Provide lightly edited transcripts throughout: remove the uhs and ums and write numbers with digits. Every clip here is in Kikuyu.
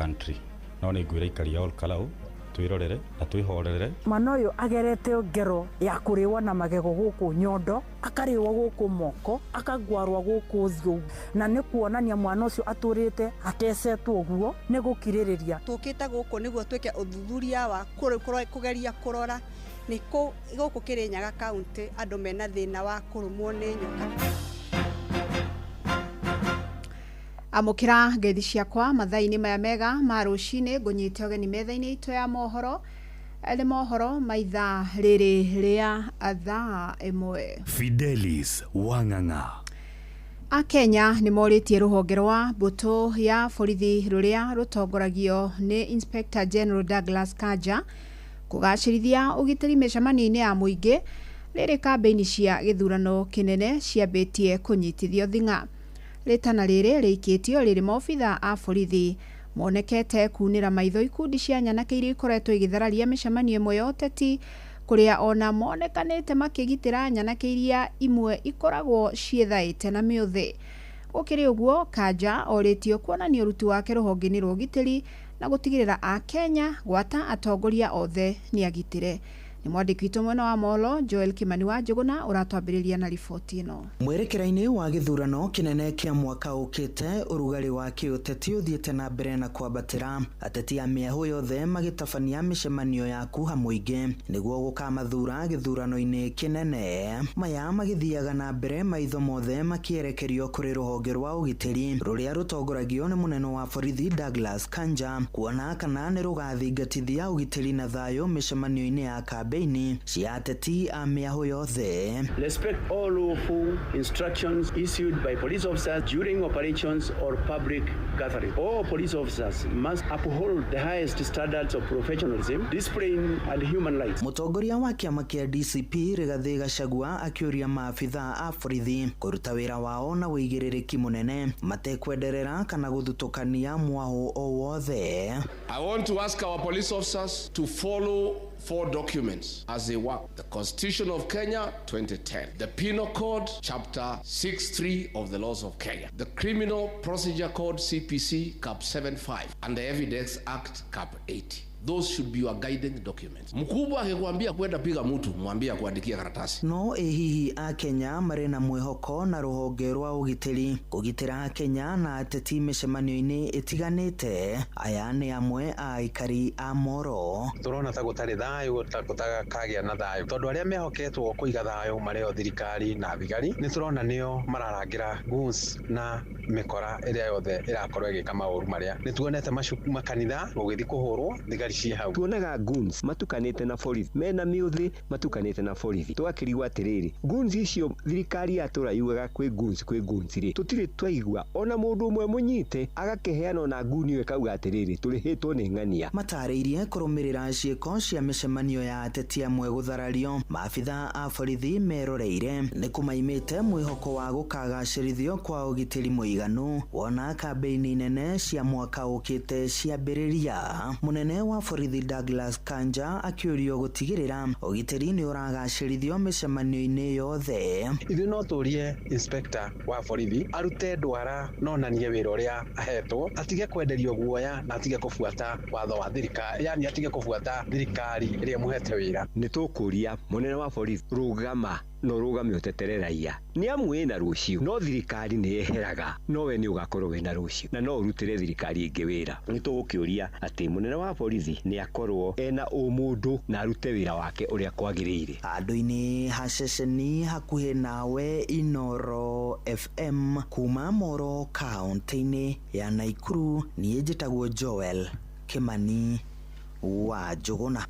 country. No nĩ ngwĩra aikari a Ol Kalou twĩrorere na twĩhorere. Mwana ũyũ agerete ngero ya kũrĩwa na magego gũkũ nyondo, akarĩwa gũkũ moko, akagwarwa gũkũ ũthiũ, na nĩ kuonania mwana ũcio atũrĩte atecetwo ũguo nĩ gũkirĩrĩria. Tũkĩte gũkũ nĩguo twĩke ũthuthuria wa kũgeria kũrora nĩ kũ gũkũ Kĩrĩnyaga County andũ mena thĩna wa kũrũmwo nĩ nyoka. Amũkĩra ngeithi ciakwa mathaa-inĩ maya mega ma rũcinĩ, ngũnyite ũgeni metha-inĩ itũ ya mohoro, nĩ mohoro ma ithaa rĩrĩ rĩa thaa 1. Fidelis Wang'ang'a. Akenya nĩ morĩtie rũhonge rwa mbũtũ ya borithi rũrĩa rũtongoragio nĩ Inspector General Douglas Kanja kũgacĩrithia ũgitĩri mĩcemanio-inĩ ya mũingĩ rĩrĩ kambĩini cia gĩthurano kĩnene ciambĩtie kũnyitithio thing'a. Rĩtana rĩrĩ rĩikĩtio rĩrĩ maobitha a borithi monekete kunĩra maitho ikundi cia nyanake iria ikoretwo igĩthararia mĩcemanio ĩmwe ya ũteti, kũrĩa ona monekanĩte makĩgitĩra nyanake iria imwe ikoragwo ciĩthaĩte na mĩũthĩ. Gũkĩrĩ ũguo, Kanja orĩtio kuonania ũruti wake rũhonge-inĩ rwa ũgitĩri na gũtigĩrĩra Akenya gwata atongoria othe nĩ agitĩre. Nĩ mwandĩki witũ mwena wa Molo Joel Kimani wa Njũgũna ũratwambĩrĩria na riboti ĩno. Mwerekera-inĩ wa gĩthurano kĩnene kĩa mwaka ũkĩte, ũrugarĩ wa kĩũteti ũthiĩte na mbere na kwambatĩra. Ateti a mĩahũ yothe magĩtabania mĩcemanio ya kuha mũingĩ nĩguo gũkamathura gĩthurano-inĩ kĩnene. Maya magĩthiaga na mbere maitho mothe makĩerekerio kũrĩ rũhonge rwa ũgitĩri rũrĩa rũtongoragio nĩ mũnene wa borithi Douglas Kanja, kuona kana nĩ rũgathingatithia ũgitĩri na thayũ mĩcemanio-inĩ ya kambĩini cia ateti a mĩahũ yothe. Respect all lawful instructions issued by police officers during operations or public gatherings. All police officers must uphold the highest standards of professionalism, discipline and human rights. Mũtongoria wa kĩama kĩa DCP Rigathĩ Gachagua akĩũria maabitha a borithi kũruta wĩra wao na ũigĩrĩrĩki mũnene matekwenderera kana gũthutũkania mwahũ o wothe. I want to ask our police officers to follow 4 documents as they work. The Constitution of Kenya 2010, the Penal Code Chapter 63 of the Laws of Kenya, the Criminal Procedure Code CPC Cap 75, and the Evidence Act Cap 80. Those should be your guiding documents. Mkubwa akikwambia kwenda piga mtu, mwambie akuandikie karatasi. No ĩ hihi Akenya marĩ na mwĩhoko na rũhonge rwa ũgitĩri kũgitĩra Akenya na ateti mĩcemanio-inĩ ĩtiganĩte? Aya nĩ amwe a aikari a Moro. Tũrona ta gũtarĩ thayũ, ta gũtakagĩa na thayũ, tondũ arĩa mehoketwo kũiga thayũ marĩ o thirikari na thigari, nĩ tũrona nĩo mararangĩra goons na mĩkora ĩrĩa yothe ĩrakorwo ĩgĩka maũru marĩa. Nĩ tuonete makanitha gũgĩthiĩ kũhũrwo thigari ciĩ hau. Tuonaga goons matukanĩte na borithi, mena mĩũthĩ matukanĩte na borithi. Tũgakĩrigwo atĩrĩrĩ, goons icio thirikari yatũra yugaga kwĩ goons, kwĩ goons rĩ, tũtirĩ twaigua ona mũndũ ũmwe mũnyite agakĩheana ona goon ĩyo ĩkauga atĩrĩrĩ, tũrĩhĩtwo nĩ ng'ania. Matarĩirie kũrũmĩrĩra ciĩko cia mĩcemanio ya ateti amwe gũtharario, maabitha a borithi meroreire nĩ kũmaimĩte mwĩhoko wa gũkagacĩrithio kwa ũgitĩri mũiganu wona kambĩini nene cia mwaka ũkĩte ciambĩrĩria. Mũnene wa borithi Douglas Kanja akĩũrio gũtigĩrĩra ũgitĩri nĩ ũragacĩrithio mĩcemanio-inĩ yothe. Ithuĩ no tũrie inspector wa borithi arute ndwara na onanie wĩra ũrĩa ahetwo, atige kwenderio guoya na atige kũbuata watho wa thirikari, yani atige kũbuata thirikari ĩrĩa ĩmũhete wĩra. Nĩ tũkũria mũnene wa borithi, rũgama na ũrũgame ũtetere raia, nĩ amu wĩna rũciũ, no thirikari nĩ yeheraga, no we nĩ ũgakorwo wĩna rũciũ na no ũrutĩre thirikari ĩngĩ wĩra. Nĩ tũgũkĩũria atĩ mũnene wa borithi nĩ akorwo ena ũmũndũ na arute wĩra wake ũrĩa kwagĩrĩire. Handũ-inĩ ha ceceni hakuhĩ nawe Inoro FM kuma Moro kaunti-inĩ ya Naikuru, niĩ njĩtagwo Joel Kimani wa Njũgũna.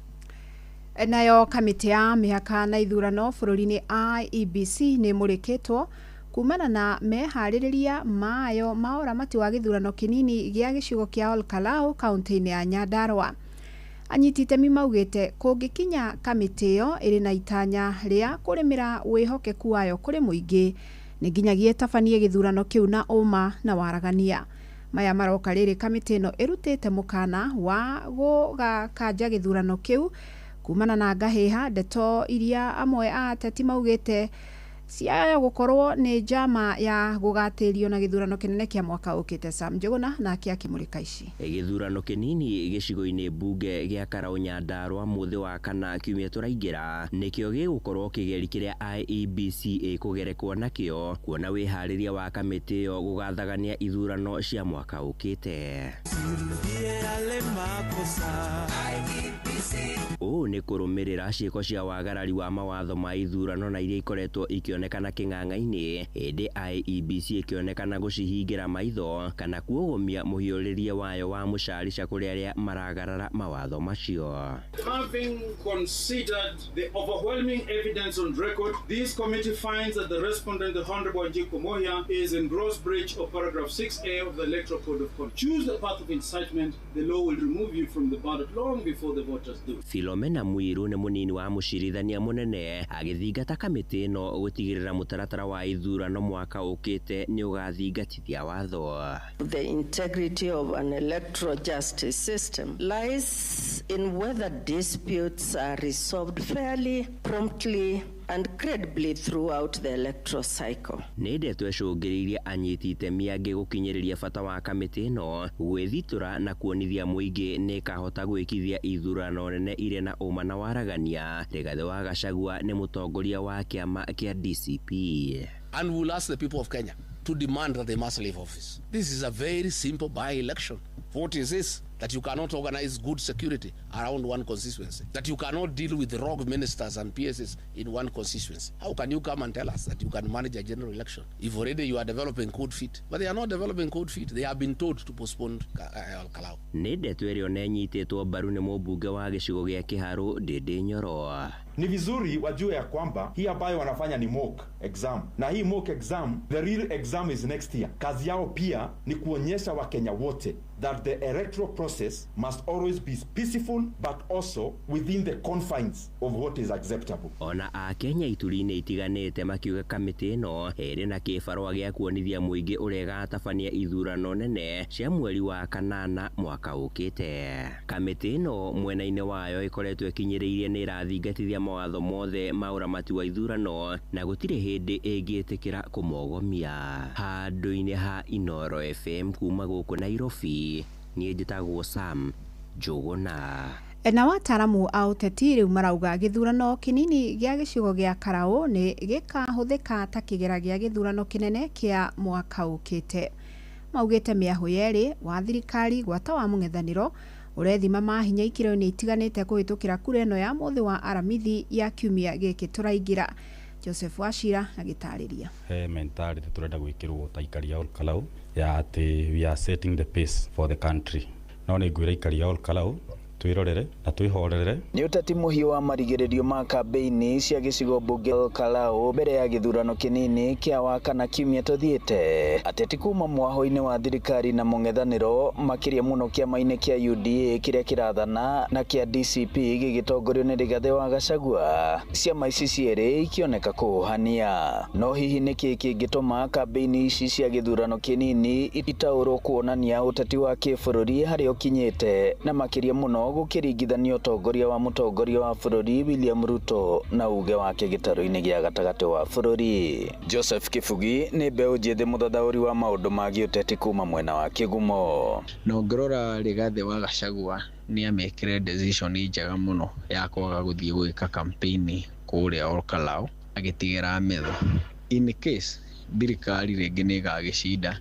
Nayo kamĩtĩ ya mĩhaka na ithurano bũrũri-inĩ IEBC nĩ ĩmũrĩkĩtwo kumana na meharĩrĩria mayo ma ũramati wa gĩthurano kĩnini gĩa gĩcigo kĩa Ol Kalou kaunti-inĩ ya Nyandarua. Anyiti itemi maugĩte kũngĩkinya kamĩtĩ ĩyo ĩrĩ na itanya rĩa kũrĩmĩra wĩhokeku wayo kũrĩ mũingĩ, nĩ nginyagia ĩtabanie gĩthurano kĩu na ũma na waragania. Maya maroka rĩrĩ kamĩtĩ ĩno ĩrutĩte mũkana wa gũgakanja gĩthurano kĩu kumana na ngahĩha, ndeto iria amwe a ateti maugĩte Ciaya gũkorwo nĩ njama ya gũgatĩrio na gĩthurano kĩnene kĩa mwaka ũkĩte. Sam Njuguna nake akĩmũrĩka ici. Gĩthurano kĩnini gĩcigo-inĩ mbunge gĩa Karau Nyandarua mũthĩ wa kana kiumia tũraingĩra nĩkĩo gĩgũkorwo kĩgeri kĩrĩa IEBC ĩkũgerekwo nakĩo kuona wĩharĩria wa kamĩtĩ ĩyo gũgathagania ithurano cia mwaka ũkĩte. Ũũ nĩ kũrũmĩrĩra ciĩko cia wagarari wa mawatho ma ithurano na iria ikoretwo ikĩonekana kĩng'ang'a-inĩ hĩndĩ IEBC ĩkĩonekana gũcihingĩra maitho kana kuogomia mũhiũrĩrie wayo wa mũcarica kũrĩ arĩa maragarara mawatho macio. Having considered the overwhelming evidence on record, this committee finds that the respondent, the Honorable Wanjiku Muhia, is in gross breach of paragraph 6A of the Electoral Code of Conduct. Choose the path of incitement, the law will remove you from the ballot long before the voters do. Philomena Mwiru nĩ mũnini wa mũcirithania mũnene agĩthingata kamĩtĩ ĩno gũtigĩrĩra mũtaratara wa ithurano mwaka ũkĩte nĩ ũgathingatithia watho. The integrity of an electoral justice system lies in whether disputes are resolved fairly, promptly, and credibly throughout the electoral cycle. Nĩ ndeto ĩcũngĩrĩirie anyiti itemi angĩ gũkinyĩrĩria bata wa kamĩtĩ ĩno gwĩthitũra na kuonithia mũingĩ nĩ ĩkahota gwĩkithia ithurano nene irĩ na ũma na waragania. Rigathĩ wa Gachagua nĩ mũtongoria wa kĩama kĩa DCP. And we will ask the people of Kenya to demand that they must leave office. This is a very simple by-election. What is this? That you cannot organize good security around one constituency. That you cannot deal with rogue ministers and PSs in one constituency. How can you come and tell us that you can manage a general election if already you are developing cold feet? But they are not developing cold feet. They have been told to postpone Kalau. Nĩ ndeto ĩrĩa ona ĩnyitĩtwo mbaru nĩ mũmbunge wa gĩcigo gĩa Kĩharũ Ndĩndĩ Nyoro. Ni vizuri wajue ya kwamba hii ambayo wanafanya ni mock exam, na hii mock exam, the real exam is next year. Kazi yao pia ni kuonyesha Wakenya wote that the electoral process must always be peaceful but also within the confines of what is acceptable. Ona Akenya ituri-inĩ itiganĩte makiuga kamĩtĩ ĩno ĩrĩ na kĩbarũa gĩa kuonithia mũingĩ ũrĩa ĩgatabania ithurano nene cia mweri wa kanana mwaka ũkĩte. Kamĩtĩ ĩno mwena-inĩ wayo ĩkoretwo ĩkinyĩrĩirie nĩ ĩrathingatithia mawatho mothe ma ũramati wa ithurano na gũtirĩ hĩndĩ ĩngĩtĩkĩra kũmogomia. Handũ-inĩ ha Inoro FM kuma gũkũ Nairobi, niĩ njĩtagwo Sam Njuguna. Na wataaramu a ũteti rĩu marauga gĩthurano kĩnini gĩa gĩcigo gĩa Karau nĩ gĩkahũthĩka ta kĩgera gĩa gĩthurano kĩnene kĩa mwaka ũkĩte. Maugĩte mĩahũ yerĩ wa thirikari gwata wa mũng'ethanĩro ũrethima mahinya ikĩro-inĩ itiganĩte kũhĩtũkĩra kura ĩno ya mũthĩ wa Aramithi ya kiumia gĩkĩ tũraingĩra. Joseph Wachira agĩtarĩria. He mentality tũrenda gwĩkĩrwo ta aikari a Ol Kalou ya atĩ we are setting the pace for the country. No nĩ ngwĩra aikari a Ol Kalou twĩrorere na twĩhorere. Nĩ ũteti mũhiũ wa marigĩrĩrio ma kambĩini cia gĩcigo mbunge Ol Kalou mbere ya gĩthurano kĩnini kĩa wakana kiumia tũthiĩte. Ateti kuma mwahũ-inĩ wa thirikari na mũng'ethanĩro makĩria mũno kĩama-inĩ kĩa UDA kĩrĩa kĩrathana na kĩa DCP gĩgĩtongorio nĩ Rigathĩ wa Gachagua, ciama ici cierĩ ikĩoneka kũhania. No hihi nĩkĩ kĩngĩtũma kambĩini ici cia gĩthurano kĩnini itaũrwo kuonania ũteti wa kĩbũrũri harĩa ũkinyĩte na makĩria mũno gũkĩringithanio ũtongoria wa mũtongoria wa bũrũri William Ruto na uge wake gĩtarũ-inĩ gĩa gatagatĩ wa bũrũri. Joseph Kibugi nĩ mbeũ njĩthĩ mũthathaũri wa maũndũ ma gĩũteti kuma mwena wa Kĩgumo. Na ũngĩrora Rigathĩ wa Gachagua nĩ amekire decision njega mũno ya kwaga gũthiĩ gwĩka campaign kũrĩa Ol Kalou agĩtigĩra metho. In case thirikari rĩngĩ nĩ ĩgagĩcinda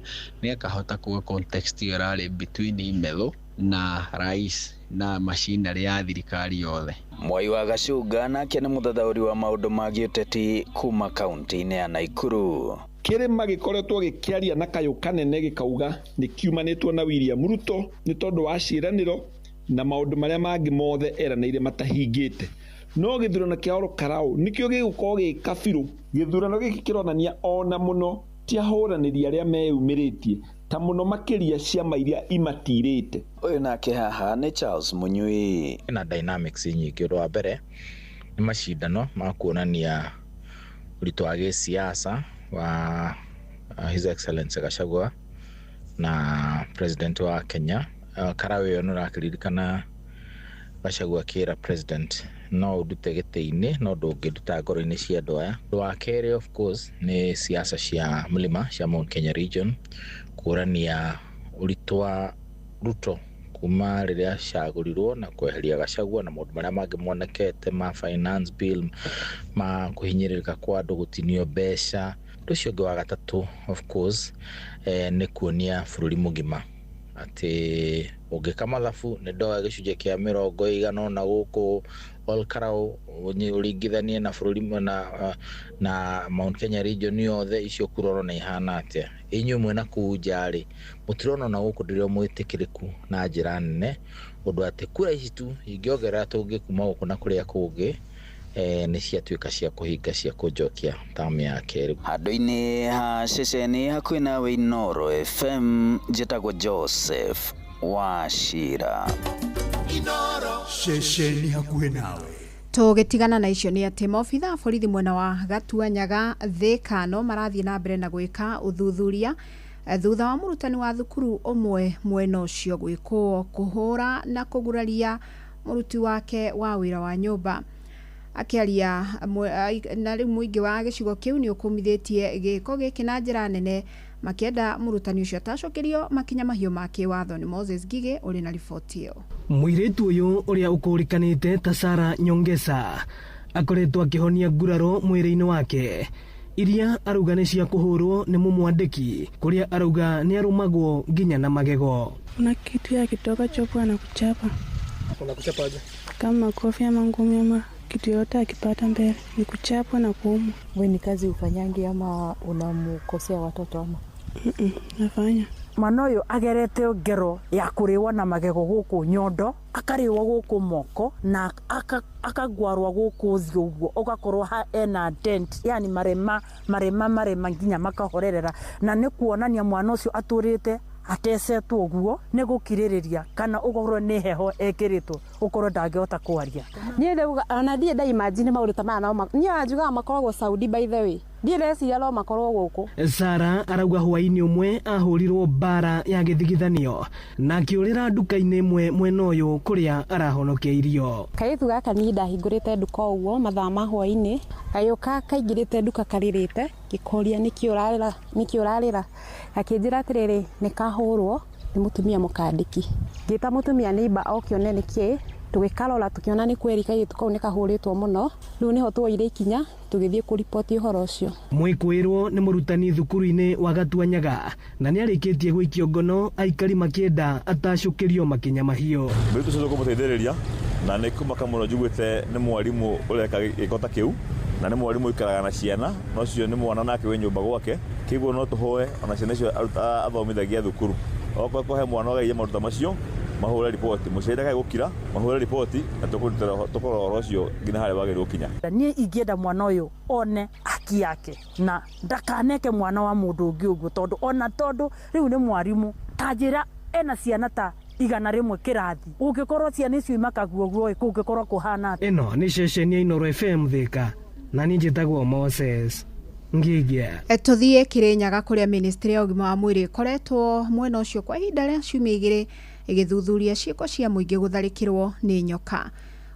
nĩ akahota kuga context ĩyo ĩrarĩ between Imetho na rais na machinery ya thirikari yothe. Mwai wa Gacunga nake nĩ mũthathaũri wa maũndũ ma gĩũteti kuma kaunti-inĩ ya Naikuru. Kĩrĩma gĩkoretwo gĩkĩaria na kayũ kanene gĩkauga nĩ kiumanĩtwo na William Ruto nĩ tondũ wa ciĩranĩro na maũndũ marĩa mangĩ mothe eranĩire matahingĩte. No gĩthurano kĩa Ol Kalou nĩkĩo gĩgũkorwo gĩ kabirũ. Gĩthurano gĩkĩ kĩronania ona mũno ti ahũranĩri arĩa meyumĩrĩtie ta mũno makĩria ciama iria imatirĩte. Ũyũ nake haha nĩ Charles Munyui. Ĩna dynamics nyingĩ. Ũndũ wa mbere nĩ macindano ma kuonania ũritũ wa gĩsiasa wa His Excellency Gachagua na President wa Kenya. Karau ĩyo nĩ ũrakĩririkana Gachagua akĩra president no ũndute gĩtĩ-inĩ no ndũngĩnduta ngoro-inĩ cia andũ aya. Ũndũ wa kerĩ of course nĩ siasa cia mlima cia Mount Kenya region kũrania ũritũ wa Ruto kuma rĩrĩa acagũrirwo na kweheria Gachagua na maũndũ marĩa mangĩ monekete ma finance bill ma kũhinyĩrĩrĩka kwa andũ gũtinio mbeca. Ũndũ ũcio ũngĩ wa gatatũ of course nĩ kuonia bũrũri mũgima atĩ ũngĩka mathabu nĩ ndoya gĩcunjĩ kĩa 80 gũkũ Olkarau ũringithanie na bũrũri na Mount Kenya region yothe icio kura na ihana atĩa. Inyuĩ mwena kũu nja rĩ mũtirona ona gũkũ ndĩrĩ mwĩtĩkĩrĩku na njĩra nene ũndũ atĩ kura ici tu ingĩongerera tũngĩ kuma gũkũ na kũrĩa kũngĩ nĩ ciatuĩka cia kũhinga cia kũnjokia tamu ya kerĩ. Handũ-inĩ ha ceceni hakuhĩ nawe Inooro FM, njĩtagwo Joseph Wachira. Inooro ceceni hakuhĩ nawe. Tũgĩtigana na icio nĩ atĩ maobitha a borithi mwena wa Gatuanyaga Thika no marathiĩ na mbere na gwĩka ũthuthuria thutha wa mũrutani wa thukuru ũmwe mwena ũcio gwĩkwo kũhũra na kũguraria mũruti wake wa wĩra wa nyũmba. Akĩaria na rĩu mũingĩ wa gĩcigo kĩu nĩ ũkũmithĩtie gĩko gĩkĩ na njĩra nene makĩenda mũrutani ũcio atacokerio makinya mahiũ ma kĩwatho. Nĩ Moses Ngigĩ ũrĩ na riboti ĩyo. Mũirĩtu ũyũ ũrĩa ũkũrĩkanĩte ta Sarah Nyongesa akoretwo akĩhonia nguraro mwĩrĩ-inĩ wake iria arauga nĩ cia kũhũrwo nĩ mũmwandĩki kũrĩa arauga nĩ arũmagwo nginya na magego. Kuna kitu ya kitoka chopo anakuchapa. Anakuchapa aje? Kama kofi ama ngumi ama kitu yote akipata mbele ni kuchapwa na kuumwa. Wewe ni kazi ufanyangi ama unamkosea watoto ama? Nafanya. Mwana ũyũ agerete ngero ya kũrĩwa na magego gũkũ nyondo, akarĩwa gũkũ moko na akagwarwa gũkũ ũthiũ ũguo, ũgakorwo ena dent, yani marema marema marema nginya makahorerera, na nĩ kuonania mwana ũcio atũrĩte atecetwo ũguo nĩ gũkirĩrĩria kana ũkorwo nĩ heho ekĩrĩtwo ũkorwo ndangĩhota kwaria. Niĩ rĩu ona ndirĩ nda imagine maũndũ ta maya no niĩ anjugaga makoragwo Saudi by the way. Ndirĩ ndeciria no makorwo gũkũ. Sarah arauga hwaĩ-inĩ ũmwe ahũrirwo mbara ya gĩthigithanio na akĩũrĩra nduka-inĩ ĩmwe mwena ũyũ kũrĩa arahonokeirio. Kairĩtu gaka niĩ ndahingũrĩte nduka ũguo mathaa ma hwaĩ-inĩ, gagĩũka kaingĩrĩte nduka karĩrĩte, ngĩkoria nĩkĩ ũrarĩra, nĩkĩ ũrarĩra, gakĩnjĩra atĩrĩrĩ nĩ kahũrwo nĩ mũtumia mũkandĩki. Ngĩta mũtumia neighbor oke one nĩkĩ, tũgĩkarora tũkĩona nĩ kweri kairĩtu kau nĩ kahũrĩtwo mũno, rĩu nĩho tuoire ikinya tũgĩthiĩ kũriboti ũhoro ũcio. Mwĩkũĩrwo nĩ mũrutani thukuru-inĩ wa Gatuanyaga na nĩarĩkĩtie gũikio ngono aikari makĩenda atacũkĩrio makinya mahiũ. Mũirĩtu ũcio tũkũmũteithĩrĩria na nĩ kũmaka mũno njiguĩte nĩ mwarimũ ũreka gĩko ta kĩu na nĩ mwarimũ ũikaraga na ciana na ũcio nĩ mwana nake wĩ nyũmba gwake, kĩguo no tũhoe ona ciana icio athomithagia thukuru okorwo he mwana ũgeire maũndũ ta macio mahũre riboti, mũciari ndakae gũkira, mahũre riboti na tũkũrutĩra tũkorwo ũhoro ũcio nginya harĩa wagĩrĩirwo gũkinya. Niĩ ingĩenda mwana ũyũ one haki yake na ndakaneke mwana wa mũndũ ũngĩ ũguo, tondũ ona tondũ rĩu nĩ mwarimũ ta njĩra ena ciana ta 100 kĩrathi, ũngĩkorwo ciana icio imakaguo ũguo kũngĩkorwo kũhana atĩa? Ĩno nĩ ceceni ya Inooro FM Thika na niĩ njĩtagwo Moses Ngigĩ. Tũthiĩ Kĩrĩnyaga kũrĩa ministry ya ũgima wa mwĩrĩ ĩkoretwo mwena ũcio kwa ihinda rĩa ciumia igĩrĩ ĩgĩthuthuria ciĩko cia mũingĩ gũtharĩkĩrwo nĩ nyoka.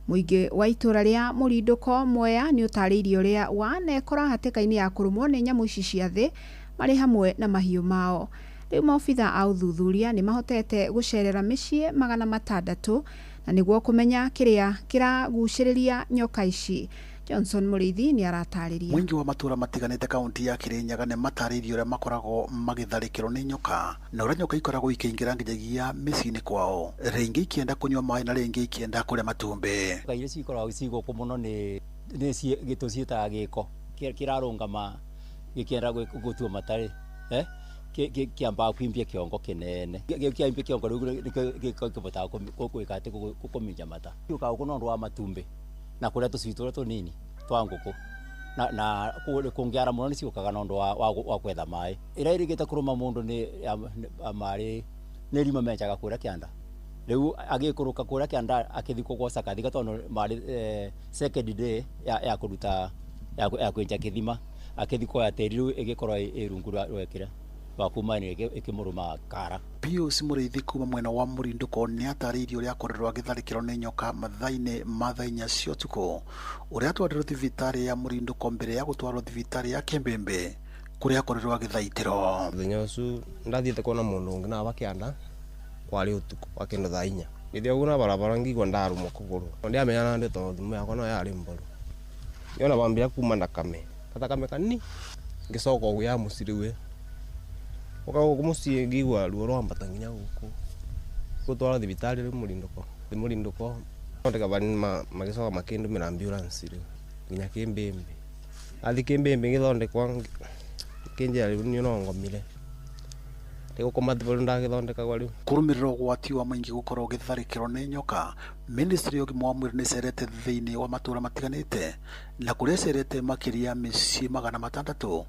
Mũingĩ wa itũra rĩa Mũrindũko Mwea nĩ ũtarĩirie ũrĩa wanekora hatĩka-inĩ ya kũrũmwo nĩ nyamũ ici cia thĩ marĩ hamwe na mahiũ mao. Rĩu maobitha a ũthuthuria nĩ mahotete gũcerera mĩciĩ 600 na nĩguo kũmenya kĩrĩa kĩragucĩrĩria nyoka ici. Johnson Mũrĩithi nĩ aratarĩria. Mũingĩ wa matũra matiganĩte kaunti ya Kĩrĩnyaga nĩ matarĩirie ũrĩa makoragwo magĩtharĩkĩrwo nĩ nyoka na ũrĩa nyoka ikoragwo ikĩingĩra nginyagia mĩciĩ-inĩ kwao, rĩngĩ ikĩenda kũnyua maĩ na rĩngĩ ikĩenda kũrĩa matumbĩ. Nyoka iria cikoragwo ci gũkũ mũno nĩ tũciĩtaga gĩko kĩrarũngama gĩkĩenda gũtua matarĩ kĩambaga kwimbia kĩongo kĩnene, kĩambia kĩongo rĩu nĩkĩo kĩbotaga gwĩka atĩ kũminja mata. Gĩũkaga gũkũ nĩ ũndũ wa matumbĩ na kũrĩa tũcui tũrĩa tũnini twa ngũkũ na kũngĩara mũno nĩ ciũkaga na ũndũ wa gwetha maĩ. Ĩrĩa ĩrĩgĩte kũrũma mũndũ nĩ marĩ nĩ irima menjaga kũrĩa kĩanda, rĩu agĩikũrũka kũrĩa kĩanda akĩthiĩ kũgoca kathika tondũ marĩ second day ya kũruta ya kwenja kĩthima akĩthiĩ kuoya tĩri rĩu ĩgĩkorwo ĩ rungu rwa kĩrĩa Wakuma ĩkĩmũrũma kara. Pius Mũrĩithi kuma mwena wa Mũrindũko nĩ atarĩirie ũrĩa akorirwo agĩtharĩkĩrwo nĩ nyoka mathaa-inĩ ma thaa 4 cia ũtukũ, ũrĩa atwarirwo thibitarĩ ya Mũrindũko mbere ya gũtwarwo thibitarĩ ya Kĩmbĩmbĩ kũrĩa akorirwo agĩthaitĩrwo. Mũthenya ũcio ndathiĩte kuona mũndũ ũngĩ na kĩanda kwarĩ ũtukũ wa kĩndũ thaa 4 ngĩthiĩ ũguo na barabara ngĩigua ndarũmwo kũgũrũ ndiamenya nandĩ tondũ thimũ yakwa no yarĩ mboru yona bambia kuma thakame gathakame kanini ngĩcoka ũguo ya mũciĩ rĩu ũka gũkũ mũciĩ ngĩigua ruo rwambata nginya gũkũ gũtwara thibitarĩ rĩu Mũrindũko thondeka vanini magĩcoka makĩndũmĩra ambulance rĩu nginya Kĩmbĩmbĩ athiĩ Kĩmbĩmbĩ ngĩthondekwa kĩnjĩra rĩu niĩ no ngomire ndigũkoma thibitarĩ ndagĩthondekagwo rĩu. Kũrũmĩrĩra ũgwati wa mũingĩ gũkorwo ũgĩtharĩkĩrwo nĩ nyoka, ministry ya ũgima wa mwĩrĩ nĩ ĩcerete thĩinĩ wa matũũra matiganĩte na kũrĩa ĩcerete makĩria mĩciĩ 600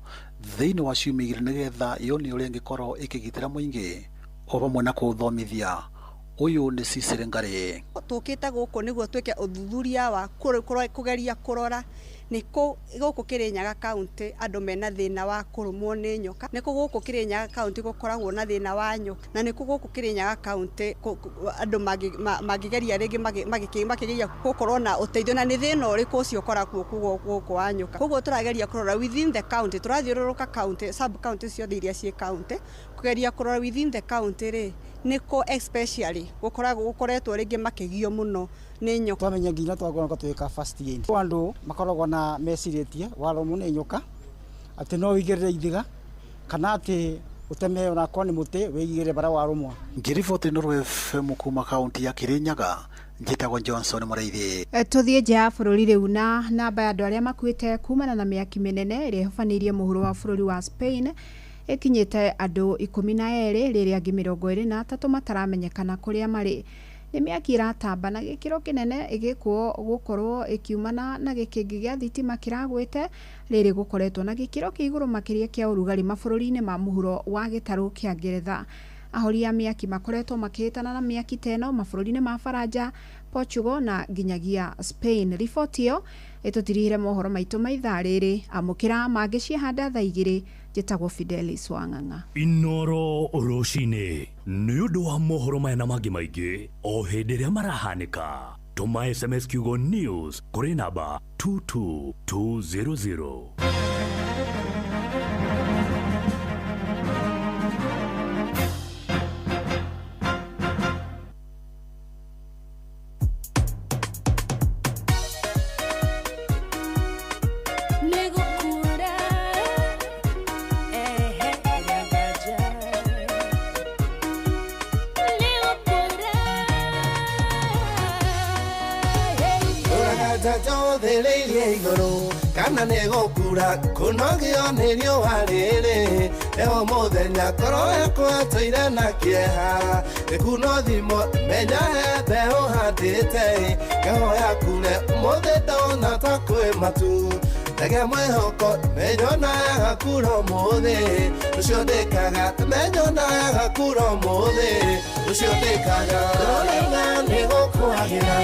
thĩinĩ wa ciumia 2 nĩgetha yone ũrĩa ĩngĩkorwo ĩkĩgitĩra mũingĩ o vamwe na kũũthomithia. Ũyũ nĩ Cicely Ngarĩ. Tũkĩte gũkũ nĩguo twĩke ũthuthuria wa kũgeria kũrora nĩ kũ gũkũ Kĩrĩnyaga kaunti andũ mena thĩna wa kũrũmwo nĩ nyoka, nĩ kũ gũkũ Kĩrĩnyaga kaunti gũkoragwo na thĩna wa nyoka, na nĩ kũ gũkũ Kĩrĩnyaga kaunti andũ mangĩgeria rĩngĩ makĩgeria gũkorwo na ũteithio, na nĩ thĩna ũrĩkũ ũcio ũkoragwo gũkũ wa nyoka. Koguo tũrageria kũrora within the county, tũrathiũrũrũka county, sub county ciothe iria ciĩ county, kũgeria kũrora within the county rĩ nĩ kũ especially gũkoragwo gũkoretwo rĩngĩ makĩgio mũno nĩ nyoka. Twamenya nginya twagona twĩka first aid andũ makoragwo na mecirĩtie warũmwo nĩ nyoka atĩ no wĩigĩrĩre ithiga kana atĩ ũteme onakorwo nĩ mũtĩ wĩigĩrĩre bara warũmwo. Ngĩriboti Inooro FM kuma kaunti ya Kĩrĩnyaga, njĩtagwo Johnson Mũrĩithi. Tũthiĩ nja ya bũrũri rĩu na namba ya andũ arĩa makuĩte kumana na mĩaki mĩnene ĩrĩa ĩhobanĩirie mũhuro wa bũrũri wa Spain ĩkinyĩte andũ 12 rĩrĩa angĩ 23 mataramenyekana kũrĩa marĩ. Nĩ mĩaki ĩratamba na gĩkĩro kĩnene ĩgĩkwo gũkorwo ĩkiumana na gĩkĩngĩ gĩa thitima kĩragwĩte rĩrĩ gũkoretwo na gĩkĩro kĩa igũrũ makĩria kĩa ũrugarĩ mabũrũri-inĩ ma mũhuro wa gĩtarũ kĩa Ngeretha. Ahoria a mĩaki makoretwo makĩhĩtana na mĩaki ta ĩno mabũrũri-inĩ ma Faranja, Portugal na nginyagia Spain. Riboti ĩyo ĩtũtirihire mohoro maitũ ma ithaa rĩrĩ. Amũkĩra mangĩ ciehanda thaa 2. Njĩtagwo Fidelis Wang'ang'a. Inooro rũcinĩ nĩ ũndũ wa mohoro maya na mangĩ maingĩ o hĩndĩ ĩrĩa marahanĩka. Tũma SMS kiugo news kũrĩ namba 22200. Kana nĩ gũkura kũnogio nĩ riũa rĩrĩ eho mũthenya ngoro yakwa tũire na kĩeha ĩkuno thimo menya he mbeũ handĩte ngahoya kure ũmũthĩ ndona ta kwĩ matu ndege mwĩhoko menya onayaga kura ũmũthĩ ũcio ndĩkaga menya onayaga kura ũmũthĩ ũcio ndĩkaga ndorauga nĩ gũkwagĩra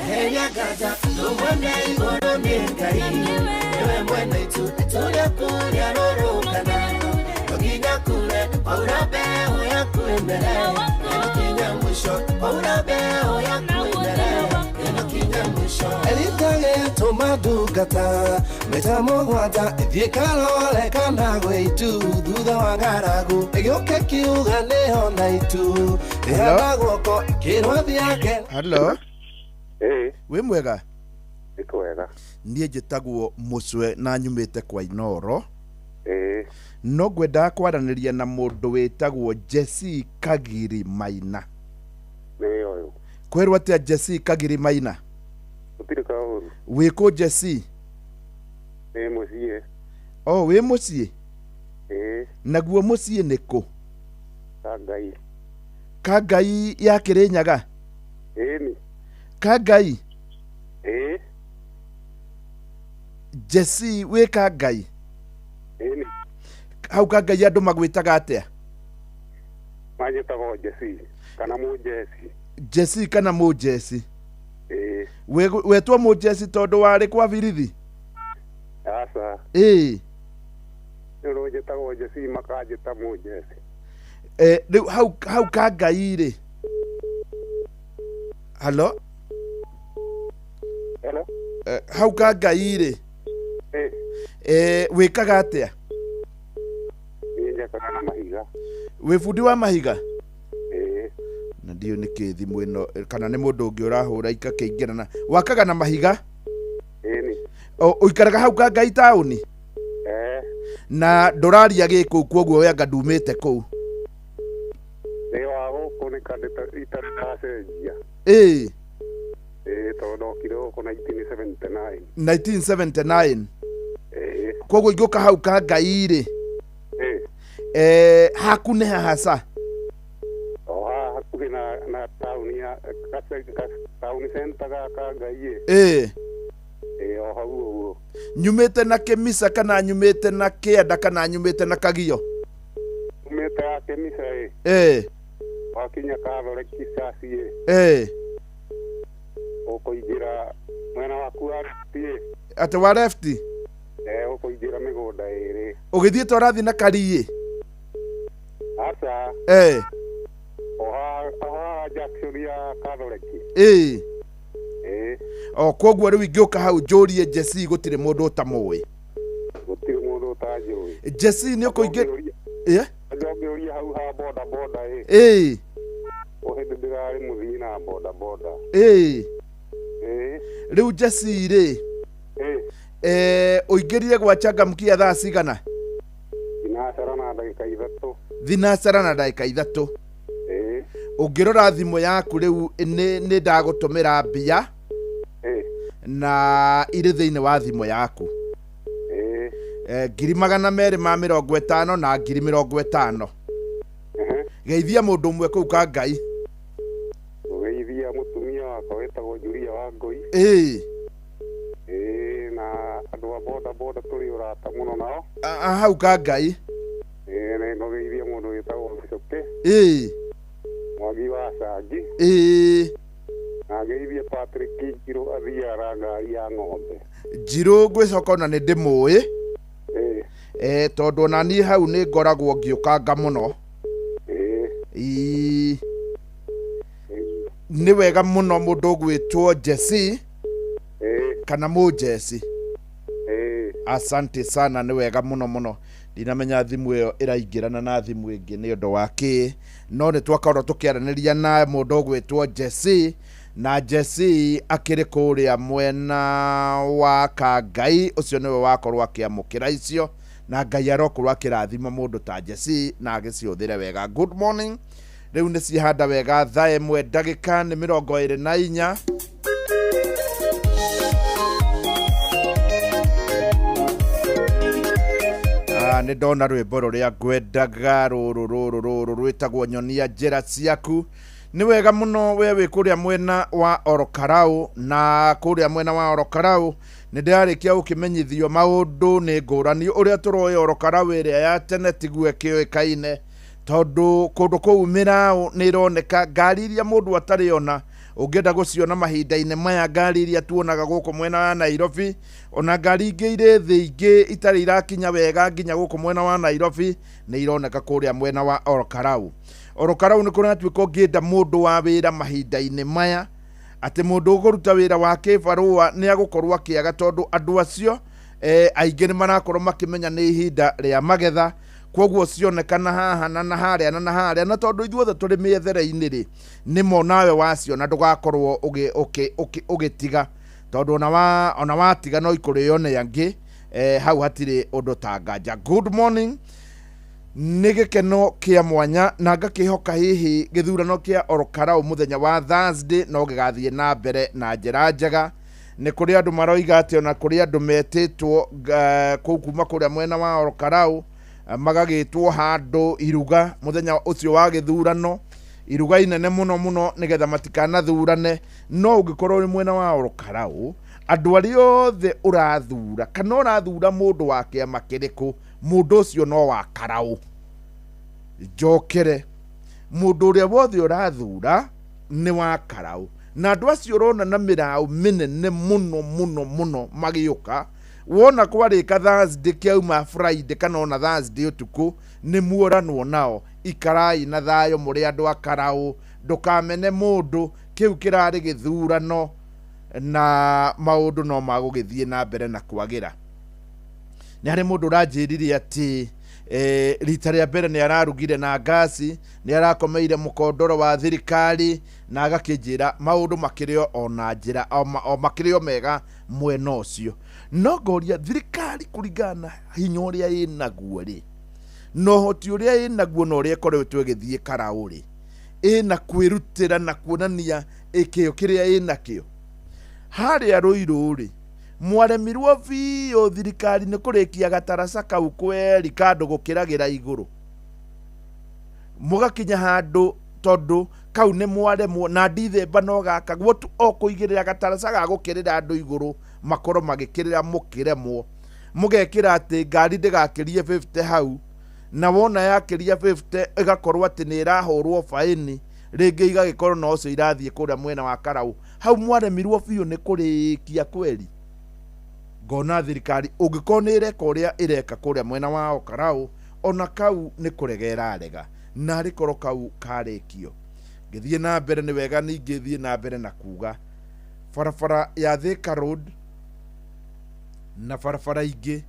heria nganja ndũmwene igũrũ nĩ Ngai niwe mwene itu tũrĩa kũrĩa rũrũngana no nginya kure kwaura mbeũ yaku ĩmere ĩno kinya mũico kwaura mbeũ yaku ĩmere ĩno kinya mũico Erita ndungata maita mũgwanja ĩthiĩ karore kana gwĩ itu thutha wa ng'aragu ĩgĩũke kiuga nĩho na itu ĩhanda guoko ĩkĩrwo thiake. Hello. Wĩ mwega? Nĩ kwega. Niĩ njĩtagwo Mũcwe na nyumĩte kwa Inooro. No ngwendaga kwaranĩria na mũndũ wĩtagwo Jesse Kagiri Maina. Nĩ ũyũ. Kwĩrwo atĩa Jesse Kagiri Maina? Gũtirĩ kaũru. Wĩ kũ Jesse? Nĩ mũciĩ. Oh, wĩ mũciĩ? Ĩĩ. Naguo mũciĩ nĩ kũ? Kangai. Kangai ya Kĩrĩnyaga? Ĩĩni. Kangai? Ĩĩ. Jesse wĩ Kangai? Ĩĩni. Hau Kangai andũ magwĩtaga atĩa? Manjĩtaga Jesse kana Mũjeci. Jesse kana Mũjeci? Ĩĩ. Wetwo Mũjeci tondũ warĩ kwa birithi? Aca. Ĩĩ. Nĩ ũndũ njĩtagwo Jesse makanjĩta Mũjesi. Rĩu hau ka Ngai rĩ. Halo? Hello? Hau ka Ngai rĩ. Wĩkaga atĩa? Niĩ njakaga na mahiga. Wĩ bundi wa mahiga? Na ndiũ nĩ kĩ thimũ ĩno kana nĩ mũndũ ũngĩ ũrahũra ikakĩingĩrana. Wakaga na mahiga? Ĩni. Ũikaraga hau ka Ngai taũni? Na ndũraria gĩkũu kwoguo we anga ndumĩte kũu. Nĩ wa gũkũ nĩ ka itarĩ ndacenjia. Tondũ ndokire gũkũ 1979. 1979. Kwoguo ingĩũka hau ka Ngai rĩ. Haku nĩ hahaca? O haha hakuhĩ na taũni ya taũni center ga ka Ngai. O hau ũguo. Nyumĩte na Kĩmisa kana nyumĩte na Kĩanda kana nyumĩte na Kagio? Nyumĩte ya Kĩmisa ĩ. Wakinya Catholic Church ĩ. Ũkũingĩra mwena waku wa left ĩ. Atĩ wa left? Ũkũingĩra mĩgũnda ĩrĩ. Ũgĩthiĩ ta ũrathiĩ na Kariĩ? Aca. O haha junction ya Catholic. O kwoguo rĩu ingĩũka hau njũrie Jesse gũtirĩ mũndũ ũtamũĩ. Gũtirĩ mũndũ ũtanjũĩ. Jesse nĩ ũkũingĩra. Ũngĩũria hau ha boda boda ĩ. O hĩndĩ ndĩrarĩ mũthii na boda boda. Rĩu Jesse rĩ. Ũingĩrire gwa Changamkia thaa cigana? Thinacara na ndagĩka 3. Thinacara na ndagĩka 3. Ũngĩrora thimũ yaku rĩu nĩ ndagũtũmĩra mbia na irĩ thĩinĩ wa thimũ yaku. 250 na 50,000. Geithia mũndũ ũmwe kũu ka Ngai. Geithia mũtumia wakwa wĩtagwo Julia wa Ngũi. Na andũ a boda boda tũrĩ ũrata mũno nao. Hau ka Ngai. Nĩ ngũgeithia mũndũ wĩtagwo Gĩcũkĩ. Mwangi wa Cangi. Na ngeithie Patrick Njirũ athiaga ngari ya ng'ombe. Njirũ ngwĩcoka ona nĩ ndĩmũĩ. Tondũ ona niĩ hau nĩ ngoragwo ngĩũkanga mũno. Nĩ wega mũno mũndũ ũgwĩtwo Jesse kana Mũjesi. Asante sana, nĩ wega mũno mũno. Ndinamenya thimũ ĩyo ĩraingĩrana na thimũ ĩngĩ nĩ ũndũ wa kĩ, no nĩ twakorwo tũkĩaranĩria na mũndũ ũgwĩtwo Jesse, na Jesse akĩrĩ kũrĩa mwena wa Kangai, ũcio nĩwe wakorwo akĩamũkĩra icio, na Ngai arokorwo akĩrathima mũndũ ta Jesse na agĩciũthĩre wega. Good morning. Rĩu nĩ cihanda wega thaa 1 ndagĩka nĩ 24. Nĩ ndona rwĩmbo rũrĩa ngwendaga rũrũ rũrũ rũrũ rwĩtagwo nyonia njĩra ciaku. Nĩ wega mũno we wĩ kũrĩa mwena wa Orokarau, na kũrĩa mwena wa Orokarau nĩ ndĩrarĩkia gũkĩmenyithio maũndũ nĩ ngũrani ũrĩa tũroĩ Orokarau ĩrĩa ya tene tiguo ĩkĩũĩkaine, tondũ kũndũ kũu mĩraũ nĩ ĩroneka ngari iria mũndũ atarĩ ona ũngĩenda gũciona mahinda-inĩ maya, ngari iria tuonaga gũkũ mwena wa Nairobi, ona ngari ingĩ irĩ thĩ ingĩ itarĩ irakinya wega nginya gũkũ mwena wa Nairobi nĩ ironeka kũrĩa mwena wa Orokarau. Orokarau nĩ kũratuĩka ũngĩenda mũndũ wa wĩra mahinda-inĩ maya, atĩ mũndũ ũkũruta wĩra wa kĩbarũa nĩ agũkorwo akĩaga, tondũ andũ acio aingĩ nĩ marakorwo makĩmenya nĩ ihinda rĩa magetha, kwoguo cionekana haha na harĩa na harĩa, na tondũ ithuothe tũrĩ mĩethere-inĩ rĩ, nĩmo nawe waciona ndũgakorwo ũgĩtiga, tondũ ona watiga no ikũrĩo nĩ angĩ. Hau hatirĩ ũndũ ta nganja. Good morning. Nĩ gĩkeno kĩa mwanya na ngakĩhoka hihi gĩthurano kĩa Orokarau mũthenya wa Thursday no gĩgathiĩ na mbere na njĩra njega. Nĩ kũrĩ andũ maroiga atĩ ona kũrĩ andũ metĩtwo kũu kuma kũrĩa mwena wa Orokarau magagĩtwo handũ iruga mũthenya ũcio wa gĩthurano, iruga inene mũno mũno nĩgetha matikanathurane. No ũngĩkorwo ũrĩ mwena wa Orokarau, andũ arĩa othe ũrathura kana ũrathura mũndũ wa kĩama kĩrĩkũ, mũndũ ũcio no wa Karau. Njokere, mũndũ ũrĩa wothe ũrathura nĩ wa Karau, na andũ acio ũrona na mĩraũ mĩnene mũno mũno mũno magĩũka, Wona kwarĩka Thursday kĩauma Friday kana ona Thursday ũtukũ nĩ muoranwo nao. Ikarai na thayũ mũrĩ andũ a Karaũ, ndũkamene mũndũ, kĩu kĩrarĩ gĩthurano na maũndũ no magũgĩthiĩ na mbere na kwagĩra. Nĩ harĩ mũndũ ũranjĩrire atĩ rita rĩa mbere nĩ ararugire na ngasi, nĩ arakomeire mũkondoro wa thirikari, na agakĩnjĩra maũndũ makĩrĩ o na njĩra o makĩrĩ o mega mwena ũcio. No ngoria thirikari kũringana na hinya ũrĩa ĩnaguo rĩ, na ũhoti ũrĩa ĩnaguo na ũrĩa ĩkoretwo ĩgĩthiĩ Karaũ rĩ, ĩna kwĩrutĩra na kuonania kĩo kĩrĩa ĩnakĩo. Harĩa Ruiru rĩ, mwaremirwo biũ thirikari nĩ kũrĩkia gataraca kau kweri kandũ gũkĩragĩra igũrũ, mũgakinya handũ tondũ kau nĩ mwaremwo na ndithemba no gaka guo tu o kũigĩrĩra gataraca ga gũkĩrĩra andũ igũrũ makorwo magĩkĩrĩra mũkĩremwo, mũgekĩra atĩ ngari ndĩgakĩrie 50 hau, na wona yakĩria 50 ĩgakorwo atĩ nĩ ĩrahũrwo baĩni, rĩngĩ igagĩkorwo no ũcio irathiĩ kũrĩa mwena wa Karaũ. Hau mwaremirwo biũ nĩ kũrĩkia kweri. Ngona thirikari ũngĩkorwo nĩ ĩreka ũrĩa ĩreka kũrĩa mwena wa Karaũ, ona kau nĩ kũrega ĩrarega, na arĩ korwo kau karĩkio. Ngĩthiĩ na mbere nĩ wega ningĩ thiĩ na mbere na kuga barabara ya Thika Road na barabara ingĩ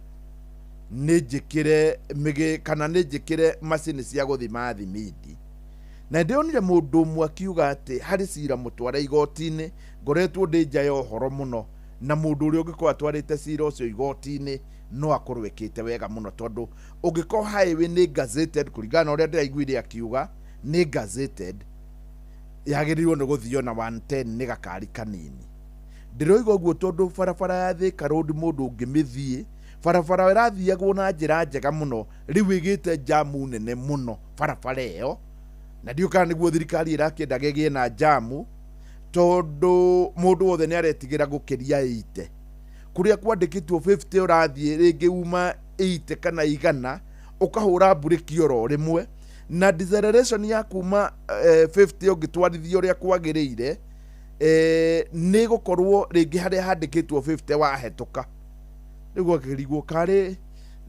nĩ njĩkĩre mĩgĩ kana nĩ njĩkĩre macini cia gũthima thimindi. Na ndĩronire mũndũ ũmwe akiuga atĩ harĩ cira mũtware igoti-inĩ, ngoretwo ndĩ nja ya ũhoro mũno, na mũndũ ũrĩa ũngĩkorwo atwarĩte cira ũcio igoti-inĩ no akorwo ĩkĩte wega mũno, tondũ ũngĩkorwo highway nĩ gazetted kũringana na ũrĩa ndĩraiguire akiuga nĩ gazetted, yagĩrĩirwo nĩ gũthio na 110 nĩ gakari kanini. Ndĩroiga ũguo tondũ barabara ya Thika Road mũndũ ũngĩmĩthiĩ, barabara ĩrathiagwo na njĩra njega mũno, rĩu ĩgĩte jamu nene mũno barabara ĩyo, na ndiũĩ kana nĩguo thirikari ĩrakĩendaga ĩgĩe na jamu, tondũ mũndũ wothe nĩ aretigĩra gũkĩria 80. Kũrĩa kwandĩkĩtwo 50 ũrathiĩ rĩngĩ uma 80 kana 100 ũkahũra mburĩki oro rĩmwe, na deceleration ya kuma 50 ũngĩtwarithia ũrĩa kwagĩrĩire nĩ gũkorwo rĩngĩ harĩa handĩkĩtwo 50 wahetũka. Rĩu gwakĩrigwo karĩ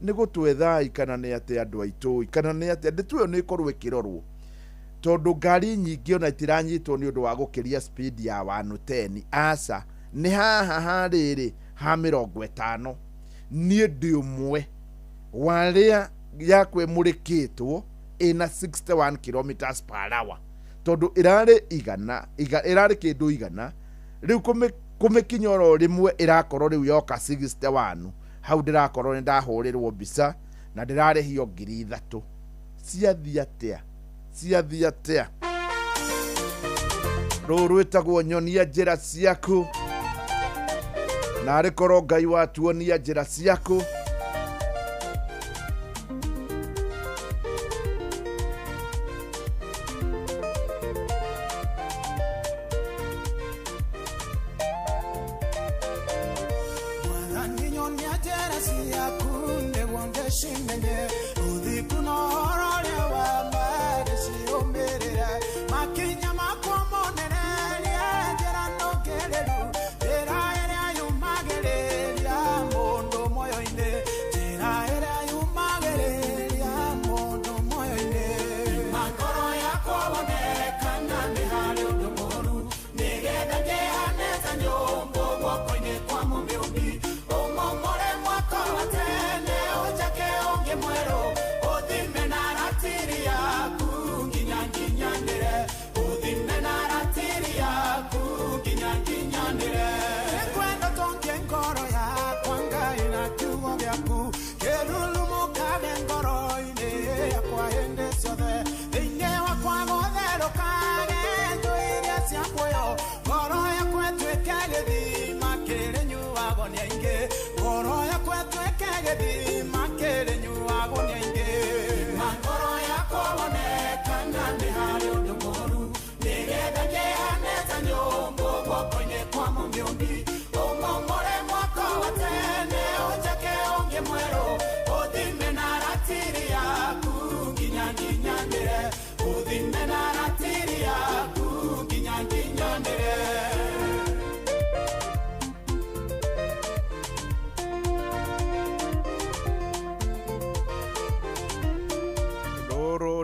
nĩ gũtwethai kana nĩ atĩ andũ aitũ kana nĩ atĩ ndeto ĩyo nĩ ĩkorwo ĩkĩrorwo, tondũ ngari nyingĩ ona itiranyitwo nĩ ũndũ wa gũkĩria speed ya 110. Aca, nĩ haha harĩrĩ ha 50. Niĩ ndĩ ũmwe wa arĩa yakwa ĩmũrĩkĩtwo ĩna 61 kilometers per hour, tondũ ĩrarĩ igana, ĩrarĩ kĩndũ igana, rĩu kũmĩkinya oro rĩmwe ĩrakorwo rĩu yoka 61. Hau ndĩrakorwo nĩ ndahũrĩrwo mbica na ndĩrarĩhio 3,000. Ciathiĩ atĩa? Ciathiĩ atĩa? Rũũ rwĩtagwo nyonia njĩra ciaku, na arĩ korwo Ngai watuonia njĩra ciaku.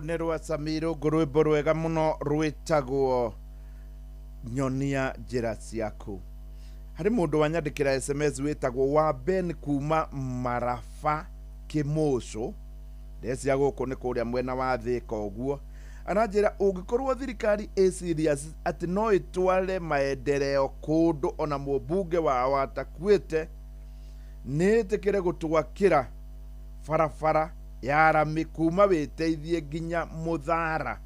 Nĩ rwa Samiru rwĩmbo rwega mũno rwĩtagwo Nyonia Njĩra Ciaku. Harĩ mũndũ wanyandĩkĩra SMS wĩtagwo wa Ben kuma Marafa Kĩmũcũ, ndecia gũkũ nĩ kũrĩa mwena wa Thĩka ũguo. Aranjĩra ũngĩkorwo thirikari ĩ serious atĩ no ĩtware maendeleo kũndũ ona mũmbunge wao atakuĩte, nĩ ĩtĩkĩre gũtwakĩra barabara ya rami kuma wĩteithie nginya Mũthara,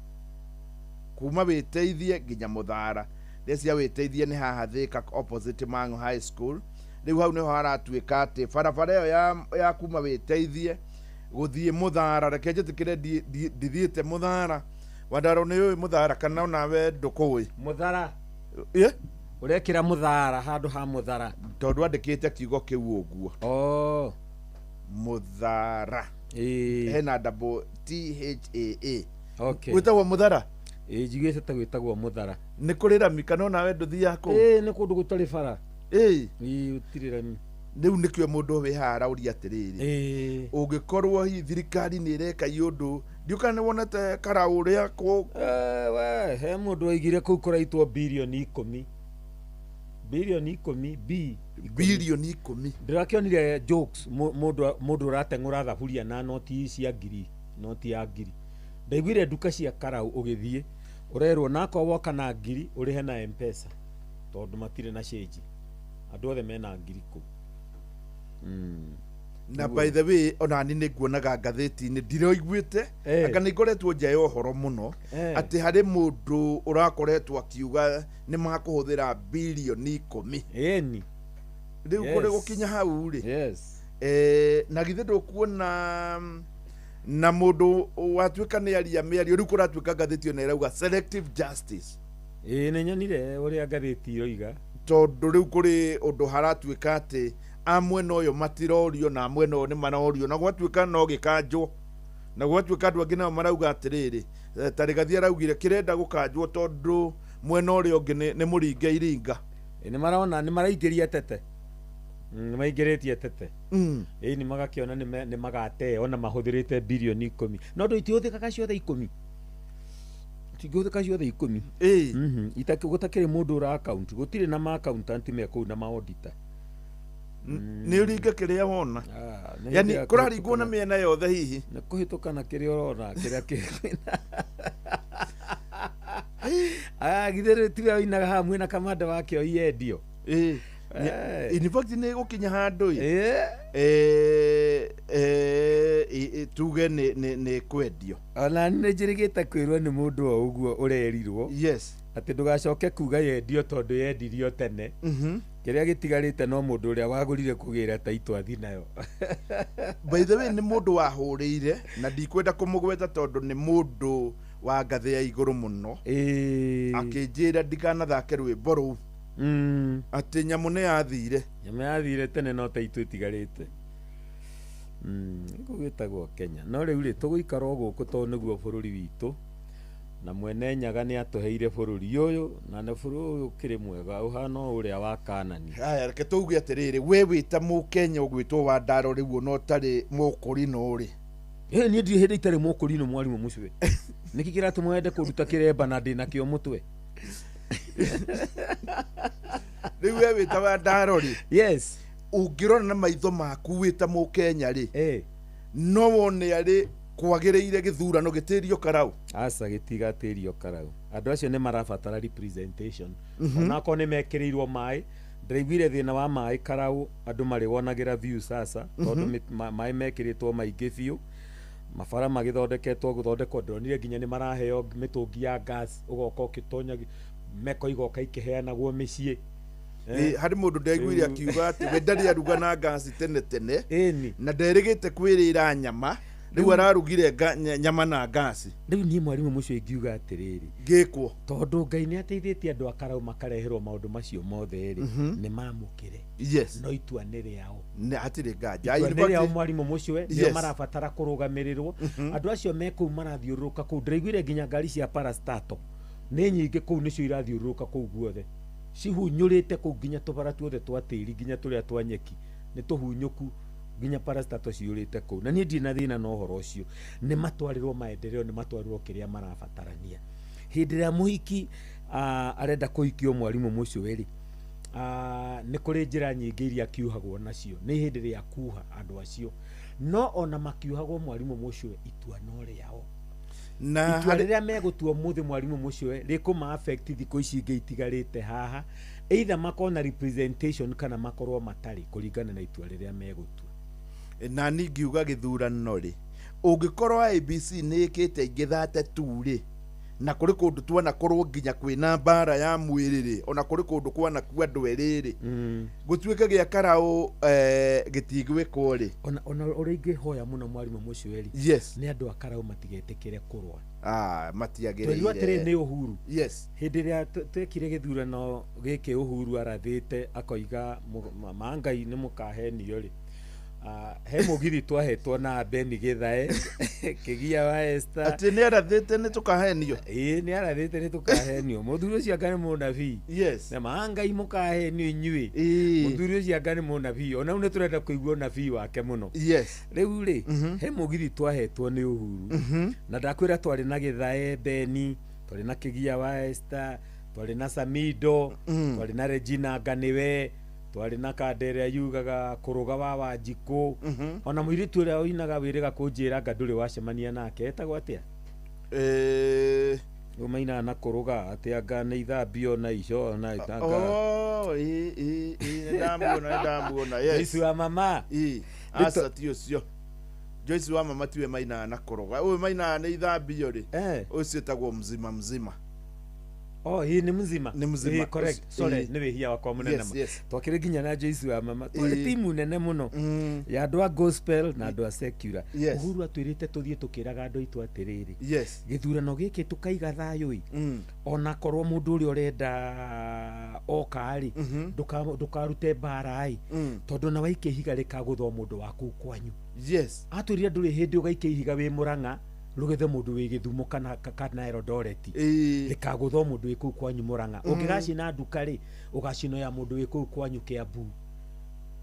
kuma wĩteithie nginya Mũthara. Ndecia wĩteithie nĩ haha Thĩka opposite Mang'u High School. Rĩu hau nĩho haratuĩka atĩ barabara ĩyo ya kuma wĩteithie gũthiĩ Mũthara. Reke njĩtĩkĩre ndithiĩte Mũthara. Wandaro nĩ ũĩ Mũthara kana onawe ndũkũĩ? Mũthara. Ĩ? Ũrekĩra Mũthara handũ ha Mũthara. Tondũ andĩkĩte kiugo kĩu ũguo. Oh. Mũthara. Hena double T H A A. Okay. Gwĩtagwo Mũthara? Ĩ, njiguĩte ta gwĩtagwo Mũthara. Nĩ kũrĩ rami kana onawe ndũthiaga kũu? Ĩ, nĩ kũndũ gũtarĩ bara. Ĩ. Ĩ, gũtirĩ rami. Rĩu nĩkĩo mũndũ wĩ haha arauria atĩrĩrĩ, ũngĩkorwo hihi thirikari nĩ ĩreka iũndũ, ndiũ kana nĩ wonete karaũ ũrĩa kũ We, he mũndũ waigire kũu kũraitwo birioni 10. Birioni 10, B. Birioni 10. Ndĩrakĩonire jokes, mũndũ ũrateng'ũra thaburia na noti cia ngiri, noti ya ngiri. Ndaiguire nduka cia karaũ ũgĩthiĩ, ũrerwo nakorwo woka na ngiri ũrĩhe na M-Pesa, tondũ matirĩ na cĩnji. Andũ othe mena ngiri kũu. Na by the way, ona ni nĩ nguonaga ngathĩti-inĩ ndiroiguĩte, anga nĩ ngoretwo nja ya ũhoro mũno, atĩ harĩ mũndũ ũrakoretwo akiuga nĩ makũhũthĩra birioni 10. Ĩni. Rĩu kũrĩ gũkinya hau rĩ. Yes. Na githĩ ndũkuona na mũndũ watuĩka nĩ aria mĩario, rĩu kũratuĩka ngathĩti ĩno ĩrauga selective justice. Ĩĩ, nĩ nyonire ũrĩa ngathĩti ĩroiga. Tondũ rĩu kũrĩ ũndũ haratuĩka atĩ a mwena ũyũ matirorio na mwena ũyũ nĩ marorio, na gwatuĩka no gĩkanjwo, na gwatuĩka andũ angĩ nao marauga atĩrĩrĩ, ta Rigathi araugire kĩrenda gũkanjwo tondũ mwena ũrĩa ũngĩ nĩ mũringe iringa. Nĩ marona nĩ maraingĩria tete. Nĩ maingĩrĩtie tete. Ĩĩ, nĩ magakĩona nĩ magate ona mahũthĩrĩte birioni 10. No ndũ itihũthĩkaga ciothe 10. Itingĩhũthĩka ciothe 10. Ĩĩ. Gũtakĩrĩ mũndũ ũra account, gũtirĩ na ma accountant me kũu na ma auditor. Nĩ ũringe kĩrĩa wona. Yani kũraringwo na mĩena yothe hihi. Nĩ kũhĩtũkana kĩrĩa ũrona, kĩrĩa kĩ. Githĩ tiwe ũinaga haha mwĩna kamanda wake oiendio. Ĩĩ. In fact nĩ gũkinya handũ ĩ. Tuge nĩ kwendio. Ona nĩ njĩrĩgĩte kwĩrwo nĩ mũndũ o ũguo ũrerirwo. Yes. Atĩ ndũgacoke kuga yendio tondũ yendirio tene. Kĩrĩa gĩtigarĩte no mũndũ ũrĩa wagũrire kũgĩra taitũ athi nayo. By the way, nĩ mũndũ wahũrĩire na ndikwenda kũmũgweta tondũ nĩ mũndũ wa ngathĩ ya igũrũ mũno. Akĩnjĩra ndikanathake rwĩmbo rũu. Atĩ nyamũ nĩ yathire. Nyamũ yathire tene no taitũ ĩtigarĩte. Gũkũ gwĩtagwo Kenya. No rĩu rĩ tũgũikara o gũkũ tondũ nĩguo bũrũri witũ. Na mwene Nyaga nĩ atũheire bũrũri ũyũ, na nĩ bũrũri ũyũ ũkĩrĩ mwega ũhana o ũrĩa wa Kanani. Haya, reke tũuge atĩrĩrĩ, we wĩ ta Mũkenya ũgwĩtwo Wandaro rĩu ona ũtarĩ mũkũrinũ rĩ. Ĩ, niĩ ndirĩ hĩndĩ itarĩ mũkũrinũ mwarimũ Mũcwe. Nĩkĩ kĩratũma wende kũnduta kĩremba na ndĩnakĩo mũtwe? Rĩu we wĩ ta Wandaro rĩ. Yes. Ũngĩrora na maitho maku wĩ ta Mũkenya rĩ, no wone arĩ kwagĩrĩire gĩthurano gĩtĩrio karau. Aca, gĩtigatĩrio karau. Andũ acio nĩ marabatara representation. Onakorwo nĩ mekĩrĩirwo maĩ, ndĩraiguire thĩna wa maĩ karau andũ marĩwonagĩra view sasa, tondũ maĩ mekĩrĩtwo maingĩ biũ. Mabara magĩthondeketwo gũthondekwo, ndĩronire nginya nĩ maraheo mĩtũngi ya gas, ũgoka ũkĩtonya meko igoka ikĩheanagwo mĩciĩ. Harĩ mũndũ ndaiguire akiuga atĩ we ndarĩ aruga na gasi tene tene, Ĩni. na nderĩgĩte kwĩrĩra nyama, rĩu ararugire nyama na gasi. Rĩu niĩ mwarimũ mũcio ingiuga atĩrĩrĩ, ngĩkwo tondũ Ngai nĩ ateithĩtie andũ a karau makareherwo maũndũ macio mothe rĩ, nĩ mamũkĩre. Yes. No itua nĩ rĩao. Nĩ hatirĩ nganja. Itua nĩ rĩao mwarimũ mũcio, nĩo marabatara kũrũgamĩrĩrwo. Andũ acio me kũu marathiũrũrũka kũu, ndĩraiguire nginya ngari cia parastato nĩ nyingĩ kũu, nĩcio irathiũrũrũka kũu guothe, cihunyũrĩte kũu nginya tũbara tuothe twa tĩri, nginya tũrĩa twa nyeki nĩ tũhunyũku. Nginya parastato ciyũrĩte kũu, na niĩ ndirĩ na thĩna na ũhoro ũcio. Nĩ matwarĩrwo maendeleo, nĩ matwarĩrwo kĩrĩa marabatarania. Hĩndĩ ĩrĩa mũhiki arenda kũhikio, mwarimũ mũcio rĩ, nĩ kũrĩ njĩra nyingĩ iria kiuhagwo nacio. Nĩ hĩndĩ rĩa kuha andũ acio, no ona makiuhagwo, mwarimũ mũcio, itua no rĩao. Na itua rĩrĩa megũtua ũmũthĩ, mwarimũ mũcio, rĩkũma affect thikũ ici ingĩ itigarĩte haha, either makorwo na representation kana makorwo matarĩ, kũringana na itua rĩrĩa megũtua. Na ningiuga gĩthurano rĩ, ũngĩkorwo IEBC nĩ ĩkĩte ingĩ 32 rĩ, na kũrĩ kũndũ twanakorwo nginya kwĩna mbara ya mwĩrĩ rĩ, ona kũrĩ kũndũ kwanakua andũ erĩ rĩ, gũtuĩke gĩa Karaũ gĩtigwĩkwo rĩ. Ona ũrĩa ingĩhoya mũno, mwarimũ mũcio rĩ, nĩ andũ a Karaũ matigetĩkĩre kũrũa. Ah, matiagĩrĩire. Twerirwo atĩrĩ nĩ Uhuru Yes. Hĩndĩ ĩrĩa twekire gĩthurano gĩkĩ, Uhuru arathĩte akoiga ma Ngai nĩ mũkahenio rĩ. He mũgithi twahetwo na Beni Gĩthae Kĩgia wa Esther. Atĩ nĩ arathĩte nĩ tũkahenio? Ĩĩ, nĩ arathĩte nĩ tũkahenio. Mũthuri ũcio anga nĩ mũnabii. Na ma Ngai mũkahenio inyuĩ. Mũthuri ũcio anga nĩ mũnabii. Ona rĩu nĩ tũrenda kũigua ũnabii wake mũno. Rĩu rĩ, he mũgithi twahetwo nĩ Uhuru, na ndakwĩra twarĩ na Gĩthae Beni, twarĩ na Kĩgia wa Esther, twarĩ na Samido, twarĩ na Regina Nganiwe, twarĩ na kanda ĩrĩa yugaga kũrũga wa Wanjikũ, ona mũirĩtu ũrĩa ũinaga wĩrĩga kũnjĩra anga ndũrĩ wacemania nake, etagwo atĩa? Ũyũ mainaga na kũrũga atĩ anga nĩ ithambio na ico na anga. Oh, ĩ ĩ ĩ, nĩ ndamuona, nĩ ndamuona, yes. Joyce wa mama. Ĩ, aca, ti ũcio. Joyce wa mama tiwe mainaga na kũrũga. Ũyũ mainaga nĩ ithambio rĩ, ũcio ĩtagwo Mzima Mzima. Oh, hii nĩ Mzima. Nĩ Mzima. Ĩĩ, correct. Sorry, nĩ wĩhia wakwa mũnene ma. Twakĩrĩ nginya na Joyce wa mama. Twarĩ timu nene mũno ya andũ a gospel na andũ a secular. Uhuru atwĩrĩte tũthiĩ tũkĩraga andũ aitũ atĩrĩrĩ, gĩthurano gĩkĩ tũkaiga thayũ ĩ, ona korwo mũndũ ũrĩa ũrenda oka rĩ, ndũkarute mbara ĩ, tondũ na waikia ihiga rĩkagũthwo mũndũ wa kũu kwanyu. Atwĩrire ndũrĩ hĩndĩ ũgaikia ihiga wĩ Mũrang'a rũgethe mũndũ wĩ Gĩthumo kana Eldoret, rĩkagũthwo mũndũ wĩ kũu kwanyu Mũrang'a. Ũngĩgacina nduka rĩ, ũgacina ya mũndũ wĩ kũu kwanyu Kĩambu.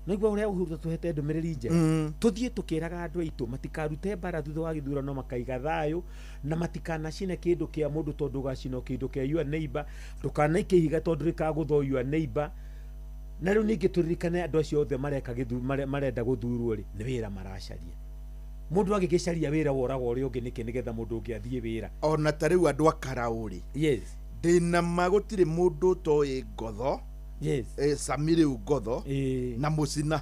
Naigua ũrĩa Uhuru tũhete ndũmĩrĩri njega? Tũthiĩ tũkĩraga andũ aitũ matikarute mbara thutha wa gĩthurano, makaiga thayũ na matikanacine kĩndũ kĩa mũndũ, tondũ ũgacina kĩndũ kĩa your neighbor. Ndũkanaikie ihiga tondũ rĩkagũthwo your neighbor. Na rĩu ningĩ tũririkane andũ acio othe mareka marenda gũthurwo rĩ, nĩ wĩra maracaria. Mũndũ agĩgĩcaria wĩra woraga ũrĩa ũngĩ nĩkĩ, nĩgetha mũndũ ũngĩ athiĩ wĩra? Ona ta rĩu andũ a Karaũ rĩ, ndĩna ma gũtirĩ mũndũ ũtoĩ Ngotho. Sami rĩu Ngotho na Mũcina,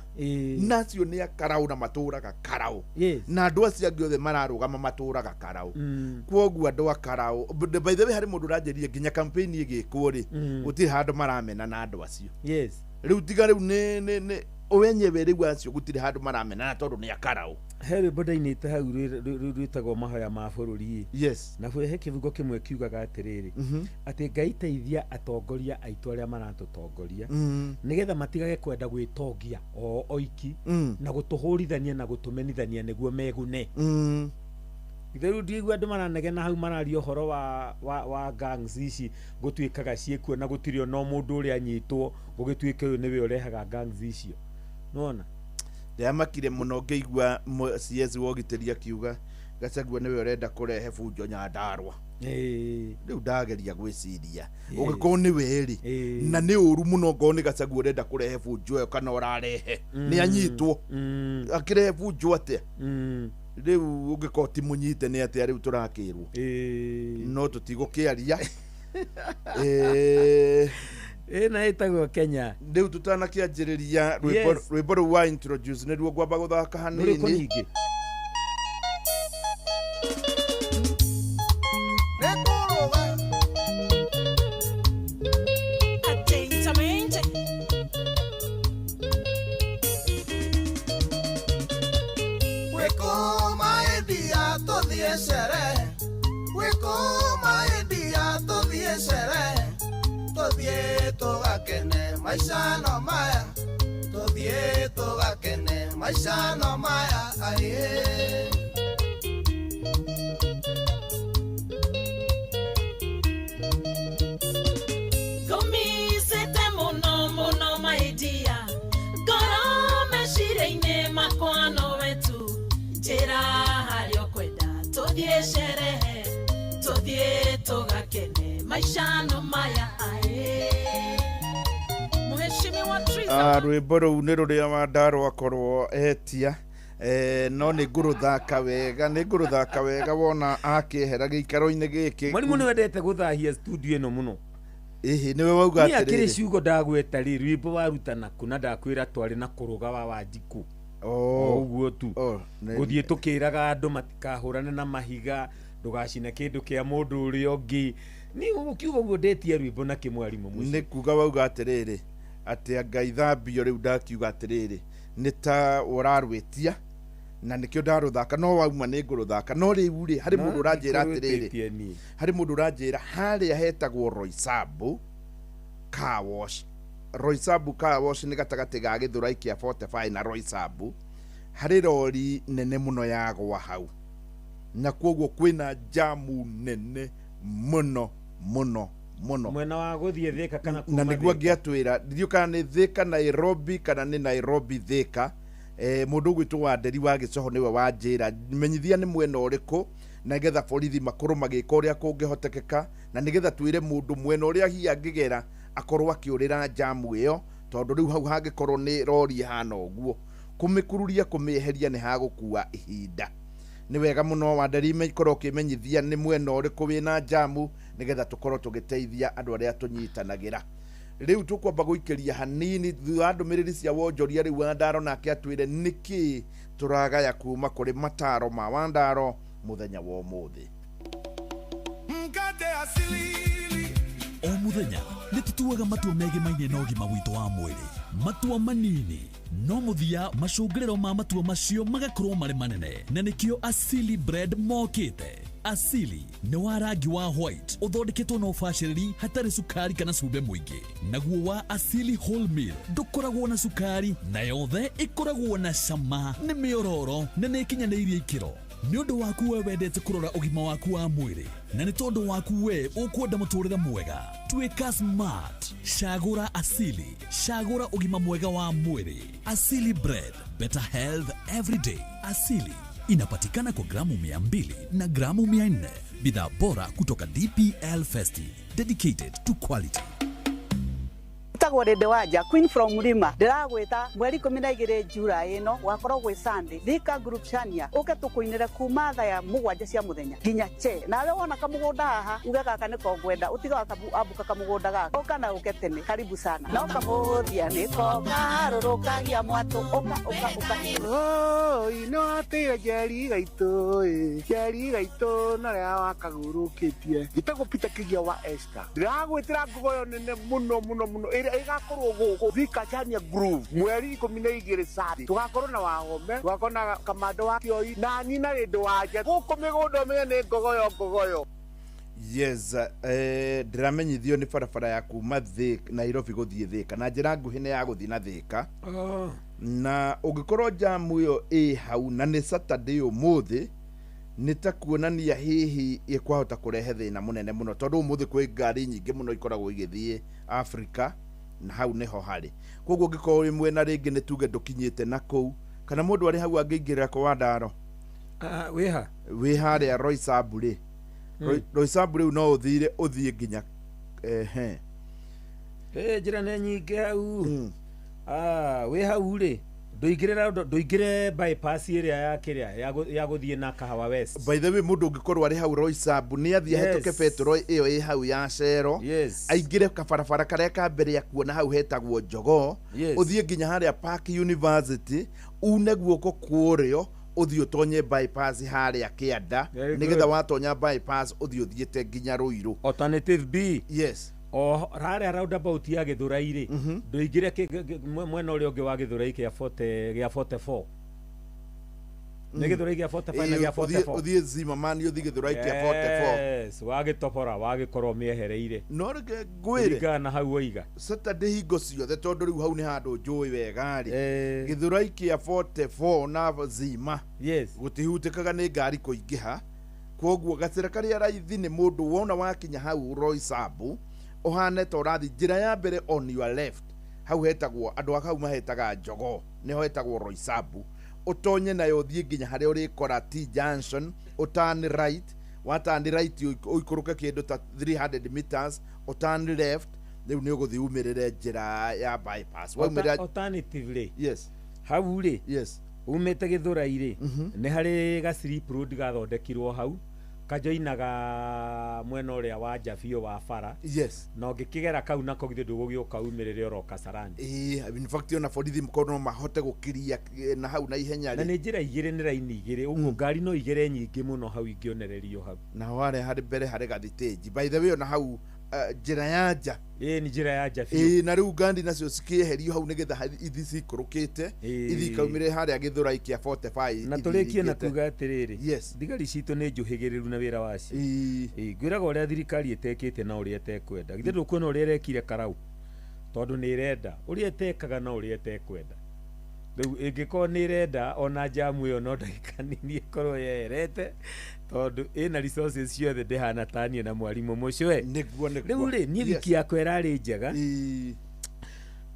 na acio nĩ a Karaũ na matũraga Karaũ, na andũ acio angĩ othe mararũgama matũraga Karaũ. Kwoguo andũ a Karaũ, by the way, harĩ mũndũ ũranjĩrire nginya campaign ĩgĩkwo rĩ, gũtirĩ handũ maramena na andũ acio. Rĩu tiga rĩu nĩ wenyewe rĩu acio gũtirĩ handũ maramenana tondũ nĩ a Karaũ. He rwĩmbo ndainĩte hau rwĩtagwo Mahoya ma Bũrũri. Na he kĩbungo kĩmwe kiugaga atĩrĩrĩ, atĩ Ngai teithia atongoria aitũ arĩa maratũtongoria, nĩgetha matigage kwenda gwĩtongia o oiki, na gũtũhũrithania na gũtũmenithania nĩguo megune. Rĩu ndiigua andũ maranegena hau mararia ũhoro wa gangs ici gũtuĩkaga ciĩkuo, na gũtirĩ ona mũndũ ũrĩa anyitwo gũgĩtuĩke ũyũ nĩwe ũrehaga gangs icio, nĩwona? Ndĩramakire mũno ngĩigua CS wa ũgitĩri akiuga Gachagua nĩwe ũrenda kũrehe bunjo Nyandarua. Rĩu ndageria gwĩciria, ũngĩkorwo nĩwe rĩ, na nĩ ũru mũno ngorwo nĩ Gachagua ũrenda kũrehe bunjo ĩyo kana ũrarehe, nĩ anyitwo akĩrehe bunjo atĩa? Rĩu ũngĩkorwo ti mũnyite nĩ atĩa rĩu tũrakĩrwo? No tũtigũkĩaria. Ĩna ĩtagwo Kenya. Rĩu tũtanakĩanjĩrĩria rwĩmbo, rwĩmbo rũu wa introduce nĩruo ngwamba gũthaka hanini. Rũrĩkũ ningĩ? Atentamente. Wĩkũma ĩndia tũthiĩ sherehe, wĩkũma ĩndia tũthiĩ sherehe, tũthiĩ tũgakene maica no maya, tũthiĩ tũgakene maica no maya aye. Ngũmicĩte mũno mũno maidia, ngoro meciria-inĩ makwa. Maisha no maya ae. Mheshimiwa Triza. Rwĩmbo rũu nĩ rũrĩa Wandaro akorwo etia, no nĩ ngũrũthaka wega, nĩ ngũrũthaka wega wona akĩehera gĩikaro-inĩ gĩkĩ. Mwarimu nĩ wendete gũthahia studio ĩno mũno. Ĩhĩ, nĩwe wauga Niĩ akĩrĩ atĩrĩrĩ. Ciugo ndagweta rĩ, rwĩmbo waruta naku na ndakwĩra twarĩ na kũrũga wa Wanjikũ. O ũguo tu gũthiĩ tũkĩraga andũ matikahũrane na mahiga, ndũgacine kĩndũ kĩa mũndũ ũrĩa ũngĩ. Ni ũkiuga ũguo ndetia rwĩmbo na kĩmwarimũ mũciĩ. Nĩ kuga wauga atĩrĩrĩ atĩ Ngai thambio rĩu, ndakiuga atĩrĩrĩ nĩ ta ũrarwĩtia na nĩkĩo ndarũthaka, no wauma nĩ ngũrũthaka. No rĩu rĩ, harĩ No, mũndũ ũranjĩra atĩrĩrĩ, ndikũrwĩtĩtie niĩ. Harĩ mũndũ ũranjĩra harĩa hetagwo Roysambu Car Wash. Roysambu Car Wash nĩ gatagatĩ ga Gĩthũrai kĩa 45 na Roysambu. Harĩ rori nene mũno yagwa hau, na kwoguo kwĩna jamu nene mũno mũno mũno. Mwena wa gũthiĩ Thĩka kana Na kuma nĩguo Thĩka? Ngĩatwĩra ndiũ kana nĩ Thĩka Nairobi kana nĩ Nairobi Thĩka. Mũndũ ũgwĩtwo Wanderi wa Gĩcoho nĩwe wanjĩra menyithia nĩ mwena ũrĩkũ, na nĩgetha borithi makorwo magĩka ũrĩa kũngĩhotekeka, na nĩgetha twĩre mũndũ mwena ũrĩa hihi angĩgera akorwo akĩũrĩra jamu ĩyo, tondũ rĩu hau hangĩkorwo nĩ rori ĩhana ũguo, kũmĩkururia kũmĩeheria nĩ hagũkua ihinda. Nĩ wega mũno Wanderi korwo ũkĩmenyithia nĩ mwena ũrĩkũ wĩna jamu, nĩgetha tũkorwo tũgĩteithia andũ arĩa tũnyitanagĩra. Rĩu tũkwamba gũikĩria hanini thutha wa ndũmĩrĩri cia wonjoria. Rĩu Wandaro nake atwĩre nĩkĩ tũragaya kuma kũrĩ mataro ma Wandaro mũthenya wa ũmũthĩ. Mkate asili. O muthenya nĩ tũtuaga matua megimaine na ũgima witũ wa mwĩrĩ, matua manini no mũthia macũngĩrĩro ma matua macio magakorwo marĩ manene, na nĩkĩo Asili Bread mokĩte. Asili nĩ wa rangi wa white, ũthondeketwo na ũbacĩrĩri, hatarĩ cukari kana cumbĩ mũingĩ. Naguo wa Asili Wholemeal ndũkoragwo na cukari, na yothe ĩkoragwo na cama, nĩ mĩororo na nĩ ĩkinyanĩirie ikĩro. Nĩ ũndũ waku we wendete kũrora ũgima waku wa mwĩrĩ, na nĩ tondũ waku we ũkwenda mũtũrĩre mwega, tuĩka smart, cagũra Asili, cagũra ũgima mwega wa mwĩrĩ. Asili Bread, better health every day. Asili inapatikana kwa gramu 200 na gramu 400. Bidhaa bora kutoka DPL Festive, dedicated to quality. Tagwo Rĩndĩ Wanja, Queen from Mlima. Ndĩragwĩta mweri 12 July ĩno, gwakorwo gwĩ Sunday, Thika Group Chania, ũke tũkũinĩre kuma thaa ya 7 cia mũthenya nginya che. Nawe wona kamũgũnda haha uge gaka nĩko ngwenda, ũtiga ambuka kamũgũnda gaka, ũka na ũke tene. Karibu sana. No kamũthia nĩko kaharũrũkagia mwatũ. Ũka, ũka, ũka. Oi, no atĩire njeri gaitũ ĩ, njeri gaitũ na rĩa wakagũrũkĩtie. Njĩtagwo Peter Kĩgia wa Esther. Ndĩragwĩtĩra ngogoyo nene mũno mũno mũno ĩrĩa ĩgakorwo gũkũ Thika Chania Groove mweri 12 Sunday. Tũgakorwo na Wahome, tũgakorwo na Kamando wa Kĩoi na ni na Rĩndũ Wanja gũkũ mĩgũnda, ũmenye nĩ ngogoyo ngogoyo. Yes, ndĩramenyithio nĩ barabara ya kuma Nairobi gũthiĩ Thĩka na njĩra nguhĩ nĩ ya gũthiĩ na Thĩka, na ũngĩkorwo jamu ĩyo ĩ hau na nĩ Saturday ũmũthĩ, nĩ ta kuonania hihi ĩkwahota kũrehe thĩna mũnene mũno, tondũ ũmũthĩ kwĩ ngari nyingĩ mũno ikoragwo igĩthiĩ Africa na hau nĩho harĩ. Koguo ũngĩkorwo wĩ mwena rĩngĩ nĩ tuge ndũkinyĩte na kũu, kana mũndũ arĩ hau angĩingĩrĩra kwa Wandaro. Ah, wĩha? Wĩ harĩa Roysambu rĩ, Roysambu rĩu no ũthire ũthiĩ nginya ehe. Njĩra nĩ nyingĩ hau. Ah, wĩ hau rĩ, ndũingĩre ndũingĩre bypass ĩrĩa ya kĩrĩa ya gũthiĩ na Kahawa West. By the way, mũndũ ũngĩkorwo arĩ hau Roysambu nĩ athiĩ ahĩtũke betũro ĩyo ĩ hau ya Cero, aingĩre kabarabara karĩa ka mbere ya kuona hau hetagwo Jogoo, ũthiĩ nginya harĩa Park University, une guoko kũrĩo, ũthiĩ ũtonye bypass harĩa kĩanda, Very nĩgetha good. Watonya bypass ũthiĩ ũthiĩte nginya Ruiru. Alternative B. Yes. O harĩa roundabout ya Gĩthũrai rĩ, ndũingĩre mwena ũrĩa ũngĩ wa Gĩthũrai kĩa 40, gĩa 44. Nĩ Gĩthũrai kĩa 45 na gĩa 44. Ũthiĩ Zimmerman, ũthiĩ Gĩthũrai kĩa 44. Yes, wagĩtobora wagĩkorwo mĩehereire. No reke ngwĩre, kũringana na hau waiga, Saturday hingo ciothe, tondũ rĩu hau nĩ handũ njũĩ wega rĩ, Gĩthũrai kĩa 44 na Zima gũtihutĩkaga nĩ ngari kũingĩha. Koguo gacĩra karĩa raithi nĩ mũndũ wona wakinya hau Roysambu, ũhane ta ũrathiĩ njĩra ya mbere on your left, hau hetagwo, andũ a hau mahetaga Jogoo, nĩho hetagwo Roysambu, ũtonye nayo ũthiĩ nginya harĩa ũrĩkora T junction, ũtani right. Wa turn right ũikũrũke kĩndũ ta 300 meters, ũ turn left, rĩu nĩ ũgũthiĩ umĩrĩre njĩra ya bypass. Waumĩrĩra Alternatively, yes, hau rĩ, yes, umĩte Gĩthũrai rĩ, nĩ harĩ ga slip road gathondekirwo hau kajoinaga mwena ũrĩa wa nja biũ wa bara. Yes. Na ũngĩkĩgera kau nako githĩ ndũgũgĩũka umĩrĩre oro Kasarani. Ĩĩ, in fact ona borithi mũkorwo no mahote gũkiria na hau na ihenya na rĩ. Nĩ njĩra igĩrĩ, nĩ raini igĩrĩ ũguo, ngari no igere nyingĩ mũno hau ingĩonererio hau. Naho harĩa harĩ mbere harĩ gathitĩnji, by the way, ona hau njĩra ya nja. Ĩĩ, nĩ njĩra ya nja biũ. Ĩĩ, na rĩu ngandi nacio cikĩeherio hau nĩgetha ithi cikũrũkĩte, ithi ikaumĩre harĩa Gĩthũrai kĩa 45. Na ithi tũrĩkie na iringĩte. kuga atĩrĩrĩ, yes, thigari citũ nĩ njũhĩgĩrĩru na wĩra wacio. Ĩĩ, ngwĩraga ũrĩa thirikari ĩtekĩte na ũrĩa ĩtekwenda. Githĩ ndũkuona ũrĩa ĩrekire Karau? Tondũ nĩ ĩrenda ũrĩa ĩtekaga na ũrĩa ĩtekwenda. Rĩu ĩngĩkorwo nĩ ĩrenda, ona jamu ĩyo no ndagĩka nini ĩkorwo yeherete, tondũ ĩna resources ciothe, ndĩhana ta niĩ na mwarimũ mũcwe. Nĩguo, nĩguo. Rĩu rĩ, niĩ wiki yakwa ĩrarĩ njega.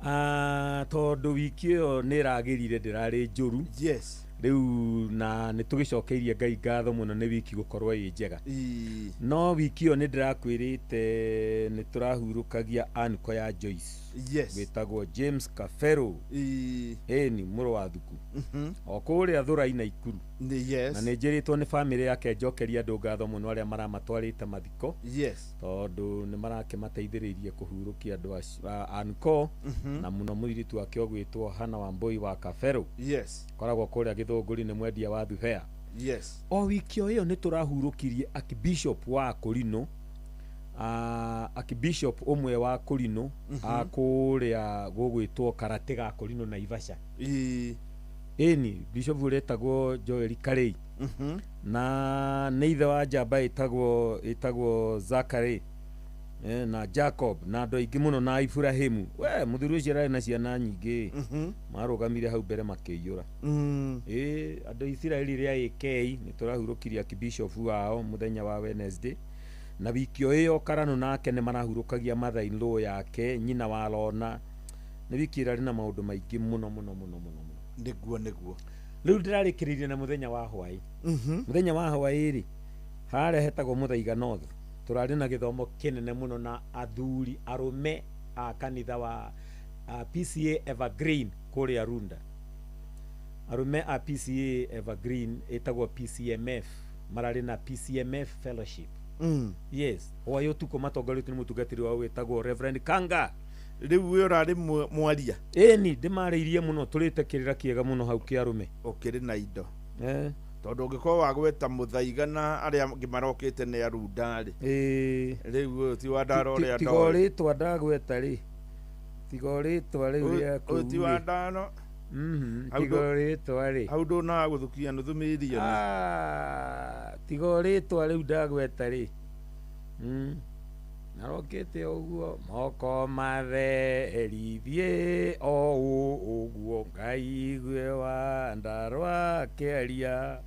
Ah, tondũ wiki ĩyo nĩ ĩragĩrire, ndĩrarĩ njũru. Yes. Rĩu na nĩ tũgĩcokeirie Ngai ngatho mũno nĩ wiki gũkorwo ĩ njega. No wiki ĩyo nĩ ndĩrakwĩrĩte nĩ tũrahurũkagia anko ya Joyce, yes, wĩtagwo James Kafero, ĩni mũrũ wa thuku o kũrĩa Thũrai na Ikuru. Yes. Na nĩ njĩrĩtwo nĩ bamĩrĩ yake njokeria andũ ngatho mũno arĩa maramatwarĩte mathiko, yes, tondũ nĩ marakĩmateithĩrĩirie kũhurũkia andũ acio anko, na mũno mũirĩtu wake ũgwĩtwo Hana Wambui wa Kabero. Yes. Koragwo kũrĩa Gĩthũngũri, nĩ mwendia wa thubea. Yes. O wiki o ĩyo nĩ tũrahurũkirie archbishop wa Kũrinũ, archbishop ũmwe wa Kũrinũ, a kũrĩa gũgwĩtwo Karatĩ ga Kũrinũ Naivasha. Ĩni bishop ũretagwo Joel Karei, na nĩ ithe wa njamba ĩtagwo Zachary na Jacob na andũ aingĩ mũno na Ibrahimu. We mũthuri ũcio ararĩ na ciana nyingĩ, marũgamire hau mbere makĩiyũra. Ĩ andũ a Isiraeli rĩa AK nĩ tũrahurũkirie archbishop wao mũthenya wa Wednesday. Na wiki o ĩyo Karano nake nĩ marahurũkagia mother in law yake, nyina wa Lona. Nĩ wiki ĩrarĩ na maũndũ maingĩ mũno mũno mũno mũno mũno. Nĩguo, nĩguo. Rĩu ndĩrarĩkĩrĩirie na mũthenya wa hwaĩ. Mũthenya wa hwaĩ rĩ, harĩa hetagwo Mũthaiga North, tũrarĩ na gĩthomo kĩnene mũno na athuri arũme a kanitha wa PCA Evergreen kũrĩa Runda. Arũme a PCA Evergreen ĩtagwo PCMF, mararĩ na PCMF fellowship. Yes, hwaĩ ũtukũ matongoretio nĩ mũtungatĩri wao wĩtagwo Reverend Kanga. Rĩu we ũrarĩ mwaria? Ĩni, ndĩmarĩirie mũno, tũrĩte kĩrĩra kĩega mũno hau kĩa arũme. Ũkĩrĩ na indo, eh. Tondũ ũngĩkorwo wagweta Mũthaiga na arĩa angĩ marokĩte nĩ Arunda rĩ, rĩu ũyũ ti wa ndaro ũrĩa Tiga ndoĩ. rĩtwa ndagweta rĩ, tiga rĩtwa rĩu rĩa kũu Ũyũ ti wa rĩ. ndaro. Hau Tiga rĩtwa rĩ. Hau ndũnaga gũthukia nuthu mirioni. Ah, tiga rĩtwa rĩu ndagweta rĩ. Narokĩte ũguo moko matherithie o ũguo ngaigue wa ndarwa akĩaria.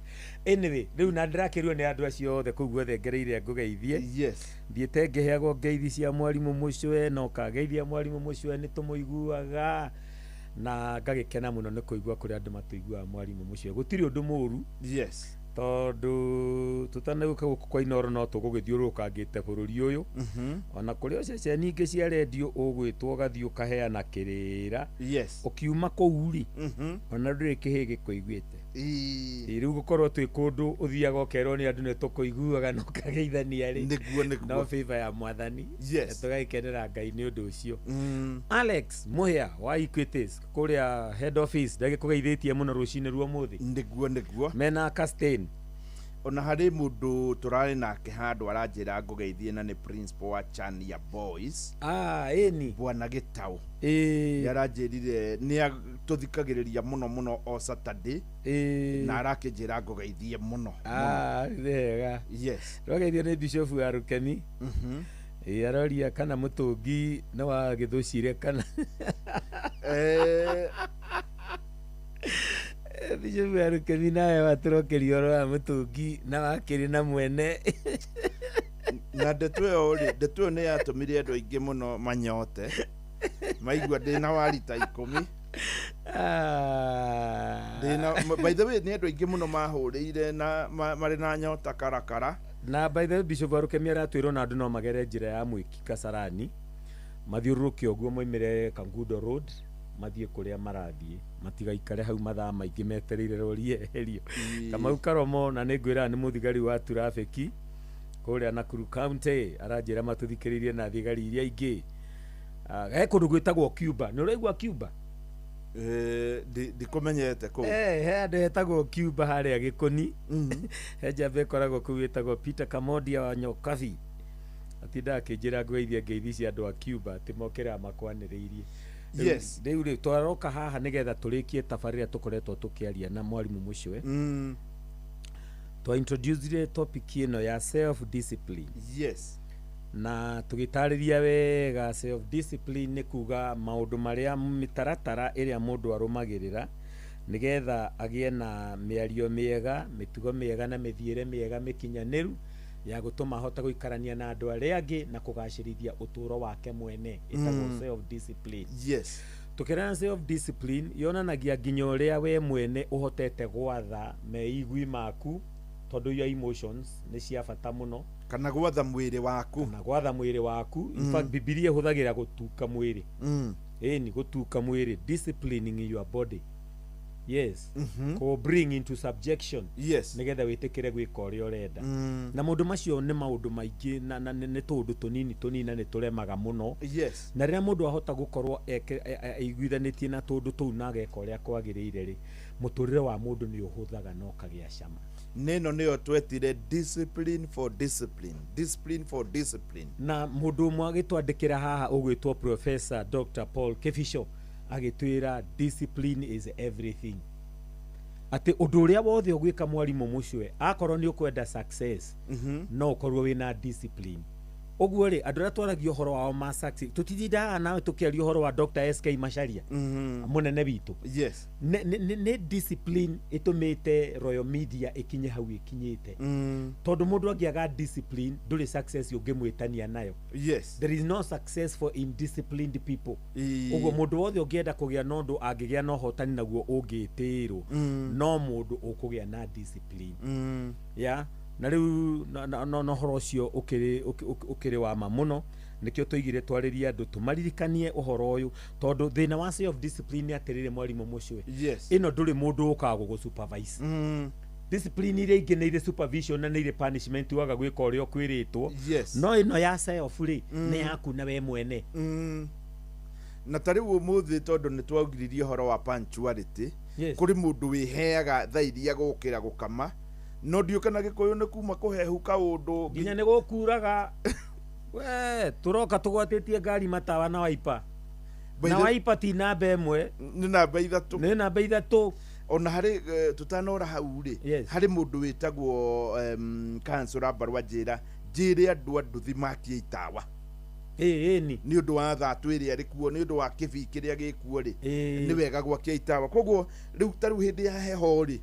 Anyway, rĩu na ndĩrakĩrwo nĩ andũ acio othe kũu guothe ngereire ngũgeithie. Yes. Thiĩte ngĩheagwo ngeithi cia mwarimũ mũcwe, na ũkageithia mwarimũ mũcwe, nĩ tũmũiguaga na ngagĩkena mũno nĩ kũigua kũrĩa andũ matũiguaga mwarimũ mũcwe. Gũtirĩ ũndũ mũru. Yes. Tondũ tũtanagũka gũkũ kwa Inooro no tũgũgĩthiũrũrũkangĩte bũrũri ũyũ. Ona kũrĩ o ceceni ingĩ cia rendio ũgwĩtwo ũgathiĩ ũkaheana kĩrĩra. Yes. Ũkiuma kũu rĩ, ona ndũrĩ kĩhĩ gĩkũiguĩte. Ĩ, rĩu gũkorwo twĩ kũndũ ũthiaga ũkerwo nĩ andũ nĩ tũkũiguaga na ũkageithania rĩ, nĩguo, nĩguo. No favor ya mwathani. Yes. Na tũgagĩkenera Ngai nĩ ũndũ ũcio. Alex Mũhĩa wa Equities kũrĩa head office ndagĩkũgeithĩtie mũno rũcinĩ rwa ũmũthĩ. Nĩguo, nĩguo. Mena Castain. Ona harĩ mũndũ tũrarĩ nake handũ aranjĩra ngũgeithie, na nĩ principal wa Chania Boys. Ah, ĩni. Bwana Gĩtaũ. Ĩĩ. Nĩ aranjĩrire nĩ tũthikagĩrĩria mũno mũno o Saturday. Ĩĩ. Na arakĩnjĩra ngũgeithie mũno. Ah, nĩ wega. Yes. Rwageithio nĩ Bishop wa Rũkeni. Ĩĩ, aroria kana mũtũngi nĩ wa gĩthũcire kana Bishop wa Rũkeni nawe watũrokeria ũhoro wa mũtũngi na wakĩrĩ na mwene. Na ndeto ĩyo rĩ, ndeto ĩyo nĩ yatũmire andũ aingĩ mũno manyote maigua ndĩna wa rita 10. Ndĩna, by the way, nĩ andũ aingĩ mũno mahũrĩire na marĩ na nyota karakara. Na by the way, Bishop Warukemi aratwĩrwo na andũ no magere njĩra ya Mwĩki Kasarani, mathiũrũrũke ũguo moimĩre Kangundo Road, mathiĩ kũrĩa marathiĩ, matigaikare hau mathaa maingĩ metereire rori yeherio. Kamau Karomo, na nĩ ngwĩraga nĩ mũthigari wa traffic kũrĩa Nakuru County, aranjĩra matũthikĩrĩirie na thigari iria ingĩ. He kũndũ gwĩtagwo Cuba, nĩ ũraigua Cuba? Ndikũmenyete kũu. He handũ hetagwo Cuba harĩa Gĩkũni. He njamba ĩkoragwo kũu ĩtagwo Peter Kamondia wa Nyokabi, atindaga akĩnjĩra ngũgeithia ngeithi cia andũ a Cuba atĩ mokĩraga makwanĩrĩirie. Rĩu rĩ, twaroka haha nĩgetha tũrĩkie tabarĩra tũkoretwo tũkĩaria na mwarimũ Mũcwe. Twa introducire topic ĩno ya self discipline. Na tũgĩtarĩria wega self discipline nĩ kuga maũndũ marĩa, mĩtaratara ĩrĩa mũndũ arũmagĩrĩra nĩgetha agĩe na mĩario mĩega, mĩtugo mĩega na mĩthiĩre mĩega mĩkinyanĩru ya gũtũma ahote gũikarania na andũ arĩa angĩ na kũgacĩrithia ũtũũro wake mwene, ĩtagwo self discipline. Tũkĩrana self discipline yonanagia nginya ũrĩa we mwene ũhotete gwatha meigui maku, tondũ your emotions nĩ cia bata mũno. Kana gwatha mwĩrĩ waku. Kana gwatha mwĩrĩ waku. In fact, Bibilia ĩhũthagĩra gũtuka mwĩrĩ. Ĩni gũtuka mwĩrĩ, disciplining your body, yes, kũ bring into subjection nĩgetha wĩtĩkĩre gwĩka ũrĩa ũrenda. Na maũndũ macio nĩ maũndũ maingĩ na nĩ tũũndũ tũnini tũnini na nĩ tũremaga mũno. Na rĩrĩa mũndũ ahota gũkorwo aiguithanĩtie na tũũndũ tũu na ageka ũrĩa kwagĩrĩire rĩ, mũtũrĩre wa mũndũ nĩ ũhũthaga na ũkagĩa cama. Nĩno nĩyo twetire discipline for discipline, discipline for discipline. Na mũndũ ũmwe agĩtwandĩkĩra haha ũgwĩtwo Professor Dr. Paul Kĩbico agĩtwĩra discipline is everything, atĩ ũndũ ũrĩa wothe ũgwĩka, mwarimũ Mũcwe, akorwo nĩ ũkwenda success, no ũkorwo wĩna discipline. Ũguo rĩ, andũ arĩa twaragia ũhoro wao ma success, tũtitindaga nawe tũkĩaria ũhoro wa Dr. SK Macharia, mũnene witũ. Nĩ discipline ĩtũmĩte Royal Media ĩkinye hau ĩkinyĩte, tondũ mũndũ angĩaga discipline, ndũrĩ success ũngĩmwĩtania nayo. There is no success for indisciplined people. Ũguo mũndũ wothe ũngĩenda kũgĩa na ũndũ angĩgĩa na ũhotani naguo ũngĩtĩĩrwo, no mũndũ ũkũgĩa na discipline. Ya na rĩu na ũhoro ũcio ũkĩrĩ wa ma mũno, nĩkĩo tũigire twarĩrie andũ, tũmaririkanie ũhoro ũyũ, tondũ thĩna wa self discipline nĩ atĩrĩrĩ, mwarimũ Mũcwe, ĩno ndũrĩ mũndũ ũkaga gũgũ supervise. Discipline iria ingĩ nĩ irĩ supervision na nĩ irĩ punishment waga gwĩka ũrĩa ũkwĩrĩtwo. No ĩno ya self rĩ, nĩ yaku na we mwene. Na ta rĩu ũmũthĩ, tondũ nĩ twaugiririe ũhoro wa punctuality, kũrĩ mũndũ wĩheaga thaa iria gũkĩra gũkama, no ndiũ kana Gĩkũyũ nĩ kuma kũhehu kaũndũ. Nginya nĩ gũkuraga, we tũroka tũgwatĩtie ngari matawa na waipa na waipa ti namba ĩmwe. Nĩ namba 3. Nĩ namba 3. Ona harĩ tũtanora hau rĩ, harĩ mũndũ wĩtagwo kansũra Mbarwa, njĩra njĩre andũ a nduthi makie itawa. Ĩni. Nĩ ũndũ wa thatũ ĩrĩa ĩrĩ kuo, nĩ ũndũ wa kĩbii kĩrĩa gĩkuo rĩ, nĩ wega gwakia itawa. Koguo rĩu ta rĩu hĩndĩ ya heho rĩ,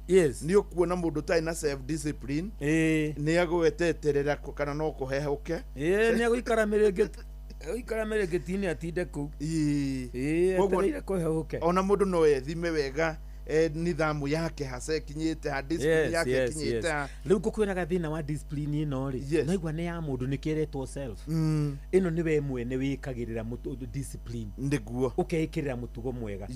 nĩ ũkuona mũndũ ũtarĩ na self discipline nĩ agweteterera kana no kũhehũke. Nĩ agũikara mĩrĩngĩti, agũikara mĩrĩngĩti-inĩ, atinde kũu. Etereire kũhehũke. Ona mũndũ no ethime wega nidhamu yake hasa ĩkinyĩte ha, discipline yake ĩkinyĩte ha. Rĩu ngũkwĩraga thĩna wa discipline ĩno rĩ, naigua nĩ ya mũndũ, nĩ kĩretwo self. Ĩno nĩ we mwene wĩkagĩrĩra discipline. Nĩguo. Ũkeĩkĩrĩra mũtugo mwega. Ta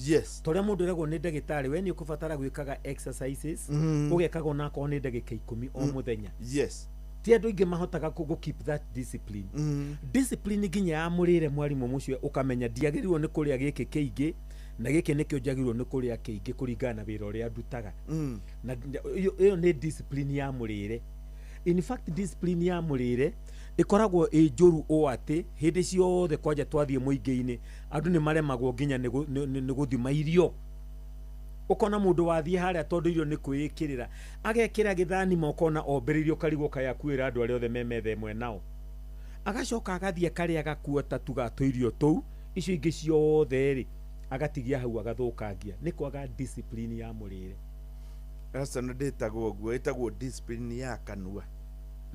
ũrĩa mũndũ eragwo nĩ ndagĩtarĩ, we nĩ ũkũbatara gwĩkaga exercises, ũgekaga onakorwo nĩ ndagĩka 10 o mũthenya. Ti andũ aingĩ mahotaga gũ keep that discipline. Discipline nginya ya mũrĩre, mwarimũ mũcio, ũkamenya ndiagĩrĩirwo nĩ kũrĩa gĩkĩ kĩingĩ na gĩkĩ nĩkĩo njagĩrĩirwo nĩ kũrĩa kĩingĩ kũringana na wĩra ũrĩa ndutaga. Na ĩyo nĩ discipline ya mũrĩre. In fact, discipline ya mũrĩre ĩkoragwo ĩ njũru ũũ atĩ hĩndĩ ciothe kwanja twathiĩ mũingĩ-inĩ, andũ nĩ maremagwo nginya nĩ gũthima irio. Ũkona mũndũ wathiĩ harĩa, tondũ irio nĩ kwĩĩkĩrĩra, agekĩra gĩthani ma ũkona ombĩrĩirio karigwo kaĩ akuĩra andũ arĩa othe me metha ĩmwe nao, agacoka agathiĩ akarĩa gakuota tuga tũirio tũu, icio ingĩ ciothe rĩ, agatigia hau agathũkangia, nĩ kwaga discipline ya mũrĩre. Aca, na ndĩtagwo ũguo, ĩtagwo discipline ya kanua.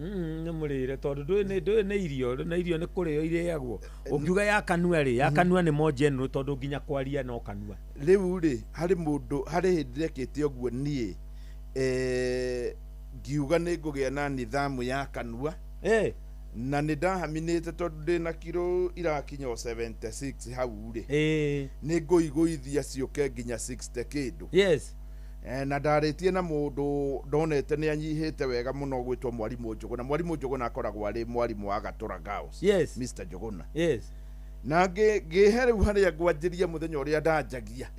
Nĩ mũrĩre, tondũ ndũĩ nĩ irio, na irio nĩ kũrĩo irĩagwo. Ũngiuga ya kanua rĩ, ya kanua nĩ more general, tondũ nginya kwaria no kanua. Rĩu rĩ, harĩ mũndũ, harĩ hĩndĩ ndekĩte ũguo niĩ, Ngiuga nĩ ngũgĩa na nithamu ya kanua. Na nĩ ndahaminĩte tondũ ndĩna kiro irakinya o 76 hau rĩ, nĩ ngũigũithia ciũke nginya 60 kĩndũ. Na ndarĩtie na mũndũ ndonete nĩ anyihĩte wega mũno gwĩtwo mwarimũ Njũgũna. Mwarimũ Njũgũna akoragwo arĩ mwarimũ wa Gatũra Girls. Mr Njũgũna. Na ngĩhe rĩu harĩa ngwanjĩria mũthenya ũrĩa ndanjagia.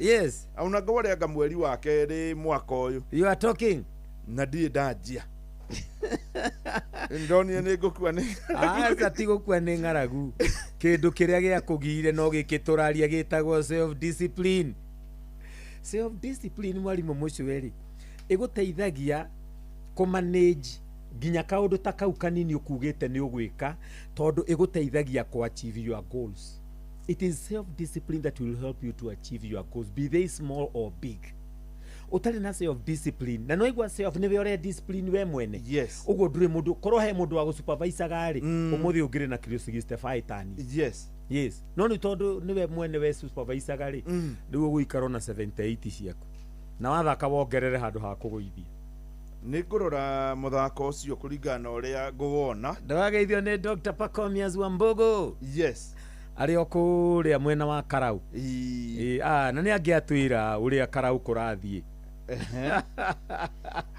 Ona ngwarĩanga mweri wa kerĩ mwaka ũyũ. You are talking. Na ndirĩ ndanjia. Ndonire nĩ ngũkua nĩ Aca, ti gũkua nĩ ng'aragu. Kĩndũ kĩrĩa gĩa kũgire no gĩkĩ tũraria gĩtagwo self discipline. Self discipline, mwarimũ Mũcweri, ĩgũteithagia kũmanage nginya kaũndũ ta kau kanini ũkugĩte nĩ ũgwĩka, tondũ ĩgũteithagia kũ achieve your goals. It is self discipline that will help you to achieve your goals, be they small or big. Ũtarĩ na self discipline, na no igua self nĩwe ũrĩa discipline we mwene. Ũguo ndũrĩ mũndũ korwo he mũndũ wa gũsupervisaga rĩ, ũmũthĩ ũngĩrĩ na kiro 65 tani. Yes, no nĩ tondũ nĩwe mwene we supervisaga rĩ, rĩu ũgũikara na 78 ciaku na wathaka wongerere handũ ha kũgũithia. Nĩ ngũrora mũthako ũcio kũringana na ũrĩa ngũwona. Ndwageithio nĩ Dr. Pacomius Wambugu. Arĩ o kũrĩa mwena wa Karau. Ĩ, na nĩ angĩatwĩra ũrĩa Karau kũrathiĩ.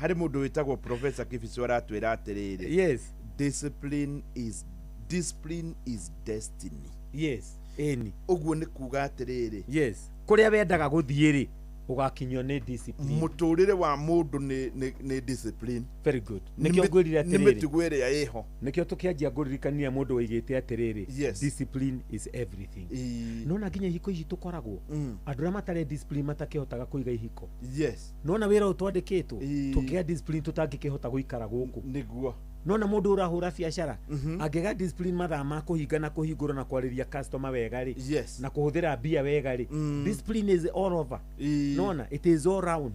Harĩ mũndũ wĩtagwo Professor Kibicu aratwĩra atĩrĩrĩ, discipline is destiny. Yes, ĩni. Ũguo nĩ kuga atĩrĩrĩ, Kũrĩa wendaga gũthiĩ rĩ, ũgakinyio nĩ discipline. Mũtũrĩre wa mũndũ nĩ discipline. Very good. Nĩ Nĩkĩo ngwĩrire nĩ atĩrĩrĩ, mĩtugo ĩrĩa ĩho. Nĩkĩo tũkĩanjia ngũririkania mũndũ waigĩte atĩrĩrĩ, discipline is everything. Nona nginya ihiko ici tũkoragwo, andũ arĩa matarĩ discipline matakĩhotaga kũiga ihiko. Nona wĩra ũyũ twandĩkĩtwo, tũngĩaga discipline tũtangĩkĩhota gũikara gũkũ. Nona mũndũ ũrahũra biacara angĩaga discipline mathaa ma kũhinga na kũhingũra na kwarĩria customer wega rĩ, na kũhũthĩra mbia wega rĩ, discipline is all over. Nona it is all round.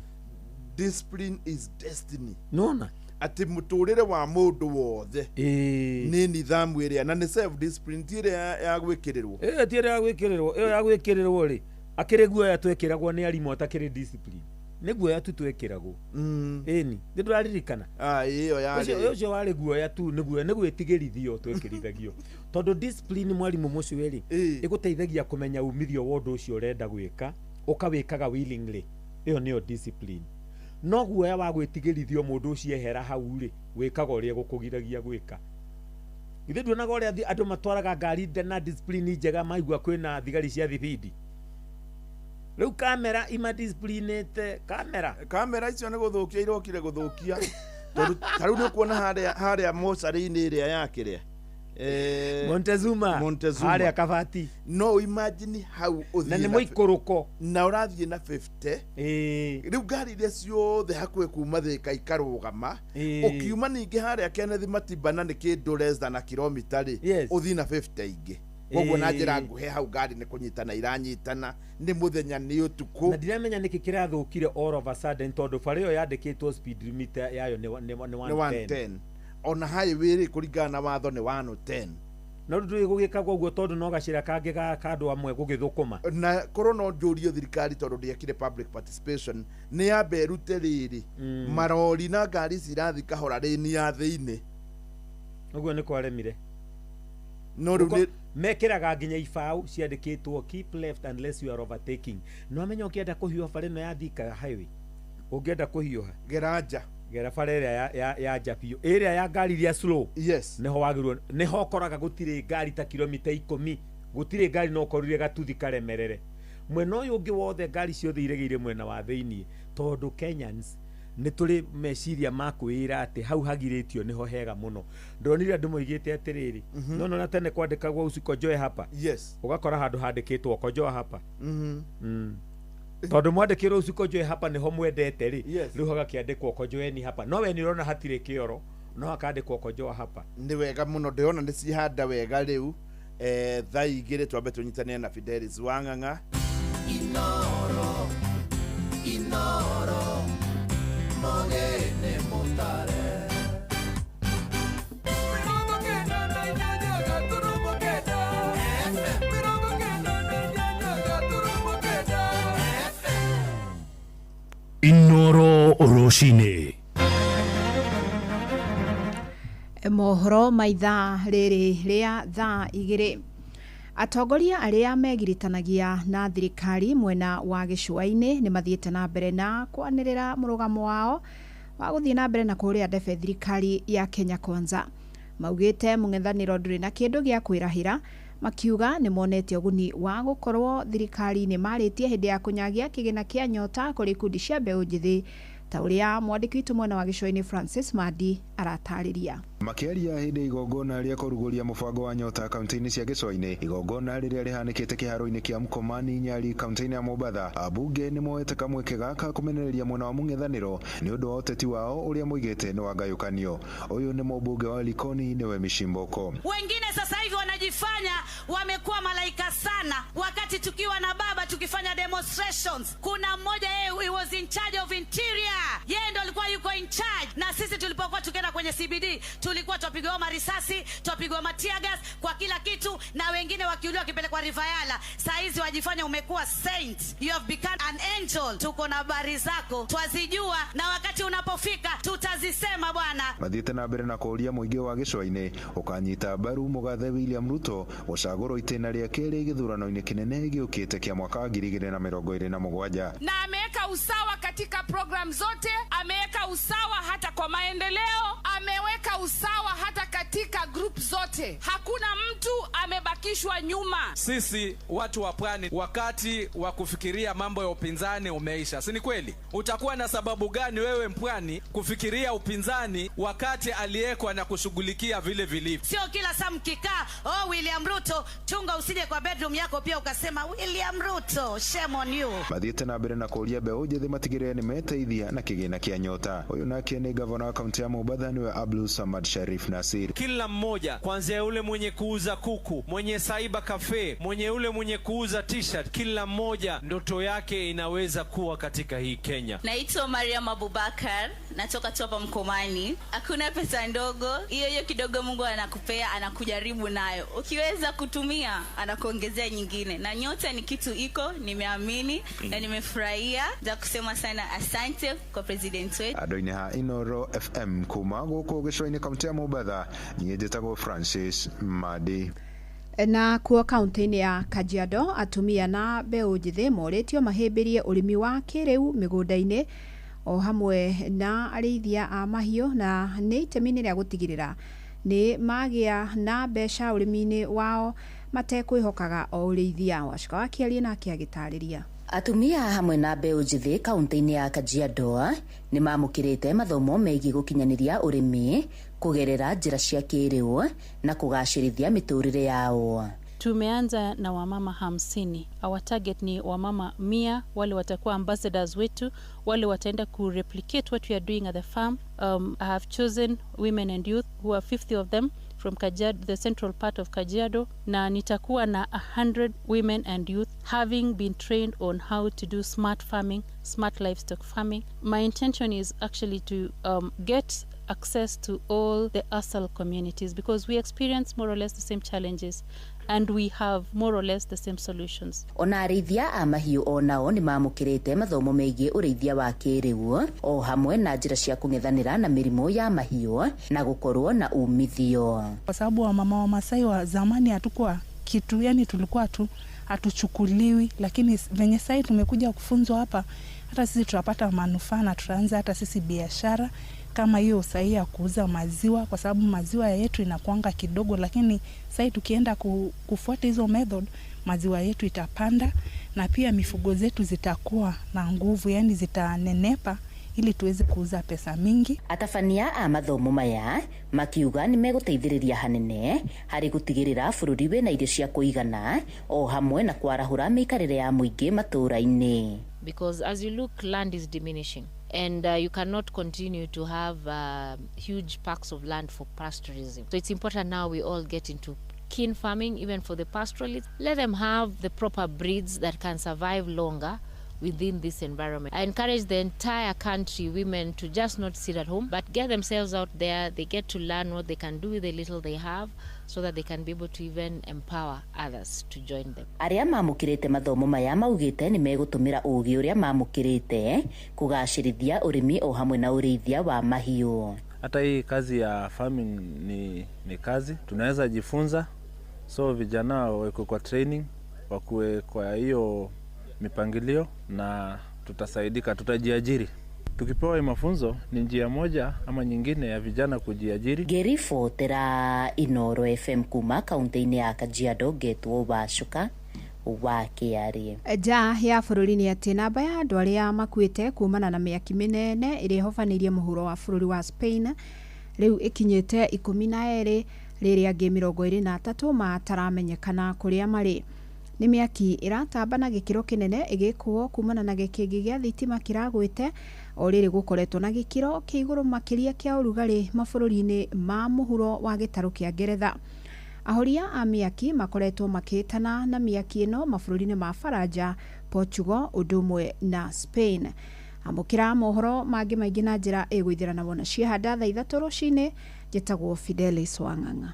Discipline is destiny. Nona atĩ mũtũrĩre wa mũndũ wothe nĩ nithamu ĩrĩa na nĩ self discipline, ti ĩrĩa ya gwĩkĩrĩrwo. Ĩyo ti ĩrĩa ya gwĩkĩrĩrwo. Ĩyo ya gwĩkĩrĩrwo rĩ, akĩrĩ guoya twekĩragwo nĩ arimũ atakĩrĩ discipline, nĩ guoya tu twekĩragwo. Ĩni nĩ ndũraririkana? Ah, ĩyo yarĩ Ũcio warĩ guoya tu, nĩ guoya, nĩ gwĩtigĩrithio twekĩrithagio, tondũ discipline, mwarimũ Mũcweri, ĩgũteithagia kũmenya umithio wa ũndũ ũcio ũrenda gwĩka, ũkawĩkaga willingly. Ĩyo nĩyo discipline. No guoya wa gwĩtigĩrithio mũndũ ũcio ehera hau rĩ, wĩkaga ũrĩa gũkũgiragia gwĩka. Ithuĩ nduonaga ũrĩa andũ matwaraga ngari na discipline njega maigua kwĩna thigari cia thibindi. Rĩu kamera imadisciplinĩte kamera. Kamera icio nĩ gũthũkia irokire gũthũkia, tondũ ta rĩu nĩ ũkuona harĩa mocarĩ-inĩ ĩrĩa ya kĩrĩa Montezuma. Montezuma. Harĩa Kabati. No imagine hau ũthiĩ Na nĩ mũikũrũko. Na ũrathiĩ na 50. Rĩu ngari iria ciothe hakuhĩ kuma Thĩka ikarũgama. Ũkiuma ningĩ harĩa Kenneth Matiba na nĩ kĩndũ less than a kilomita rĩ, ũthiĩ na 50 ingĩ. Koguo na njĩra nguhĩ hau ngari nĩ kũnyitana iranyitana, nĩ mũthenya nĩ ũtukũ. Na ndiramenya nĩkĩ kĩrathũkire all of a sudden, tondũ bara ĩyo yandĩkĩtwo speed limit yayo nĩ nĩ 110. 110. Ona highway rĩ, kũringana na watho nĩ 110. No rĩu ndũĩ gũgĩkagwo ũguo tondũ no gacĩra kangĩ ga kandũ amwe gũgĩthũkũma. Na korwo no njũrie thirikari, tondũ ndĩekire public participation, nĩ yambe ĩrute rĩrĩ marori na ngari ici irathiĩ kahora rĩni ya thĩinĩ. Ũguo nĩ kwaremire. No rĩu Mekĩraga nginya ibaũ ciandĩkĩtwo "Keep left unless you are overtaking". No amenya ũkĩenda kũhiũha bara ĩno ya Thika highway, ũngĩenda kũhiũha, gera nja, gera bara ĩrĩa ya nja biũ, ĩrĩa ya ngari iria slow. Nĩho wagĩrĩirwo, nĩho ũkoraga gũtirĩ ngari ta kilomita 10 gũtirĩ ngari, no ũkorire gatuthi karemerere. Mwena ũyũ ũngĩ wothe ngari ciothe iregeire mwena wa thĩiniĩ, tondũ Kenyans nĩ tũrĩ meciria ma kwĩra atĩ hau hagirĩtio nĩho hega mũno. Ndonire andũ moigĩte atĩrĩrĩ, no nona tene kwandĩkagwo "Usikonjoe hapa". Ũgakora handũ handĩkĩtwo "Kojoa hapa". Tondũ mwandĩkĩrwo "Usikonjoe hapa" nĩho mwendete rĩ, rĩu hagakĩandĩkwo "Kojoeni hapa". No we nĩ ũrona hatirĩ kĩoro, no hakandĩkwo "Kojoa hapa". Nĩ wega mũno, ndĩrona nĩ cihanda wega rĩu. Thaa 2 twambe tũnyitanĩre na Fidelis Wang'ang'a. Inoro, Inoro, Mogene Mutare. 98.9 FM. 98.9 FM. Inoro rũcinĩ. Mohoro ma ithaa rĩrĩ rĩa thaa 2. Atongoria arĩa megiritanagia na thirikari mwena wa gĩcũa-inĩ nĩ mathiĩte na mbere na kwanĩrĩra mũrũgamo wao wa gũthiĩ na mbere na kũrĩa ndebe thirikari ya Kenya Kwanza. Maugĩte mũng'ethanĩro ndũrĩ na kĩndũ gĩa kwĩrahĩra, makiuga nĩ monete ũguni wa gũkorwo thirikari-inĩ marĩtie hĩndĩ ya kũnyagia kĩgĩna kĩa nyota kũrĩ ikundi cia mbeũ njĩthĩ, ta ũrĩa mwandĩki witũ mwena wa gĩcũa-inĩ Francis Mandi aratarĩria. Makĩaria hĩndĩ igongona rĩa kũrugũria mũbango wa nyota kaunti-inĩ cia gĩcũa-inĩ, igongona rĩrĩa rĩhanĩkĩte kĩharo-inĩ kĩa Mkomani Nyali kaunti-inĩ ya Mombatha, ambunge nĩ moete kamweke gaka kũmenereria mwena wa mũng'ethanĩro nĩ ũndũ wa ũteti wao ũrĩa moigĩte nĩ wa ngayũkanio. Ũyũ nĩ mũmbunge wa Likoni nĩwe Mishimboko. Wengine sasa hivi wanajifanya wamekuwa malaika sana, wakati tukiwa na baba tukifanya demonstrations. Kuna mmoja yeye, he was in charge of interior, yeye ndo alikuwa yuko in charge, na sisi tulipokuwa tukienda kwenye CBD tulikuwa twapigwa marisasi, twapigwa tear gas kwa kila kitu, na wengine wakiuliwa wakipelekwa Rivayala. Saa hizi wajifanya umekuwa saint, you have become an angel. Tuko na habari zako twazijua, na wakati unapofika tutazisema bwana. Mathiĩte na mbere na kũũria mũingĩ wa gĩcũa-inĩ ũkanyita mbaru mũgathe William Ruto gũcagũrwo itĩna rĩa kerĩ gĩthurano-inĩ kĩnene gĩũkĩte kĩa mwaka wa 2027. Na ameweka usawa katika program zote, ameweka usawa hata kwa maendeleo, ameweka usawa hata katika group zote. Hakuna mtu amebakishwa nyuma. Sisi watu wa pwani, wakati wa kufikiria mambo ya upinzani umeisha, si ni kweli? Utakuwa na sababu gani wewe mpwani kufikiria upinzani wakati aliyekwa na kushughulikia vile vilivyo? Sio kila saa mkikaa, oh William Ruto, chunga usije kwa bedroom yako pia ukasema William Ruto, shame on you. Mathiĩte na mbere na kũũria mbeũ njĩthĩ matigĩrĩre nĩ meteithia na kĩgĩna kĩa nyota. Ũyũ nake nĩ gavana wa kaunti ya Mombatha nĩwe Abdul Samad Sharif Nasir. Kila mmoja kuanzia yule mwenye kuuza kuku, mwenye cyber cafe, mwenye yule mwenye kuuza t-shirt, kila mmoja ndoto yake inaweza kuwa katika hii Kenya. Naitwa Mariam Abubakar, natoka tu hapa Mkomani. Hakuna pesa ndogo, hiyo hiyo kidogo Mungu anakupea, anakujaribu nayo. Ukiweza kutumia, anakuongezea nyingine. Na nyota ni kitu iko, nimeamini na nimefurahia. Za kusema sana asante kwa president wetu. Andũ-inĩ ha Inoro FM kuma gũkũ gĩcũa-inĩ kaunti ya Mombatha, niĩ njĩtagwo Francis Madi. Na kuo kaunti-inĩ ya Kajiado, atumia na mbeũ njĩthĩ morĩtio mahĩmbĩrie ũrĩmi wa kĩrĩu mĩgũnda-inĩ o hamwe na arĩithia a mahiũ, na nĩ itemi-inĩ rĩa gũtigĩrĩra nĩ magĩa na mbeca ũrĩmi-inĩ wao matekwĩhokaga o ũrĩithia. Wacuka wa Kĩarie nake agĩtarĩria. Atumia hamwe na mbeũ njĩthĩ kaunti-inĩ ya Kajiado nĩ mamũkĩrĩte mathomo megiĩ gũkinyanĩria ũrĩmi kũgerera njĩra cia kĩrĩu na kũgacĩrithia mĩtũrĩre yao. Tumeanza na wamama 50. Our target ni wamama 100, wale watakuwa ambassadors wetu, wale wataenda ku replicate what we are doing at the farm. I have chosen women and youth who are 50 of them from Kajiado, the central part of Kajiado, na nitakuwa na 100 women and youth having been trained on how to do smart farming, smart livestock farming. My intention is actually to get access to all the ASAL communities, because we experience more or less the same challenges and we have more or less the same solutions. Ona arĩithia a mahiũ onao nĩ mamũkĩrĩte mathomo megiĩ ũrĩithia wa kĩrĩu o hamwe na njĩra cia kũng'ethanĩra na mĩrimũ ya mahiũ na gũkorwo na umithio. Kwa sababu wamama wa Masai wa zamani hatukuwa kitu, yani tulikuwa tu hatuchukuliwi, lakini venye sasa tumekuja kufunzwa hapa, hata sisi tutapata manufaa na tutaanza hata sisi biashara kama hiyo sahihi ya kuuza maziwa, kwa sababu maziwa yetu inakuanga kidogo, lakini sasa tukienda kufuata hizo method maziwa yetu itapanda na pia mifugo zetu zitakuwa na nguvu, yani zitanenepa ili tuweze kuuza pesa mingi. Atabania a mathomo maya makiuga nĩ megũteithĩrĩria hanene harĩ gũtigĩrĩra bũrũri wĩna irio cia kũigana o hamwe na kwarahũra mĩikarĩre ya mũingĩ matũũra-inĩ. Because as you look, land is diminishing and you cannot continue to have huge parks of land for pastorism. So it's important now we all get into keen farming, even for the pastoralists. Let them have the proper breeds that can survive longer within this environment. I encourage the entire country, women, to just not sit at home, but get themselves out there. They get to learn what they can do with the little they have so that they can be able to even empower others to join them. Arĩa mamũkĩrĩte mathomo maya maugĩte nĩ megũtũmĩra ũgĩ ũrĩa mamũkĩrĩte kũgacĩrithia ũrĩmi o hamwe na ũrĩithia wa mahiũ. Hata hii kazi ya farming ni kazi tunaweza jifunza, so vijana wawekwe kwa training, wakuwe kwa hiyo mipangilio na tutasaidika, tutajiajiri. Tukipewa hii mafunzo ni njia moja ama nyingine ya vijana kujiajiri. Ngĩribotera Inoro FM kuma kaunti-inĩ ya Kajiado ngetwo Wacuka wa Kĩarĩ. Nja ya bũrũri nĩ atĩ namba ya andũ arĩa makuĩte kumana na mĩaki mĩnene ĩrĩa ĩhobanĩirie mũhuro wa bũrũri wa Spain rĩu ĩkinyĩte 12 rĩrĩa angĩ 23 mataramenyekana kũrĩa marĩ. Nĩ mĩaki ĩratamba na gĩkĩro kĩnene ĩgĩkwo kumana na gĩkĩngĩ gĩa thitima kĩragwĩte o rĩrĩ gũkoretwo na gĩkĩro kĩa igũrũ makĩria kĩa ũrugarĩ mabũrũri-inĩ ma mũhuro wa gĩtarũ kĩa Ngeretha. Ahoria a mĩaki makoretwo makĩtana na mĩaki ĩno mabũrũri-inĩ ma Faranja, Portugal ũndũ ũmwe na Spain. Amũkĩra mohoro mangĩ maingĩ na njĩra ĩgũithĩrana wona ciehanda thaa 3 rũcinĩ. Njĩtagwo Fidelis Wang'ang'a.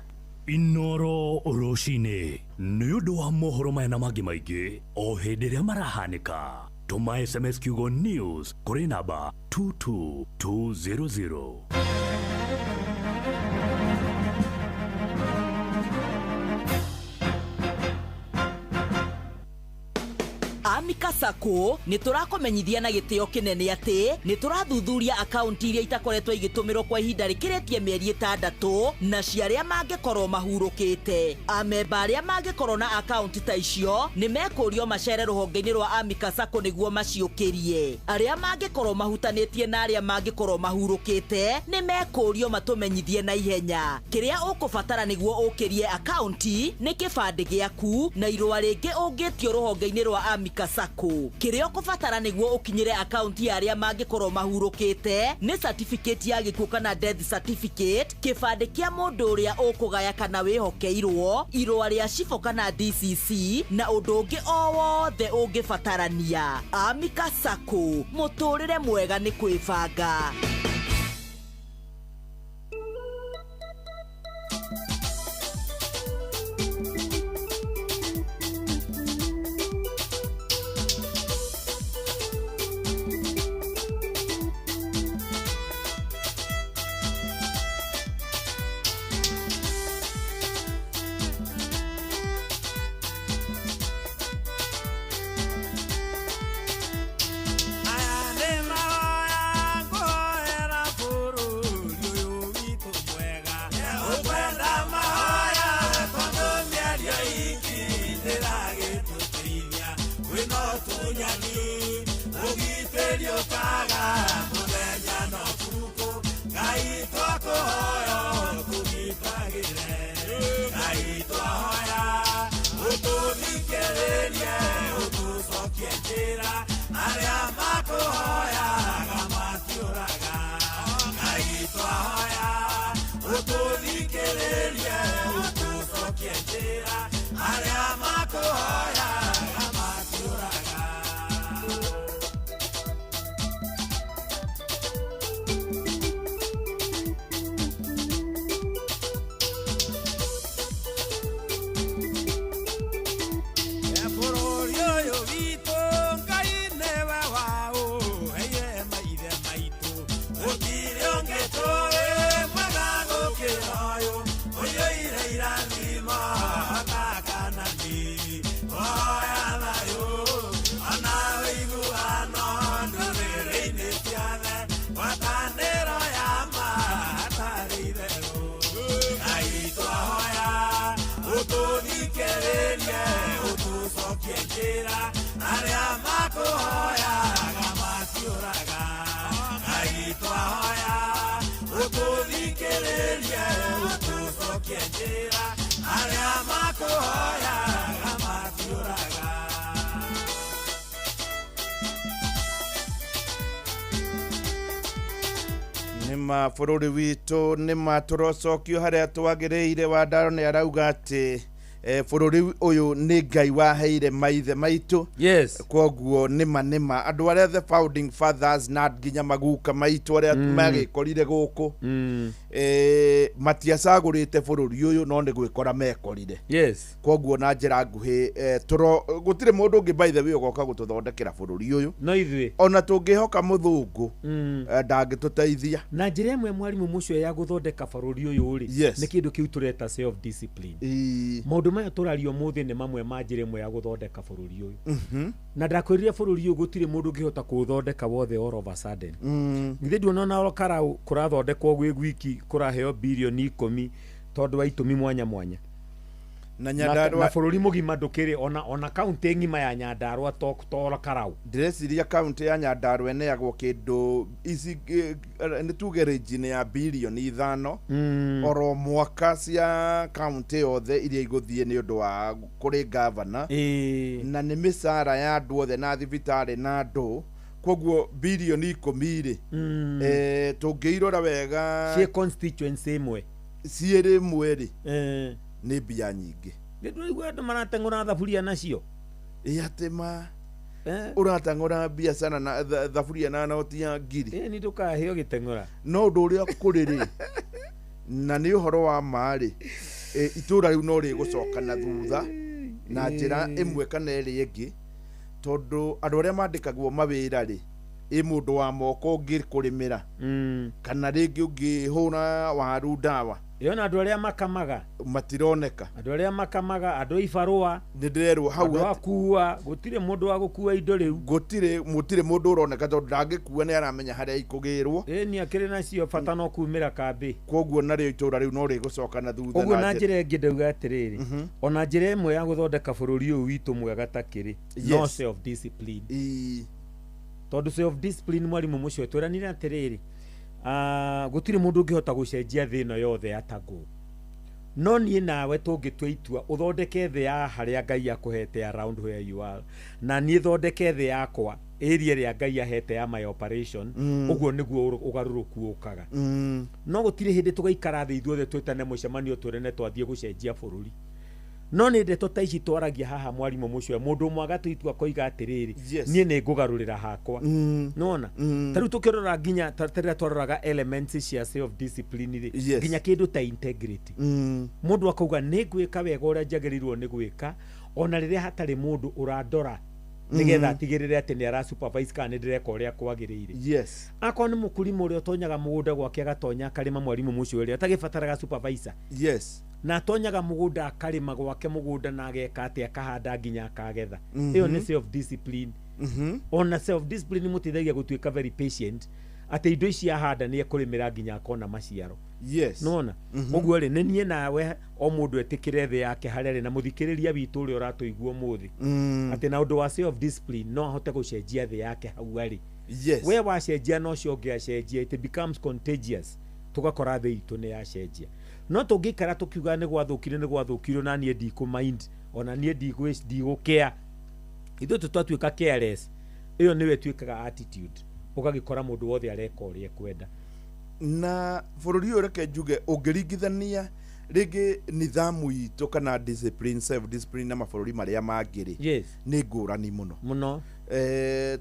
Inoro rũcinĩ nĩ ũndũ wa mohoro maya na mangĩ maingĩ o hĩndĩ ĩrĩa marahanĩka. Tũma SMS kiugo news kũrĩ namba 22200. Amika Sacco nä tå rakåmenyithia na gä tä o kä nene atä nä tå rathuthuria akaunti iria itakoretwo igä kwa ihinda rä kä rä tie mĩeri 6 na cia arĩa mangĩkorwo mahurũkĩte. Amemba arĩa mangĩkorwo na akaunti ta icio nĩ mekũrio macere rũhonge-inĩ rwa Amika Sacco nĩguo maciũkĩrie. Arĩa mangĩkorwo mahutanĩtie na arĩa mangĩkorwo mahurũkĩte nĩ mekũrio matũmenyithie na ihenya. Kĩrĩa ũkũbatara nĩguo ũkĩrie akaunti nĩ kĩbandĩ gĩaku na irũa rĩngĩ ũngĩtio rũhonge-inĩ rwa Amika Sacco. Kĩrĩa ũkũbatara nĩguo ũkinyĩre akaunti ya arĩa mangĩkorwo mahurũkĩte nĩ certificate ya gĩkuũ kana death certificate, kĩbandĩ kĩa mũndũ ũrĩa ũkũgaya kana wĩhokeirwo, irũa rĩa cibũ kana DCC na ũndũ ũngĩ o wothe ũngĩbatarania. Amika Sacco, mũtũrĩre mwega nĩ kwĩbanga. Nĩma bũrũri witũ nĩma tũrocokio harĩa twagĩrĩire. Wandaro nĩ arauga atĩ bũrũri ũyũ nĩ Ngai waheire maithe maitũ. Yes. Kwoguo nĩma nĩma andũ arĩa the founding fathers na nginya maguka maitũ arĩa magĩkorire gũkũ. Matiacagũrĩte bũrũri ũyũ no nĩ gwĩkora mekorire. Yes. Koguo na njĩra nguhĩ gũtirĩ mũndũ ũngĩ by the way ũgoka gũtũthondekera bũrũri ũyũ no ithuĩ, ona tũngĩhoka mũthũngũ ndangĩtũteithia. Na njĩra ĩmwe mwarimũ mũcio ya gũthondeka bũrũri ũyũ rĩ, Yes. nĩ kĩndũ kĩu tũreta self discipline. Maũndũ maya tũraria ũmũthĩ nĩ mamwe ma njĩra ĩmwe ya gũthondeka bũrũri ũyũ. Na ndakwĩrire bũrũri ũyũ gũtirĩ mũndũ ũngĩhota kũũthondeka wothe all of a sudden. Githĩ nduona ona Karau kũrathondekwo gwĩ gwiki kũraheo birioni 10 tondũ wa itũmi mwanya mwanya. Na Nyandarua na bũrũri mũgima ndũkĩrĩ ona kaunti ng'ima ya Nyandarua to Karau. Ndĩreciria kaunti ya Nyandarua ĩneagwo kĩndũ ici nĩ tuge range ya birioni 5 oro mwaka cia kaunti yothe iria igũthiĩ nĩ ũndũ wa kũrĩ gavana, na nĩ mĩcara ya andũ othe na thibitarĩ na andũ. Koguo birioni 10 rĩ, tũngĩirora wega ciĩ constituency ĩmwe ciĩrĩ ĩmwe rĩ, nĩ mbia nyingĩ. Nĩndĩraigua andũ marateng'ũra thaburia nacio. Ĩ atĩ ma ũrateng'ũra biacara na thaburia na noti ya ngiri. Ĩ nĩ ndũkaheo gĩteng'ũra. No ũndũ ũrĩa kũrĩ rĩ, na nĩ ũhoro wa ma rĩ, itũra rĩu no rĩgũcoka na thutha na njĩra ĩmwe kana ĩrĩa ĩngĩ, tondũ andũ arĩa mandĩkagwo mawĩra rĩ, ĩ mũndũ wa moko ũngĩkũrĩmĩra kana rĩngĩ ũngĩhũra waru ndawa, Yona andũ arĩa makamaga matironeka. Andũ arĩa makamaga, andũ a ibarũa nĩ ndĩrerwo hau andũ a kuua, gũtirĩ mũndũ wa gũkua indo rĩu. Gũtirĩ mũndũ ũroneka tondũ ndangĩkua nĩ aramenya harĩa ikũgĩrwo. Ĩ nĩ akĩrĩ nacio bata no kumĩra kambĩ. Koguo narĩo itũra rĩu no rĩgũcoka na thutha. Ũguo na njĩra ĩngĩ ndauga atĩrĩrĩ, ona njĩra ĩmwe ya gũthondeka bũrũri ũyũ witũ mwega ta kĩrĩ no self discipline. Tondũ self discipline mwarimũ mũcio twĩranire atĩrĩrĩ, gũtirĩ mũndũ ũngĩhota gũcenjia thĩ ĩno yothe atagũ. No niĩ nawe tũngĩtua itua ũthondeke thĩ ya harĩa Ngai akũhete around where you are, na niĩ thondeke thĩ yakwa area ĩrĩa Ngai ahete ya my operation, ũguo nĩguo ũgarũrũku ũkaga. No gũtirĩ hĩndĩ tũgaikara thĩ ithuothe twĩtane mũcemanio twĩrane twathiĩ gũcenjia bũrũri. No nĩ ndeto ta ici twaragia haha mwarimũ mũcio, mũndũ ũmwe agatua itua akoiga atĩrĩrĩ, niĩ nĩ ngũgarũrĩra hakwa. Nĩwona? Ta rĩu tũkĩrora nginya ta rĩrĩa twaroraga elements cia self discipline rĩ, nginya kĩndũ ta integrity. Mũndũ akauga nĩ ngwĩka wega ũrĩa njagĩrĩirwo nĩ gwĩka ona rĩrĩa hatarĩ mũndũ ũrandora, nĩgetha atigĩrĩre atĩ nĩ ara supervise kana nĩ ndĩreka ũrĩa kwagĩrĩire. Yes. Akorwo nĩ mũkulima ũrĩa ũtonyaga mũgũnda gwake agatonya akarĩma mwarimũ mũcio ũrĩa atagĩbataraga supervisor. Yes. Na atonyaga mũgũnda akarĩma gwake mũgũnda na ageka atĩ akahanda nginya akagetha. Ĩyo nĩ self discipline. Ona self discipline mũteithagia gũtuĩka very patient atĩ indo ici ahanda nĩ ekũrĩmĩra nginya akona maciaro. Yes. Nĩwona? Ũguo rĩ, nĩ niĩ nawe o mũndũ etĩkĩre thĩ yake harĩa arĩ na mũthikĩrĩria witũ ũrĩa ũratũigua ũmũthĩ, atĩ na ũndũ wa self discipline no ahote gũcenjia thĩ yake hau arĩ. Yes. We wacenjia no ũcio ũngĩ acenjia, it becomes contagious. Tũgakora thĩ itũ nĩ yacenjia. No tũngĩikara tũkiuga nĩ gwathũkire nĩ gwathũkire na niĩ ndikũ mind ona niĩ ndigũkea, ithuĩ tũtwatuĩka careless, ĩyo nĩyo ĩtuĩkaga attitude, ũgagĩkora mũndũ wothe areka ũrĩa ekwenda. Na bũrũri ũyũ reke njuge ũngĩringithania rĩngĩ nithamu itũ kana discipline, self discipline na mabũrũri marĩa mangĩ rĩ, yes, nĩ ngũrani mũno mũno.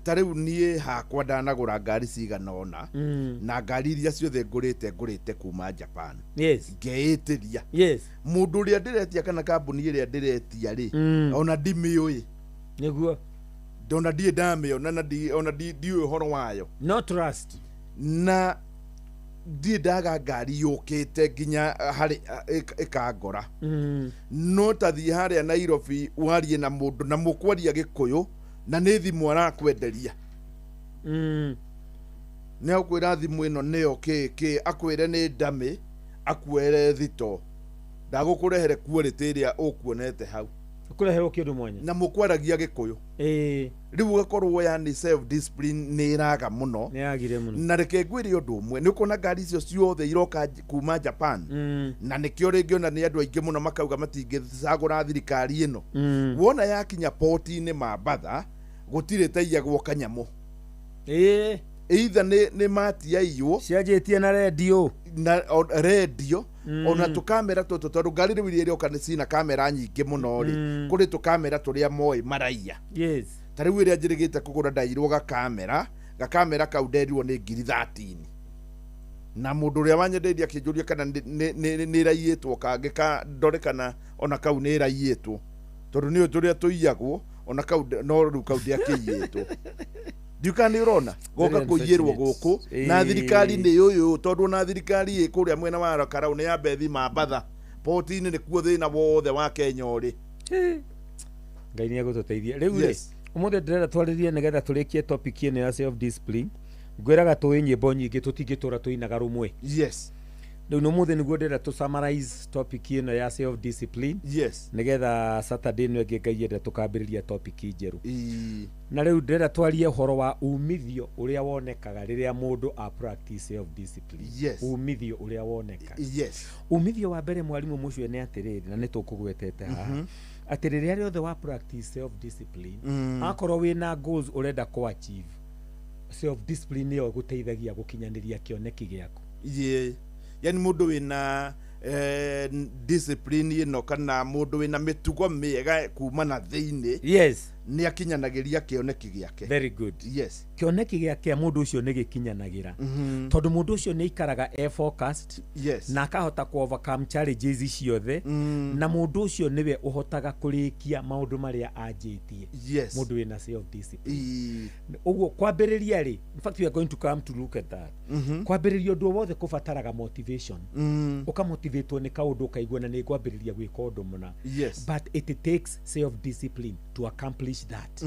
Ta rĩu niĩ hakwa ndanagũra ngari cigana ũna, na ngari iria ciothe ngũrĩte kuma Japan. Yes. Ngeĩtĩria. Yes. Mũndũ ũrĩa ndĩretia kana kambuni ĩrĩa ndĩretia rĩ, ona ndimĩũĩ. Nĩguo. Ndona ndirĩ ndamĩona na ona ndiũĩ ũhoro wayo. No trust. Na ndirĩ ndaga ngari yũkĩte nginya harĩ ĩkangora. No ta thiĩ harĩa Nairobi warie na mũndũ na mũkwaria Gĩkũyũ na nĩ thimũ arakwenderia. Nĩ akwĩra thimũ ĩno nĩyo kĩ akwĩre nĩ ndamĩ, akuere thito, ndagũkũrehere quality ĩrĩa ũkuonete hau. Ũkũreherwo kĩndũ mwanya. Na mũkwaragia Gĩkũyũ. Rĩu ũgakorwo yani self discipline nĩ ĩraga mũno. Nĩ yagire mũno. Na reke ngwĩre ũndũ ũmwe, nĩ ũkuona ngari icio ciothe iroka kuma Japan. Na nĩkĩo rĩngĩ ona nĩ andũ aingĩ mũno makauga matingĩcagũra thirikari ĩno. Wona yakinya poti-inĩ Mambatha, gũtirĩ taiyagwo kanyamũ. Either nĩ matiaiywo. Cianjĩtie na redio. Na redio. Ona tũkamera tũtũ tondũ ngari rĩu iria iroka nĩ cina kamera nyingĩ mũno rĩ, kũrĩ tũkamera tũrĩa moĩ maraiya. Yes. Ta rĩu ĩrĩa njĩrĩgĩte kũgũra ndairwo gakamera kau nderirwo nĩ ngiri 13. Na mũndũ ũrĩa wanyendeirie akĩnjũria kana nĩ ĩraiyĩtwo kangĩ ka ndore kana ona kau nĩ ĩraiyĩtwo tondũ nĩ tũrĩa tũiyagwo ona kau no rĩu kau ndĩakĩiyĩtwo. Ndiũka nĩ ũrona goka kũiyĩrwo gũkũ na thirikari nĩ ũyũ tondũ na thirikari ĩ kũrĩa mwena wa Karau nĩ ya Bethi Mambatha poti-inĩ nĩkuo thĩna wothe wa Kenya ũrĩ. Ngai nĩ egũtũteithia rĩu rĩ ũmũthĩ ndĩrenda twarĩrie nĩgetha tũrĩkie topic ĩno ya self discipline. Ngwĩraga tũĩ nyĩmbo nyingĩ tũtingĩtũra tũinaga rũmwe. Yes. Rĩu nĩ ũmũthĩ nĩguo ndĩrenda tũ summarize topic ĩno ya self discipline. Yes. Nĩgetha Saturday ĩno ĩngĩ Ngai enda tũkambĩrĩria topic njerũ. Na rĩu ndĩrenda twarie ũhoro wa umithio ũrĩa wonekaga rĩrĩa mũndũ a practice self discipline. Yes. Umithio ũrĩa wonekaga. Yes. Umithio wa mbere mwarimu mũcio nĩ atĩrĩrĩ na nĩ tũkũgwetete haha. Atĩ rĩrĩa rĩothe wa practice self discipline, akorwo wĩna goals ũrenda kũ achieve, self discipline nĩyo ĩgũteithagia gũkinyanĩria kĩoneki gĩaku. Yeah. Yani mũndũ wĩna discipline ĩno kana mũndũ wĩna mĩtugo mĩega kuma na thĩinĩ. Yes. Nĩ akinyanagĩria kĩoneki gĩake. Very good. Yes. Kĩoneki gĩake mũndũ ũcio nĩ gĩkinyanagĩra. Tondũ mũndũ ũcio nĩ aikaraga e focused. Yes. Na akahota kũ overcome challenges ciothe. Na mũndũ ũcio nĩwe ũhotaga kũrĩkia maũndũ marĩa anjĩtie. Yes. Mũndũ wĩna self discipline. Ũguo kwambĩrĩria rĩ, in fact we are going to come to look at that. Kwambĩrĩria ũndũ wothe kũbataraga motivation. Ũkamotivatwo nĩ kaũndũ ũkaigua na nĩ ngwambĩrĩria gwĩka ũndũ mũna. Yes. But it takes self discipline to accomplish that.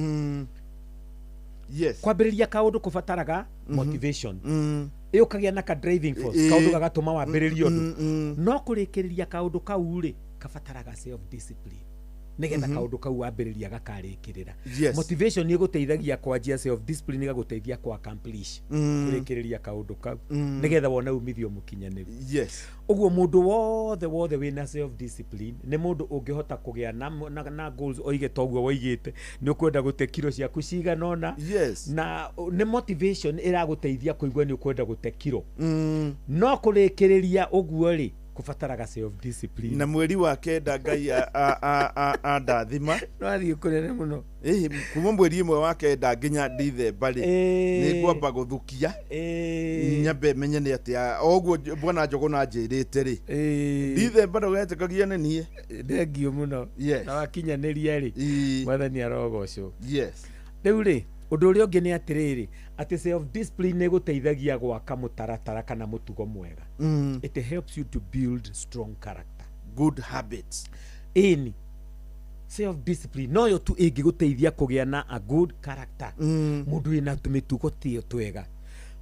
Yes. Kwambĩrĩria kaũndũ kũbataraga motivation. Ĩ ũkagĩa na ka driving force, kaũndũ gagatũma wambĩrĩrie ũndũ. No kũrĩkĩrĩria kaũndũ kau rĩ, kabataraga self discipline. Nĩgetha kaũndũ kau wambĩrĩria gakarĩkĩrĩra. Yes. Motivation nĩ ĩgũteithagia kwanjia, self discipline ĩgagũteithia kũ accomplish kũrĩkĩrĩria kaũndũ kau nĩgetha wone umithio mũkinyanĩru. Yes. Ũguo mũndũ wothe wĩna self discipline nĩ mũndũ ũngĩhota kũgĩa na goals oige toguo woigĩte nĩ ũkwenda gũte kiro ciaku cigana ũna. Yes. Na nĩ motivation ĩragũteithia kũigua nĩ ũkwenda gũte kiro. No kũrĩkĩrĩria ũguo rĩ kũbataraga self discipline. Na mweri wa kenda Ngai andathima no athiĩ kũnene mũno. Kuma mweri ĩmwe wa kenda nginya Dithemba rĩ nĩ ngwamba gũthukia nyambe menye nĩ atĩa oguo bwana Njũgũna anjĩrĩte rĩ Dithemba ndũgetĩkagia nĩ niĩ. Thengio mũno. Yes. Na wakinyanĩria rĩ Mwathani arogocwo. Yes. Rĩu rĩ ũndũ ũrĩa ũngĩ nĩ atĩrĩrĩ atĩ self discipline nĩ ĩgũteithagia gwaka mũtaratara kana mũtugo mwega. It helps you to build strong character. Good habits. Ĩni self discipline noyo tu ĩngĩgũteithia kũgĩa na a good character. Mũndũ wĩna tũmĩtugo twega.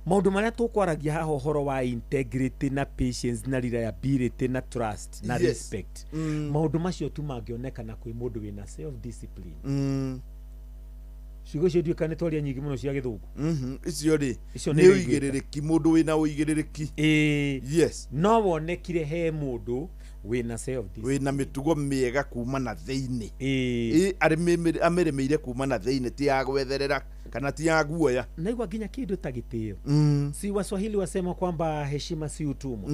Maũndũ marĩa tũkwaragia haha ũhoro wa integrity na patience na reliability na trust na Yes. respect. Maũndũ macio tu mangĩonekana kwĩ mũndũ wĩna self discipline. Ciugo icio ndiũĩ kana nĩ twaria nyingĩ mũno cia gĩthũngũ. Icio rĩ Icio nĩ nĩ ũigĩrĩrĩki mũndũ wĩna ũigĩrĩrĩki. Yes. No wonekire he mũndũ wĩna self discipline. Wĩna mĩtugo mĩega kuma na thĩinĩ. Amĩrĩmĩire kuma na thĩinĩ ti ya gwetherera kana ti ya guoya. Naigua nginya kĩndũ ta gĩtĩo. Si Waswahili wasema kwamba heshima si utumwa.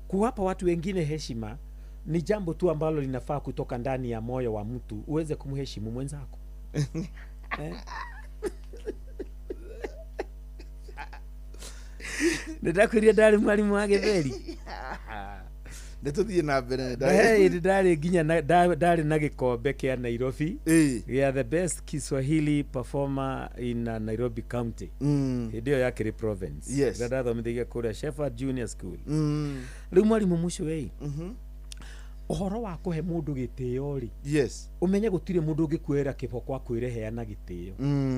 Kuwapa watu wengine heshima ni jambo tu ambalo linafaa kutoka ndani ya moyo wa mtu uweze kumheshimu mwenzako. Nĩndakwĩrire ndarĩ mwarimũ wa gĩthweri. Nĩ tũthiĩ na mbere. Ndarĩ nginya ndarĩ na gĩkombe kĩa Nairobi gĩa the best Kiswahili performer in Nairobi County. Hĩndĩ ĩyo yakĩrĩ province. Yes. Rĩrĩa ndathomithagia kũrĩa Shepherd Junior School. Rĩu mwarimũ mũcio ĩ ũhoro wa kũhe mũndũ gĩtĩo rĩ. Yes. Ũmenye gũtirĩ mũndũ ũngĩkuoera kĩboko akwĩre heana gĩtĩo.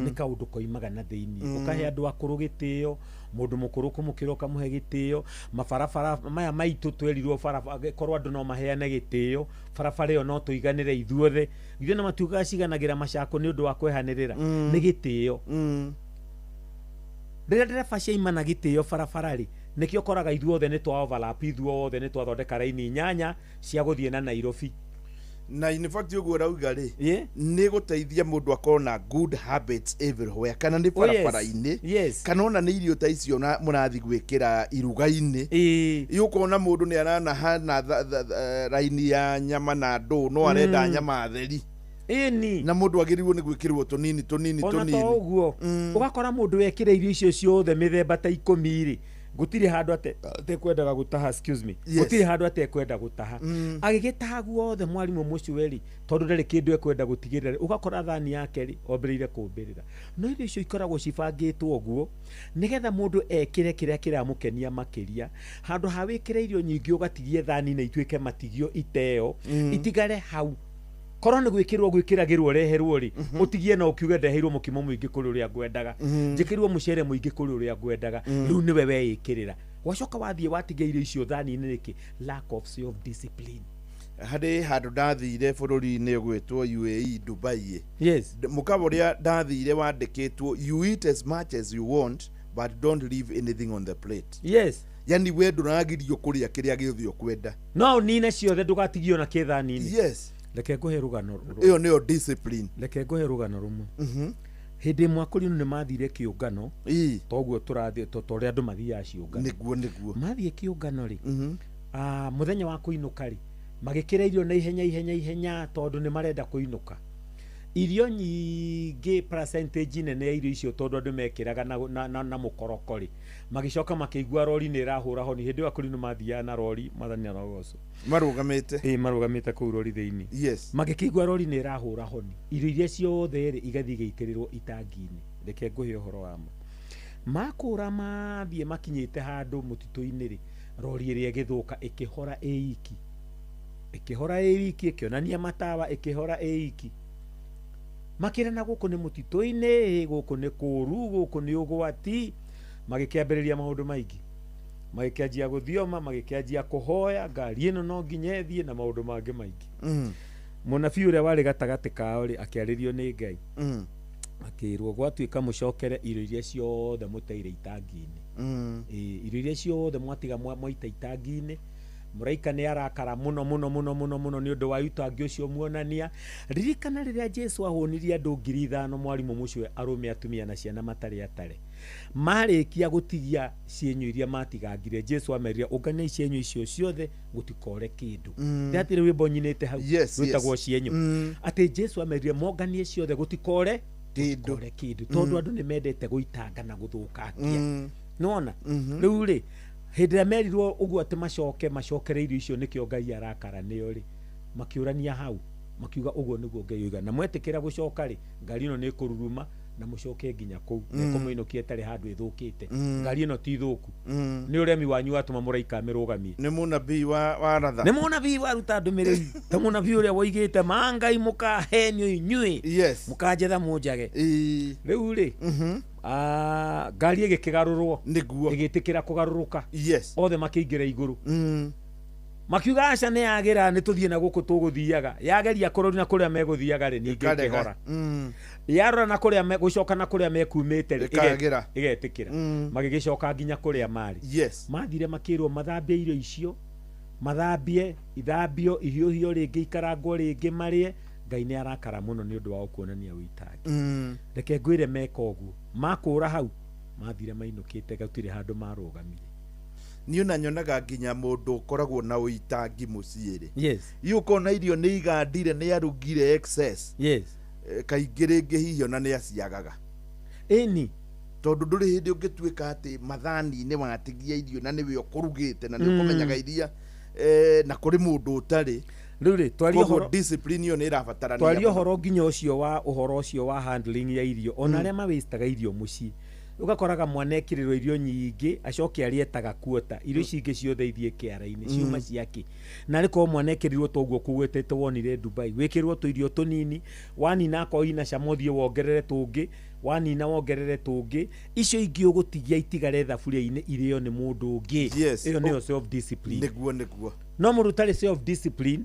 Nĩ kaũndũ koimaga na thĩinĩ. Ũkahe andũ akũrũ gĩtĩo, mũndũ mũkũrũ kũmũkĩra ũkamũhe gĩtĩo. Mabarabara maya maitũ twerirwo barabara korwo andũ no maheane gĩtĩo, barabara ĩyo no tũiganĩre ithuothe. Ithuĩ no matugaga ciganagĩra macako nĩ ũndũ wa kwehanĩrĩra. Nĩ gĩtĩo. Rĩrĩa ndereba ciaima na gĩtĩo barabara rĩ, nĩkĩo ũkoraga ithuothe nĩ twa overlap, ithuothe nĩ twathondeka raini inyanya cia gũthiĩ na Nairobi. Na in fact ũguo ũrauga rĩ nĩ gũteithia mũndũ akorwo na good habits everywhere kana nĩ barabara-inĩ. Yes. Kana ona nĩ irio ta icio mũrathiĩ gwĩkĩra iruga-inĩ. Ũkona mũndũ nĩ aranahana raini ya nyama na ndũ no arenda nyama theri. Ĩni. Na mũndũ agĩrĩirwo nĩ gwĩkĩrwo tũnini tũnini Ona tũnini. to ũguo ũgakora mũndũ wekĩra irio icio ciothe mĩthemba ta 10 rĩ Gũtirĩ handũ atekwendaga gũtaha, excuse me. Yes. Gũtirĩ handũ atekwenda gũtaha. Agĩgĩtaha guothe mwarimũ mũcueri, tondũ ndarĩ kĩndũ ekwenda gũtigĩrĩra. Ũgakora thani yake rĩ, ombĩrĩire kũmbĩrĩra. No irio icio ikoragwo cibangĩtwo ũguo nĩgetha mũndũ ekĩre kĩrĩa kĩramũkenia makĩria. Handũ ha wĩkĩre irio nyingĩ ũgatigie thani-inĩ ituĩke matigio iteo, itigare hau. Korwo nĩ gwĩkĩrwo gwĩkĩragĩrwo reherwo rĩ, ũtigie na ũkiuge ndeheirwo mũkimo mũingĩ kũrĩ ũrĩa ngwendaga, njĩkĩrwo mũcere mũingĩ kũrĩ ũrĩa ngwendaga. Rĩu nĩwe weĩkĩrĩra. Wacoka wathiĩ watiga irio icio thani-inĩ nĩkĩ? Lack of self discipline. Harĩ handũ ndathire bũrũri-inĩ ũgwĩtwo UAE, Dubai. Yes. Mũkawa ũrĩa ndathire wandĩkĩtwo, "You eat as much as you want, but don't leave anything on the plate." Yes. Yani we ndũragirio kũrĩa kĩrĩa gĩothe ũkwenda. No ũnine ciothe, ndũgatigio na kĩthani-inĩ. Yes. Reke ngũhe rũgano. Ĩyo nĩyo discipline. Reke ngũhe rũgano rũmwe. Hĩndĩ ĩmwe akũrinũ nĩ mathire kĩũngano, toguo tũrathiĩ, ta ũrĩa andũ mathiaga ciũngano. Nĩguo, nĩguo. Mathiĩ kĩũngano rĩ, mũthenya wa kũinũka rĩ, magĩkĩra irio na ihenya ihenya ihenya tondũ nĩ marenda kũinũka. Irio nyingĩ, percentage nene ya irio icio, tondũ andũ mekĩraga na mũkoroko rĩ, magĩcoka makĩigua rori nĩ ĩrahũra honi. Hĩndĩ ĩyo akũrinũ mathiaga na rori, mwathani arogocwo. Marũgamĩte. Ĩĩ, marũgamĩte kũu rori thĩinĩ. Yes. Magĩkĩigua rori nĩ ĩrahũra honi, irio iria ciothe rĩ, igathiĩ igĩitĩrĩrwo itangi-inĩ. Reke ngũhe ũhoro wa ma. Makũra mathiĩ makinyĩte handũ mũtitũ-inĩ rĩ, rori ĩrĩa ĩgĩthũka, ĩkĩhora ĩ iki, ĩkĩhora ĩ iki, ĩkĩonania matawa, ĩkĩhora ĩ iki. Makĩrana gũkũ nĩ mũtitũ-inĩ, gũkũ nĩ kũũru, gũkũ nĩ ũgwati. Magĩkĩambĩrĩria maũndũ maingĩ, magĩkĩanjia gũthioma, magĩkĩanjia kũhoya ngari ĩno no nginya ĩthiĩ na maũndũ mangĩ maingĩ. Mũnabii ũrĩa warĩ gatagatĩ kao rĩ, akĩarĩrio nĩ Ngai, akĩrwo gwatuĩka mũcokere irio iria ciothe mũteire itangi-inĩ. Ĩĩ, irio iria ciothe mwatiga mwaita itangi-inĩ, mũraika nĩ arakara mũno mũno mũno mũno mũno nĩ ũndũ wa itangi ũcio muonania. Ririkana rĩrĩa Jesu ahũnirie andũ 5,000, mwarimũ mũcio, arũme, atumia na ciana matarĩ atare. Marĩkia gũtigia cienyũ iria matigangire, Jesu amerire, "Ũngania cienyũ icio ciothe, gũtikore kĩndũ." Ndĩratĩrĩ rwĩmbo nyinĩte hau rwĩtagwo Cienyũ, atĩ Jesu amerire monganie ciothe, gũtikore gũtikore kĩndũ, tondũ andũ nĩ mendete gũitanga na gũthũkangia. Nĩwona rĩu rĩ, hĩndĩ ĩrĩa merirwo ũguo atĩ macoke macokere irio icio, nĩkĩo Ngai arakara nĩo rĩ, makĩũrania hau, makiuga ũguo nĩguo Ngai oiga, na mwetĩkĩra gũcoka rĩ, ngari ĩno nĩ ĩkũruruma na mũcoke nginya kũu, na ĩkũmũinũkia ĩtarĩ handũ ĩthũkĩte. Ngari ĩno ti thũku, nĩ ũremi wanyu watũma mũraika amĩrũgamie. Nĩ mũnabii wa ratha. Nĩ mũnabii waruta ndũmĩrĩri, ta mũnabii ũrĩa woigĩte ma Ngai mũkahenio inyuĩ, mũkanjetha mũnjage. Rĩu rĩ, ngari ĩgĩkĩgarũrwo. Nĩguo. Ĩgĩtĩkĩra kũgarũrũka. Yes. Othe makĩingĩra igũrũ, makiuga aca, nĩ yagĩra, nĩ tũthiĩ na gũkũ tũgũthiaga. Yageria kũrori na kũrĩa megũthiaga rĩ, ningĩ Ĩkarega. ĩkĩhora. Yarora na kũrĩa gũcoka na kũrĩa mekumĩte rĩ, Ĩkagĩra. ĩgetĩkĩra. Magĩgĩcoka nginya kũrĩa marĩ. Yes. Mathire makĩrwo mathambie irio icio, mathambie, ithambio, ihiũhio rĩngĩ, ikarangwo rĩngĩ, marĩe. Ngai nĩ arakara mũno nĩ ũndũ wa kuonania ũitangi. Reke ngwĩre, meka ũguo, makũra hau mathire mainũkĩte, gũtirĩ handũ marũgamire. Niĩ ona nyonaga nginya mũndũ ũkoragwo na ũitangi mũciĩ rĩ, Yes. iũ ũkona irio nĩ igandire, nĩ arugire excess. Yes. Kaingĩ rĩngĩ hihi ona nĩ aciagaga. Ĩni. Tondũ ndũrĩ hĩndĩ ũngĩtuĩka atĩ mathani-inĩ watigia irio na nĩwe ũkũrugĩte na nĩ ũkũmenyaga iria, na kũrĩ mũndũ ũtarĩ. Rĩu rĩ, twarie Koguo ũhoro discipline ĩyo nĩ ĩrabatarania twarie mũno. ũhoro nginya ũcio wa ũhoro ũcio wa handling ya irio, ona arĩa mawĩstaga irio mũciĩ, ũgakoraga mwana ekĩrĩrwo irio nyingĩ, acoke arĩetaga kuota irio ici ingĩ ciothe ithiĩ kĩara-inĩ, ciuma ciake. Na rĩ korwo mwana ekĩrĩrwo toguo kũgwetete wonire Dubai, wĩkĩrwo tũirio tũnini, wanina akorwo ina cama, ũthiĩ wongerere tũngĩ, wanina wongerere tũngĩ, icio ingĩ ũgũtigia itigare thaburia-inĩ irĩo nĩ mũndũ ũngĩ. Yes. Ĩyo nĩyo self discipline. Nĩguo, nĩguo. No mũndũ ũtarĩ self discipline,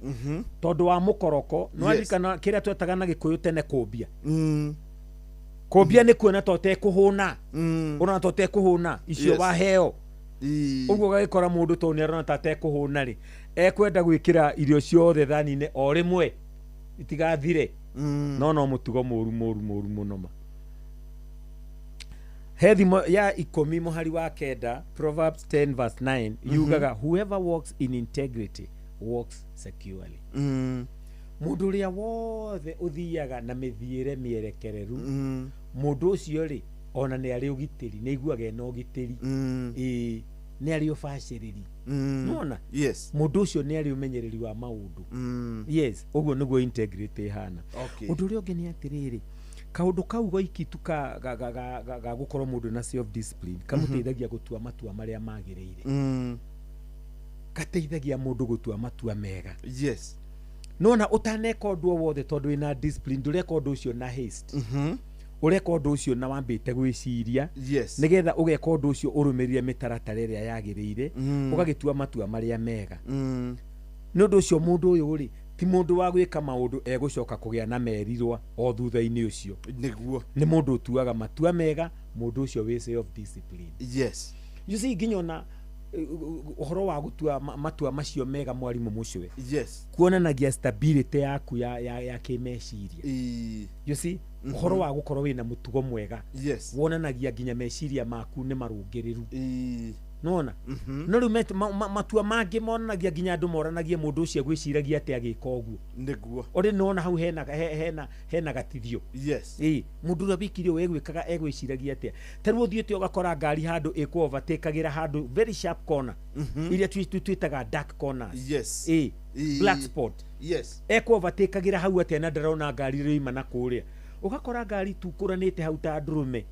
tondũ wa mũkoroko, nĩ waririkana kĩrĩa twetaga na Gĩkũyũ tene kũmbia? Kũmbia nĩ kuona ta ũtekũhũna, ũrona ta ũtekũhũna icio waheo. Ũguo ũgagĩkora mũndũ tondũ nĩ arona ta atekũhũna rĩ, ekwenda gwĩkĩra irio ciothe thani-inĩ o rĩmwe itigathire. No mũtugo mũru mũru mũru mũno ma. He thimo ya 10 mũhari wa 9, Proverbs 10 verse 9, yugaga, "Whoever walks in integrity walks securely." Mũndũ ũrĩa wothe ũthiaga na mĩthiĩre mĩerekereru, mũndũ ũcio rĩ, ona nĩ arĩ ũgitĩri, nĩ aiguaga ena ũgitĩri. Ĩĩ. Nĩ arĩ ũbacĩrĩri. Nĩwona? Yes. Mũndũ ũcio nĩ arĩ ũmenyereri wa maũndũ. Yes, ũguo nĩguo integrity ĩhana. Ũndũ ũrĩa ũngĩ nĩ atĩrĩrĩ, kaũndũ kau goiki tu ka ga, ga, ga, ga, ga gũkorwo mũndũ na self discipline kamũteithagia gũtua matua marĩa magĩrĩire. Gateithagia mũndũ gũtua matua mega. Nona ũtaneka ũndũ o wothe, tondũ wĩna discipline, ndũreka ũndũ ũcio na haste. Ũreka ũndũ ũcio na wambĩte gwĩciria, nĩgetha ũgeka ũndũ ũcio ũrũmĩrĩre mĩtaratara ĩrĩa yagĩrĩire, ũgagĩtua matua marĩa mega. Nĩ ũndũ ũcio mũndũ ũyũ rĩ, ti mũndũ wa gwĩka maũndũ egũcoka kũgĩa na merirwa o thutha-inĩ ũcio. Nĩ mũndũ ũtuaga matua mega, mũndũ ũcio wĩ self discipline. You see, nginya ona ũhoro wa gũtua matua macio mega, mwarimũ mũcwe, kuonanagia stability yaku ya kĩmeciria. You see, ũhoro wa gũkorwo wĩna mũtugo mwega wonanagia nginya meciria maku nĩ marũngĩrĩru. Nona no rĩu matua mangĩ monanagia nginya andũ moranagie mũndũ ũcio agwĩciragia atĩ agĩka ũguo. Ũrĩ nona hau hena hena gatithio. Ĩĩ, mũndũ ũrĩa wĩkire ũũ egwĩkaga egwĩciragia atĩa? Ta rĩu ũthiĩte ũgakora ngari handũ ĩkũ overtakeagĩra handũ very sharp corner, iria twĩtaga dark corners. Ĩĩ, black spot. Ekũ overtakeagĩra hau atĩa na ndarona ngari ĩroima na kũrĩa? Ũgakora ngari tukũranĩte hau ta ndũrũme.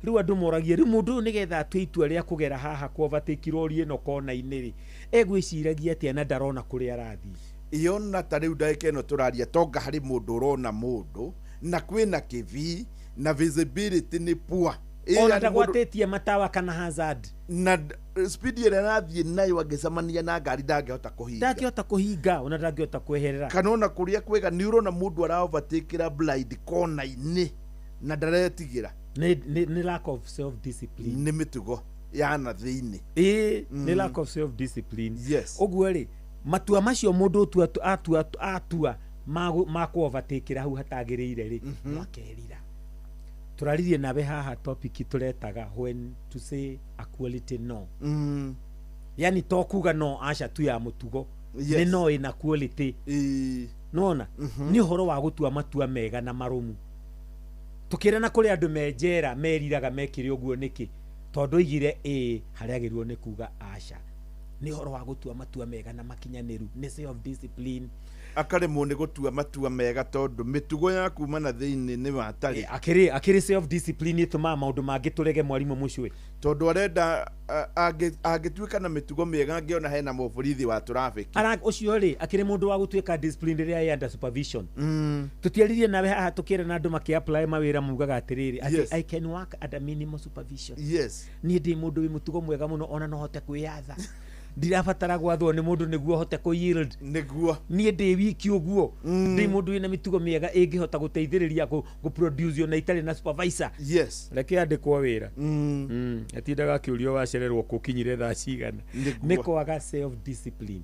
Rĩu andũ moragie, rĩu mũndũ ũyũ nĩgetha atue itua rĩa kũgera haha kũ overtake rori ĩno kona-inĩ rĩ, egwĩciragia atĩa na ndarona kũrĩa arathiĩ? Iona ta rĩu ndagĩka ĩno tũraria, tonga harĩ mũndũ ũrona mũndũ na kwĩna kĩbii na visibility nĩ poor. Ona ndagwatĩtie matawa kana hazard. Na speed ĩrĩa arathiĩ nayo angĩcemania na ngari ndangĩhota kũhinga. Ndangĩhota kũhinga, ona ndangĩhota kweherera. Kana ona kũrĩa kwega nĩ ũrona mũndũ ara overtakeĩra blind kona-inĩ na ndaretigĩra. Nĩ lack of self discipline. Nĩ mĩtugo ya na thĩinĩ. Ĩĩ, nĩ lack of self discipline. Ũguo rĩ, matua macio mũndũ ũtua atua ma kũ overtakeĩra hau hatagĩrĩire rĩ, no akerira. Tũraririe nawe haha topic tũretaga when to say a quality no. Yani to kuga no aca tu ya mũtugo. Nĩ no ĩna quality. Nona nĩ ũhoro wa gũtua matua mega na marũmu. Tũkĩrana kũrĩ andũ me njera meriraga mekire ũguo nĩkĩ? Tondũ oigire ĩĩ harĩa agĩrĩirwo nĩ kuga aca. Nĩ ũhoro wa gũtua matua mega na makinyanĩru, nĩ self discipline. Akaremwo nĩ gũtua matua mega tondũ mĩtugo ya kuma na thĩinĩ nĩ watarĩ. Akĩrĩ self discipline ĩtũmaga maũndũ mangĩ tũrege, mwarimũ mũcwe. Tondũ arenda angĩtuĩka na mĩtugo mĩega angĩona hena mũborithi wa traffic. Ũcio rĩ, akĩrĩ mũndũ wa gũtuĩka discipline rĩrĩa ĩ under supervision. Tũtiaririe nawe haha tũkĩra na andũ makĩ apply mawĩra mugaga atĩrĩrĩ, atĩ I can work under minimal supervision. Niĩ ndĩ mũndũ wĩ mũtugo mwega mũno, ona no hote kwĩyatha. Ndirabatara gwathwo nĩ mũndũ nĩguo hote kũ yield. Nĩguo. Niĩ ndĩ wiki ũguo. Ndĩ mũndũ wĩna mĩtugo mĩega ĩngĩhota gũteithĩrĩria gũ produce ona itarĩ na supervisor. Reke andĩkwo wĩra. Atindaga akĩũrio wacererwo kũkinyire thaa cigana. Nĩ kwaga self discipline.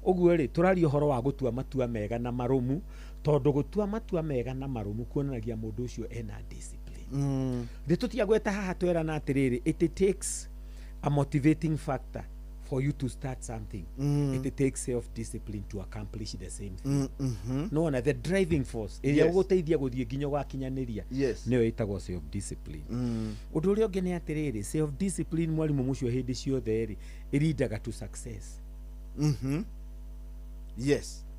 Ũguo rĩ, tũraria ũhoro wa gũtua matua mega na marũmu, tondũ gũtua matua mega na marũmu kuonanagia mũndũ ũcio ena discipline. Thĩ tũtiagweta haha twerana atĩrĩrĩ, it takes a motivating factor for you to start something. It takes self-discipline to accomplish the same thing. No, na the driving force ĩrĩa gũgũteithia gũthiĩ nginya ũgakinyanĩria, nĩyo ĩtagwo self-discipline. Ũndũ ũrĩa ũngĩ nĩ atĩrĩrĩ, self-discipline, mwarimũ mũcio, hĩndĩ ciothe rĩ, ĩrindaga to success.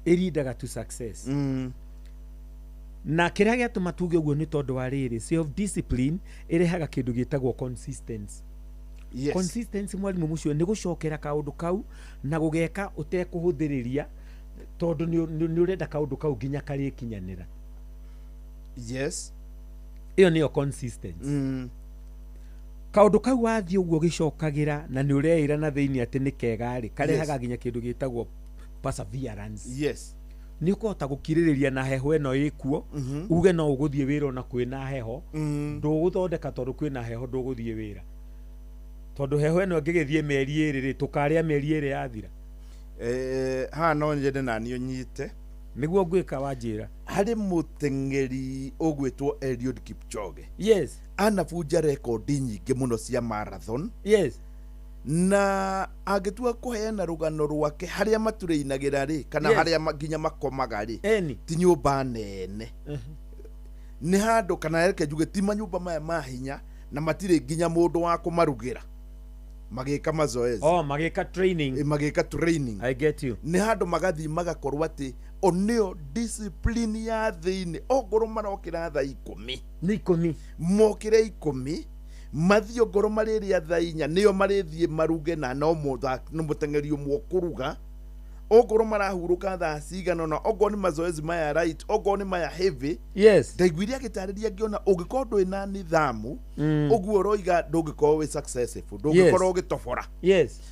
Ĩrindaga to success. Na kĩrĩa gĩatũma tuge ũguo nĩ tondũ wa rĩrĩ, self discipline ĩrehaga kĩndũ gĩtagwo consistency. Consistency, mwarimũ mũcio, nĩ gũcokera kaũndũ kau na gũgeka ũtekũhũthĩrĩria, tondũ nĩ ũrenda kaũndũ kau nginya karĩkinyanĩra. Ĩyo nĩyo consistency. Kaũndũ kau wathiĩ ũguo gĩcokagĩra na nĩ ũreĩra na thĩinĩ atĩ nĩ kega rĩ, karehaga nginya kĩndũ gĩtagwo perseverance. Nĩ ũkũhota gũkirĩrĩria na heho ĩno ĩkuo, uge no ũgũthiĩ wĩra ona kwĩna heho, ndũgũthondeka tondũ kwĩna heho ndũgũthiĩ wĩra, tondũ heho ĩno ĩngĩgĩthiĩ mĩeri 2 rĩ, tũkarĩa mĩeri 2 yathira. Haha no nyende naniĩ ũnyite. Nĩguo ngwĩka wanjĩra. Harĩ mũteng'eri ũgwĩtwo Eliud Kipchoge. Anabunja rekondi nyingĩ mũno cia marathon. Na angĩtua kũheana rũgano rwake harĩa matũrĩinagĩra rĩ, kana harĩa nginya makomaga rĩ, ti nyũmba nene, nĩ handũ, kana reke njuge ti manyũmba maya ma hinya, na matirĩ nginya mũndũ wa kũmarugĩra. Magĩka mazoezi. Oh, magĩka training. Magĩka training. I get you. Nĩ handũ magathiĩ magakorwo atĩ o nĩo discipline ya thĩinĩ, ongorwo marokĩra thaa 10, nĩ 10, mokĩre 10, mathiĩ ongorwo marĩrĩa thaa 4, nĩo marĩthiĩ maruge, na no mũteng'eri ũmwe ũkũruga. Ongorwo marahurũka thaa cigana ũna, ongorwo nĩ mazoezi maya light, ongorwo nĩ maya heavy. Ndaiguire agĩtarĩria ngĩona ũngĩkorwo ndũrĩ na nithamu, ũguo ũroiga ndũngĩkorwo wĩ successful, ndũngĩkorwo ũgĩtobora.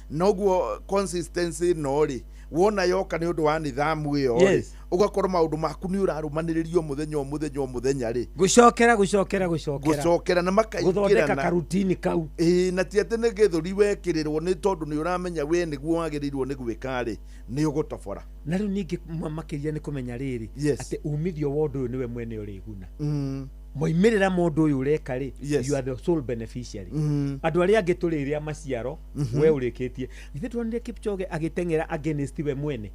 Noguo consistency no rĩ, wona yoka nĩ ũndũ wa nithamu ĩyo rĩ, ũgakorwo maũndũ maku nĩ ũrarũmanĩrĩrio mũthenya o mũthenya o mũthenya rĩ. Gũcokera, gũcokera, gũcokera. Gũcokera na makaingĩrana. Gũthondeka karutini kau. Ĩĩ, na ti atĩ nĩ gĩthũri wekĩrĩrwo, nĩ tondũ nĩ ũramenya we nĩguo wagĩrĩirwo nĩ gwĩka rĩ, nĩ ũgũtobora. Na rĩu ningĩ makĩria nĩ kũmenya rĩrĩ, atĩ umithio wa ũndũ ũyũ nĩwe mwene ũrĩguna. Moimĩrĩra ma ũndũ ũyũ ũreka rĩ, you are the sole beneficiary. Andũ arĩa angĩ tũrĩrĩa maciaro, we ũrĩkĩtie. Githĩ tuonire Kipchoge agĩteng'era against we mwene?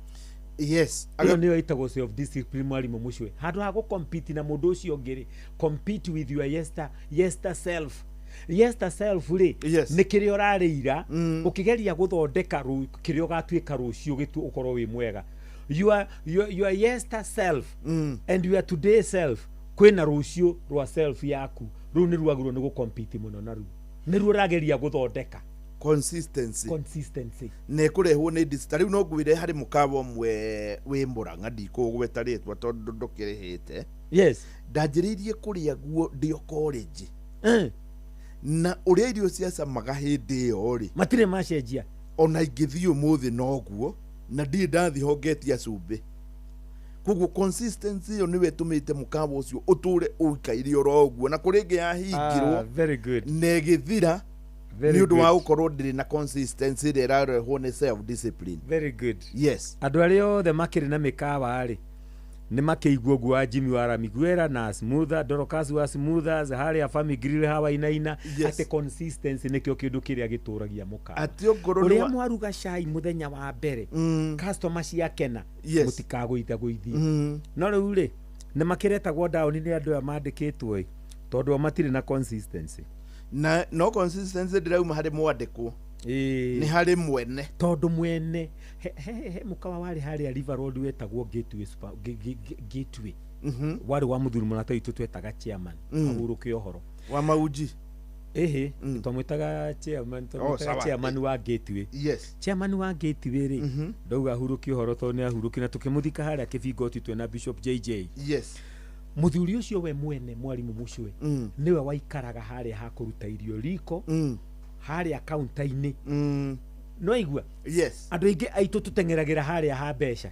Ĩyo nĩyo ĩtagwo self discipline, mwarimũ mũcwe. Handũ ha gũcompete na mũndũ ũcio ũngĩ rĩ, compete with your yester self. Yester self rĩ, nĩ kĩrĩa ũrarĩira, ũkĩgeria gũthondeka kĩrĩa ũgatuĩka rũciũ gĩtu ũkorwo wĩ mwega. Your yester self and your today self, kwĩna rũciũ rwa self yaku, rũu nĩ ruagĩrwo nĩ gũcompete mũno naruo, nĩruo ũrageria gũthondeka. Consistency. Consistency. Na ĩkũrehwo nĩ ta rĩu no ngwĩre harĩ mũkawa ũmwe wĩ Mũrang'a, ndikũgweta rĩtwa tondũ ndũkĩrĩhĩte. Ndanjĩrĩirie kũrĩa guo ndĩ o college. Na ũrĩa irio ciacamaga hĩndĩ ĩyo rĩ, matirĩ macenjia. Ona ingĩthiĩ ũmũthĩ noguo, na ndirĩ ndathiĩ ho ngetia cumbĩ. Koguo consistency ĩyo nĩwe ĩtũmĩte mũkawa ũcio ũtũre ũikaire oro ũguo, na kũrĩ ĩngĩ yahingirwo Very good. na ĩgĩthira Very nĩ ũndũ wa good. gũkorwo ndĩrĩ na consistency ĩrĩa ĩrarehwo nĩ self discipline. Very good. Andũ arĩa othe makĩrĩ na mĩkawa rĩ, nĩ makĩigua ũguo wa Jimmy wa Ramiguera na Smoother, Dorcas wa Smoothers, harĩa Family Grill hawa inaina, atĩ consistency nĩkĩo kĩndũ kĩrĩa gĩtũragia mũkawa. Atĩ ongorwo nĩ ũrĩa mwaruga cai mũthenya wa mbere, customer ciakena, mũtikagũithagũithie. No rĩu rĩ, nĩ makĩretagwo down nĩ andũ aya mandĩkĩtwo ĩ, tondũ o matirĩ na consistency. Na no consistency ndĩrauma harĩ mwandĩkwo, nĩ harĩ mwene. Tondũ mwene he mũkawa warĩ harĩa River Road wetagwo Gateway Super, Gateway. Warĩ wa mũthuri mũrata witũ twetaga chairman, ahurũke ũhoro. Wa Mauji. Ĩhĩ, twamwĩtaga chairman, Oh, twamwĩtaga sawa. chairman wa Gateway. Chairman wa Gateway rĩ, ndauga ahurũke ũhoro tondũ nĩ ahurũkire, na tũkĩmũthika harĩa Kĩbingoti twĩna Bishop JJ. Mũthuri ũcio we mwene mwarimũ mũcwe, nĩwe waikaraga harĩa ha kũruta irio riko, harĩa kaunta-inĩ. No igua? Andũ aingĩ aitũ tũteng'eragĩra harĩa ha mbeca.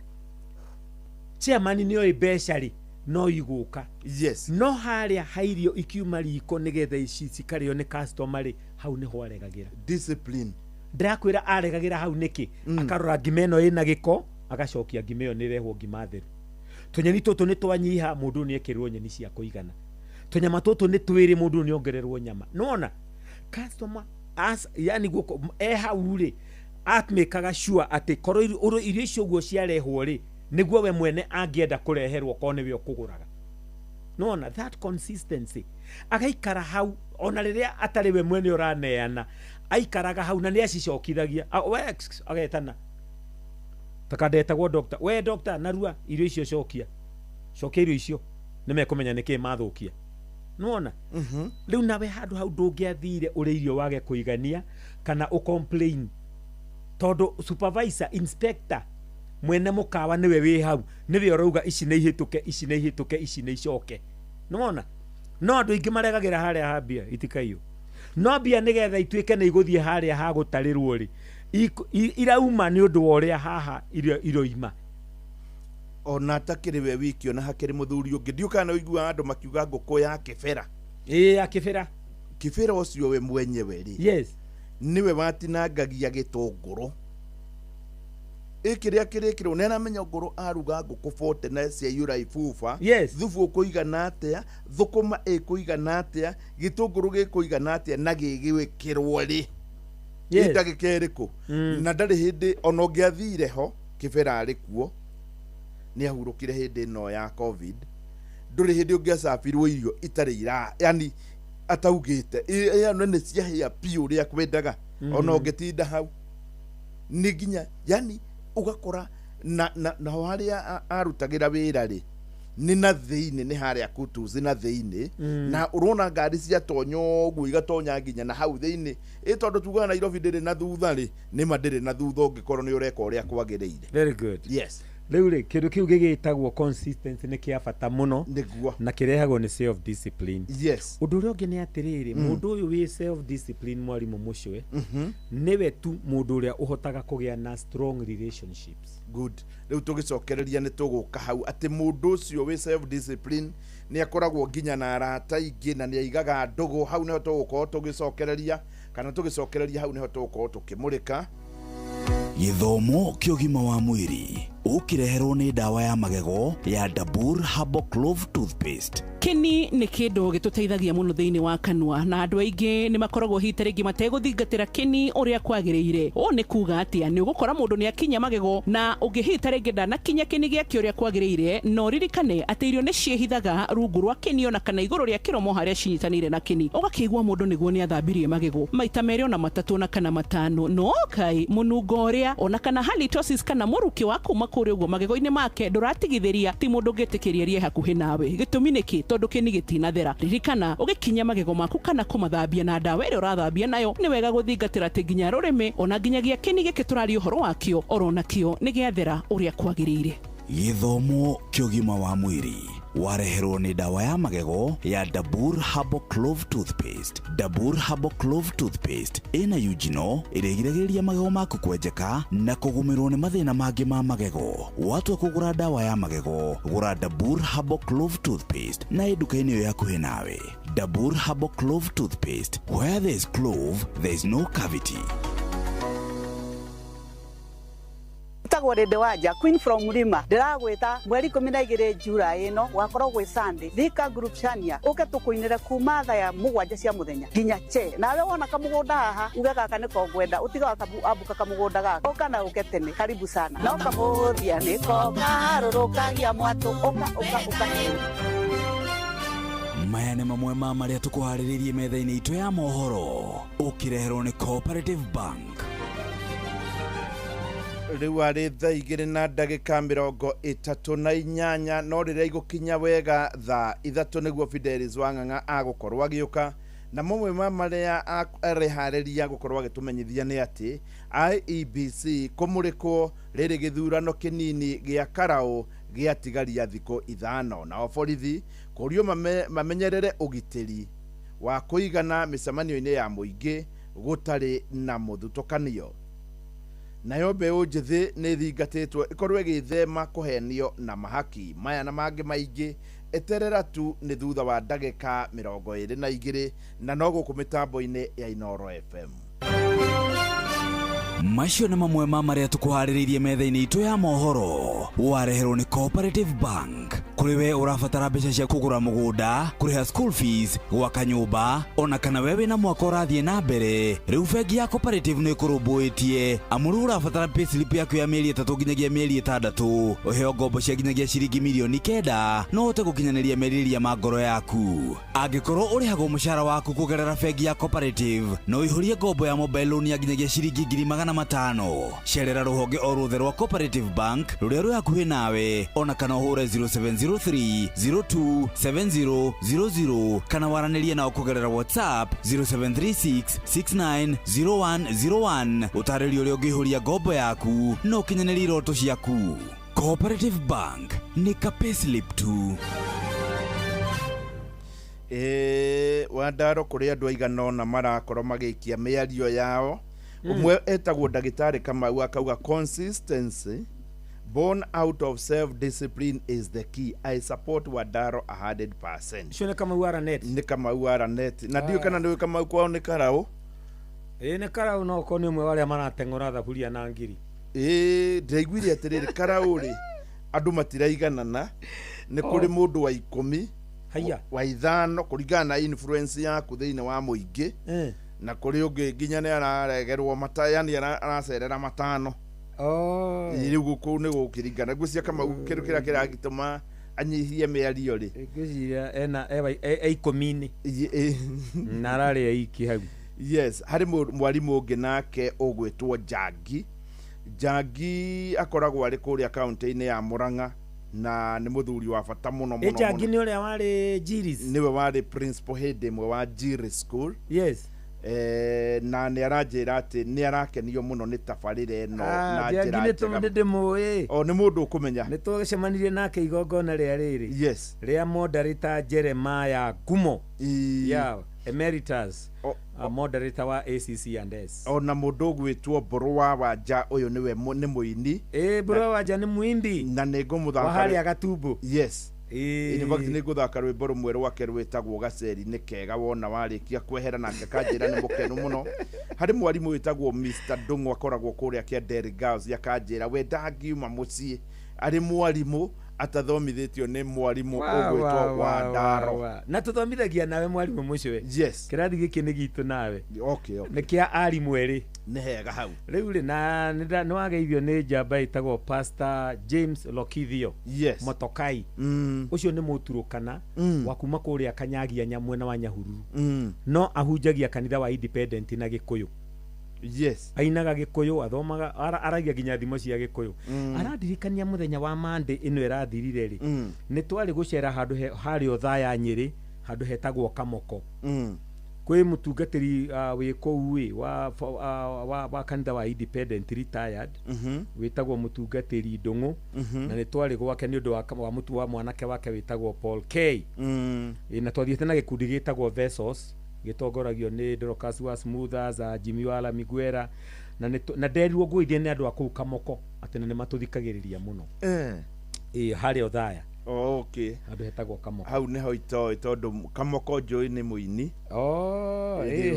Chairman nĩ oĩ mbeca rĩ, no igũka. No harĩa ha irio ikiuma riko nĩgetha ici cikarĩo nĩ customer rĩ, hau nĩho aregagĩra. Discipline. Ndĩrakwĩra aregagĩra hau nĩkĩ? Akarora ngima ĩno ĩna gĩko, agacokia ngima ĩyo nĩrehwo ngima theru. Tũnyeni tũtũ nĩ twanyiha, mũndũ nĩ ekĩrwo nyeni cia kũigana. Tũnyama tũtũ nĩ twĩrĩ, mũndũ nĩ ongererwo nyama. Nĩwona? Customer as, yani guoko e hau rĩ, amĩkaga sure atĩ korwo irio icio ũguo ciarehwo rĩ, nĩguo we mwene angĩenda kũreherwo korwo nĩwe ũkũgũraga. Nĩwona? That consistency. Agaikara hau ona rĩrĩa atarĩ we mwene ũraneana, aikaraga hau na nĩ acicokithagia. We, agetana. Takandetagwo doctor. We doctor, narua irio icio cokia. Cokia irio icio. Nĩ mekũmenya nĩkĩ mathũkia. Nĩwona? Rĩu nawe handũ hau ndũngĩathire ũrĩ irio wage kũigania kana ũcomplain. Tondũ supervisor, inspector, mwene mũkawa nĩwe wĩ hau, nĩwe ũrauga ici nĩ ihĩtũke, ici nĩ ihĩtũke, ici nĩ icoke. Nĩwona? No andũ aingĩ maregagĩra harĩa ha mbia itikaiywo. No mbia nĩgetha ituĩke nĩ igũthiĩ harĩa ha gũtarĩrwo rĩ, irauma nĩ ũndũ wa ũrĩa haha iroima. Ona atakĩrĩ we wiki, ona hakĩrĩ mũthuri ũngĩ. Ndiũĩ kana ũiguaga andũ makiuga ngũkũ ya kĩbera. Ĩĩ, ya kĩbera. Kĩbera ũcio we mwenyewe rĩ, nĩwe watinangagia gĩtũngũrũ. Ĩ kĩrĩa kĩrĩkĩrwo, nĩ aramenya ngũrũ aruga ngũkũ 40 na ciaiyũra ibuba. Thubu ũkũigana atĩa, thũkũma ĩkũigana atĩa, gĩtũngũrũ gĩkũigana atĩa, na gĩgwĩkĩrwo rĩ. Ĩ ndagĩka ĩrĩkũ? Na ndarĩ hĩndĩ ona ũngĩathire ho, kĩbera arĩ kuo, nĩ ahurũkire hĩndĩ ĩno ya COVID. Ndũrĩ hĩndĩ ũngĩacabirwo irio itarĩ ira, yani ataugĩte. Ĩno nĩ ciahĩa biũ ũrĩa kwendaga. Ona ũngĩtinda hau nĩ nginya yani ũgakora na harĩa arutagĩra wĩra rĩ nĩ na thĩinĩ nĩ harĩa kutuzi na thĩinĩ na ũrona ngari ciatonya ũguo igatonya nginya na hau thĩinĩ ĩ tondũ tugaga Nairobi ndĩrĩ na thutha rĩ nĩma ndĩrĩ na thutha ũngĩkorwo nĩ ũreka ũrĩa kwagĩrĩire. Very good. Yes. Rĩu rĩ kĩndũ kĩu gĩgĩtagwo consistency nĩ kĩa bata mũno nĩguo na kĩrehagwo nĩ self discipline. Yes. Ũndũ ũrĩa ũngĩ nĩ atĩrĩrĩ mũndũ ũyũ wĩ self discipline mwarimũ mũcwe nĩwe tu mũndũ ũrĩa ũhotaga kũgĩa na strong relationships. Good. Rĩu tũgĩcokereria nĩ tũgũka hau atĩ mũndũ ũcio wĩ self discipline nĩ akoragwo nginya na arata aingĩ na nĩ aigaga ndũgũ. Hau nĩho tũgũkorwo tũgĩcokereria kana tũgĩcokereria hau nĩho tũgũkorwo tũkĩmũrĩka. Gĩthomo kĩa ũgima wa mwĩrĩ ũkĩreherwo nĩ ndawa ya magego ya Dabur Herbal Clove Toothpaste. Kĩni nĩ kĩndũ gĩtũteithagia mũno thĩinĩ wa kanua na andũ aingĩ nĩ makoragwo hihi ta rĩngĩ mategũthingatĩra kĩni ũrĩa kwagĩrĩire. Ũũ nĩ kuga atĩa? Nĩ ũgũkora mũndũ nĩ akinya magego na ũngĩ hihi ta rĩngĩ ndanakinya kĩni gĩake ũrĩa kwagĩrĩire, no ririkane atĩ irio nĩ ciĩhithaga rungu rwa kĩni ona kana igũrũ rĩa kĩromo harĩa cinyitanĩire na kĩni. Ũgakĩigua mũndũ nĩguo nĩ athambirie magego maita merĩ ona matatũ ona kana matano, no kai mũnungo ũrĩa ona kana halitosis kana mũrukĩ wa kuma kũrĩa ũguo magego-inĩ make ndũratigithĩria, ti mũndũ ũngĩtĩkĩria rie hakuhĩ nawe. Gĩtũmi nĩkĩ? Tondũ kĩni gĩtinathera. Ririkana ũgĩkinya magego maku kana kũmathambia na ndawa ĩrĩa ũrathambia nayo nĩ wega gũthingatĩra atĩ nginya rũrĩmĩ ona nginyagia kĩni gĩkĩ tũraria ũhoro wakĩo orona kĩo nĩ gĩathera ũrĩa kwagĩrĩire. Gĩthomo kĩa ũgima wa mwĩrĩ wareherwo nĩ ndawa ya magego ya Dabur Herbal Clove Toothpaste. Dabur Herbal Clove Toothpaste ĩna eugenol ĩrĩa ĩgiragĩrĩria magego maku kwenjeka na kũgũmĩrwo nĩ mathĩna mangĩ ma magego. Watua kũgũra ndawa ya magego, gũra Dabur Herbal Clove Toothpaste na ĩ nduka-inĩ ĩyo hakuhĩ nawe. Dabur Herbal Clove Toothpaste, where there is clove, there is no cavity. Njĩtagwo Rĩndĩ Wanja, Queen from Mlima. Ndĩragwĩta mweri 12 July ĩno gwakorwo gwĩ Sunday, Thika Group Chania, ũke tũkũinĩre kuma thaa ya 7 cia mũthenya nginya che. Nawe wona kamũgũnda haha uge gaka nĩko ngwenda, ũtiga ambuka kamũgũnda gaka, ũka na ũke tene. Karibu sana. No kamũthia nĩko kaharũrũkagia mwatũ, ũka ũka ũka. Maya nĩ mamwe ma marĩa tũkũharĩrĩirie metha-inĩ itũ ya mohoro ũkĩreherwo nĩ Cooperative Bank. Rĩu arĩ thaa 2:38 no rĩrĩa igũkinya wega thaa 3 nĩguo Fidelis Wang'ang'a agũkorwo agĩũka na mamwe ma marĩa areharĩria gũkorwo agĩtũmenyithia nĩ atĩ IEBC kũmũrĩkwo rĩrĩ gĩthurano kĩnini gĩa Karau gĩatigaria thikũ 5 nao borithi kũrio mamenyerere ũgitĩri wa kũigana mĩcemanio-inĩ ya mũingĩ gũtarĩ na mũthutũkanio. Nayo mbeũ njĩthĩ nĩ thingatĩtwo ĩkorwo ĩgĩthema kũhenio na mahaki maya na mangĩ maingĩ. Eterera tu nĩ thutha wa ndagĩka 22 na no gũkũ mĩtambo-inĩ ya Inooro FM. Macio nĩ mamwe ma marĩa tũkũharĩrĩirie metha-inĩ itũ ya mohoro wareherwo nĩ Cooperative Bank. Kũrĩ we ũrabatara mbeca cia kũgũra mũgũnda, kũrĩha school fees, gwaka nyũmba, ona kana we wĩna mwaka ũrathiĩ na mbere, rĩu bengi ya Cooperative nĩ ĩkũrũmbũĩtie. Amu rĩu ũrabatara payslip yaku ya mĩeri 3 nginyagia mĩeri 6, ũheo ngombo cia nginyagia ciringi mirioni 9 no ũhote gũkinyanĩria merirĩria ma ngoro yaku. Angĩkorwo ũrĩhagwo mũcara waku kũgerera bengi ya Cooperative, no ũihũrie ngombo ya mobile loan ya nginyagia ciringi 500,000. Cerera rũhonge o ruothe rwa Cooperative Bank rũrĩa rwĩ hakuhĩ nawe, ona kana ũhũre 0703 02 7000 kana waranĩrie nao kũgerera WhatsApp 0736 690101 ũtarĩrio ũrĩa ũngĩihũria ngombo yaku na ũkinyanĩrie iroto ciaku. Cooperative Bank nĩ ka payslip tu. Wandaro kũrĩ andũ aigana ũna marakorwo magĩikia mĩario yao. Ũmwe etagwo ndagĩtarĩ Kamau akauga consistency born out of self-discipline is the key. I support Wandaro 100%. Ũcio nĩ Kamau Aranet. Nĩ Kamau Aranet. Na ndiũĩ kana nĩũĩ Kamau kwao nĩ Karau. Ĩĩ nĩ Karau, no okorwo nĩ ũmwe wa arĩa marateng'ũra thaburia na ngiri. Ĩĩ ndĩraiguire atĩrĩrĩ Karau rĩ andũ matiraiganana, nĩ kũrĩ mũndũ wa 10 haiya wa 5 kũringana na influence yaku thĩinĩ wa mũingĩ, na kũrĩ ũngĩ nginya nĩ araregerwo yani aracerera 5. Rĩu gũkũ nĩ gũkĩringana ngwĩciria Kamau kĩndũ kĩrĩa kĩragĩtũma anyihie mĩario rĩ ngwĩciria ena e 10-inĩ na ararĩa iki hau. Yes, harĩ mwarimũ ũngĩ nake ũgwĩtwo Njangi. Njangi akoragwo arĩ kũrĩa kaunti-inĩ ya Murang'a na nĩ mũthuri wa bata mũno mũno. Njangi mũno. Nĩ ũrĩa warĩ Jiris. Nĩwe warĩ principal hĩndĩ ĩmwe wa Jiris School. Yes. Na nĩ aranjĩra atĩ nĩ arakenio mũno nĩ tabarĩra ĩno na Njangi njĩra nĩ njega. nĩ ndĩmũĩ. O nĩ mũndũ ũkũmenya. Nĩ twacemanirie nake igongona rĩa rĩrĩ. Yes. Rĩa moderator Jeremiah Gumo. Yeah, emeritus. Moderator wa ACC and S. Ona mũndũ ũgwĩtwo Mbũrũ wa Wanja, ũyũ nĩwe nĩ mũini. Mbũrũ wa Wanja nĩ mũimbi. Na nĩ ngũmũthaka. Wa harĩa Gatumbo. Yes. In fact nĩ ngũthaka rwĩmbo rũmwe rwake rwĩtagwo Gaceri, nĩ kega wona warĩkia kwehera nake kanjĩra nĩ mũkenu mũno. Harĩ mwarimũ wĩtagwo Mr. Ndung'u akoragwo kũrĩa Kĩanderi Girls, akanjĩra we ndangiuma mũciĩ arĩ mwarimũ atathomithĩtio nĩ mwarimũ ũgwĩtwo Wandaro. Na tuthomithagia nawe mwarimũ mũcwe. Yes. Kĩrathi gĩkĩ nĩ gitũ nawe. Okay, okay. Nĩ kĩa arimũ erĩ. Nĩ hega hau. Rĩu rĩ na nĩ wageithio nĩ njamba ĩtagwo Pastor James Lokithio. Yes. Motokai. Ũcio nĩ mũturũkana wa kuma kũrĩa Kanyagia mwena wa Nyahururu. No ahunjagia kanitha wa Independent na Gĩkũyũ. Yes. Ainaga Gĩkũyũ, athomaga, aragia nginya thimo cia Gĩkũyũ. Arandirikania mũthenya wa Monday ĩno ĩrathirire rĩ, nĩ twarĩ gũcera handũ harĩa Othaya Nyĩrĩ, handũ hetagwo Kamoko. Kwĩ mũtungatĩri wĩ kũu ĩ wa kanitha wa Independent retired, wĩtagwo mũtungatĩri Ndung'u, na nĩ twarĩ gwake nĩ ũndũ wa mũtu wa mwanake wake wĩtagwo Paul K. Na twathiĩte na gĩkundi gĩtagwo Vessels, gĩtongoragio nĩ Dorcas wa Smoothers, Jimmy Wala Miguera, na nderirwo ngũithie nĩ andũ a kũu Kamoko atĩ nĩ matũthikagĩrĩria mũno. Harĩa Othaya. Okay. Handũ hetagwo Kamoko. Hau nĩho itoĩ tondũ Kamoko njũĩ nĩ mũini.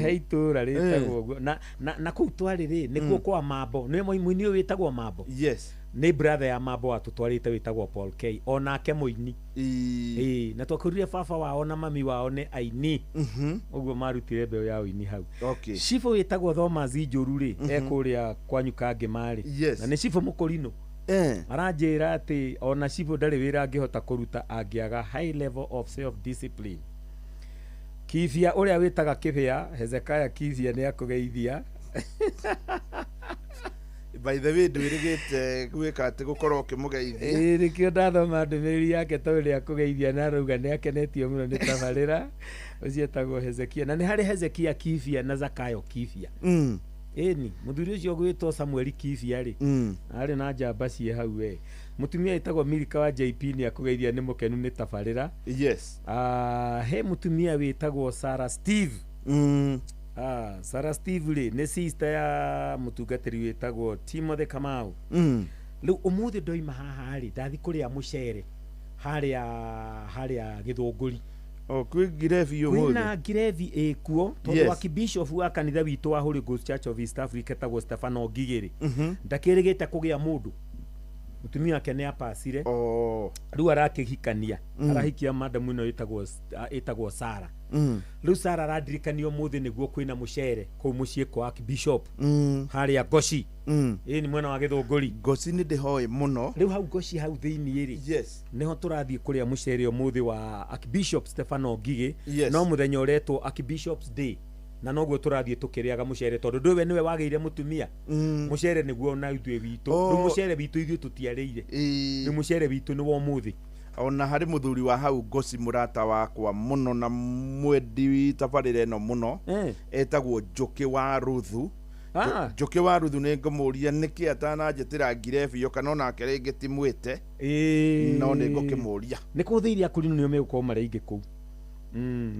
He itũra rĩtagwo ũguo. Na kũu twarĩ rĩ nĩkuo kwa Mambo. Nĩ mũini ũyũ wĩtagwo Mambo. Yes. Nĩ brother ya Mambo watũtwarĩte wĩtagwo Paul K. Onake mũini. Na twakorire baba wao na mami wao nĩ aini. Ũguo marutire mbeũ ya ũini hau. Okay. Cibũ wĩtagwo Thomas Njũru rĩ, e kũrĩa kwanyu Kangĩma rĩ. Yes. Na nĩ cibũ mũkũrinũ. Aranjĩra atĩ ona cibũ ndarĩ wĩra angĩhota kũruta angĩaga high level of self discipline. Kibia ũrĩa wĩtaga Kibia, Hezekiah Kibia nĩ akũgeithia. By the way, ndwĩrĩgĩte gwĩka atĩ gũkorwo ũkĩmũgeithia. Nĩkĩo ndathoma ndũmĩrĩri yake tondũ nĩ akũgeithia na arauga nĩ akenetio mũno nĩ tabarĩra. Ũcio etagwo Hezekia. Na nĩ harĩ Hezekia Kibia na Zakayo Kibia. Ĩni mũthuri ũcio ũgwĩtwo Samuel Kibia rĩ, arĩ na njamba ciĩ hau we. Mũtumia wĩtagwo Milika wa JP nĩ akũgeithia, nĩ mũkenu nĩ tabarĩra. Yes. He mũtumia wĩtagwo Sarah Steve. Sarah Steve rĩ nĩ sister ya mũtungatĩri wĩtagwo Timothy Kamau. Rĩu ũmũthĩ ndoima haha rĩ, ndathi kũrĩa mũcere harĩa Gĩthũngũri. Kwĩ ngirebi ũmũthĩ. Kwĩna ngirebi ĩkuo tondũ archbishop wa kanitha witũ wa Holy Ghost Church of East Africa etagwo Stefano Ngigĩ rĩ, ndakĩrĩgĩte kũgĩa mũndũ. Mũtumia wake nĩ apacire. Rĩu arakĩhikania. Arahikia madamu ĩno ĩtagwo Sarah. Rĩu Sarah arandirikania ũmũthĩ nĩguo kwĩna mũcere kũu mũciĩ kwa archbishop harĩa Goshi. Ĩĩ nĩ mwena wa Gĩthũngũri. Goshi nĩ ndĩhoĩ mũno. Rĩu hau Goshi hau thĩinĩ rĩ. Yes. Nĩho tũrathiĩ kũrĩa mũcere ũmũthĩ wa Archbishop Stefano Ngigĩ. Yes. No mũthenya ũretwo Archbishop's Day. Na noguo tũrathiĩ tũkĩrĩaga mũcere tondũ ndũĩ nĩwe wagĩire mũtumia. Mũcere nĩguo na ithuĩ witũ. Rĩu mũcere witũ ithuĩ tũtiarĩire. Rĩu mũcere witũ nĩ wa ũmũthĩ. Ona harĩ mũthuri wa hau Goshi mũrata wakwa mũno na mwendi tabarĩra ĩno mũno, etagwo Njũkĩ wa Ruthu. Njũkĩ wa Ruthu nĩ ngũmũria nĩkĩ atananjĩtĩra ngirebio kana onake rĩngĩ ti mwĩte, no nĩ ngũkĩmũria. Nĩ kũthĩiria kũrinũ nĩo megũkorwo marĩ aingĩ kũu.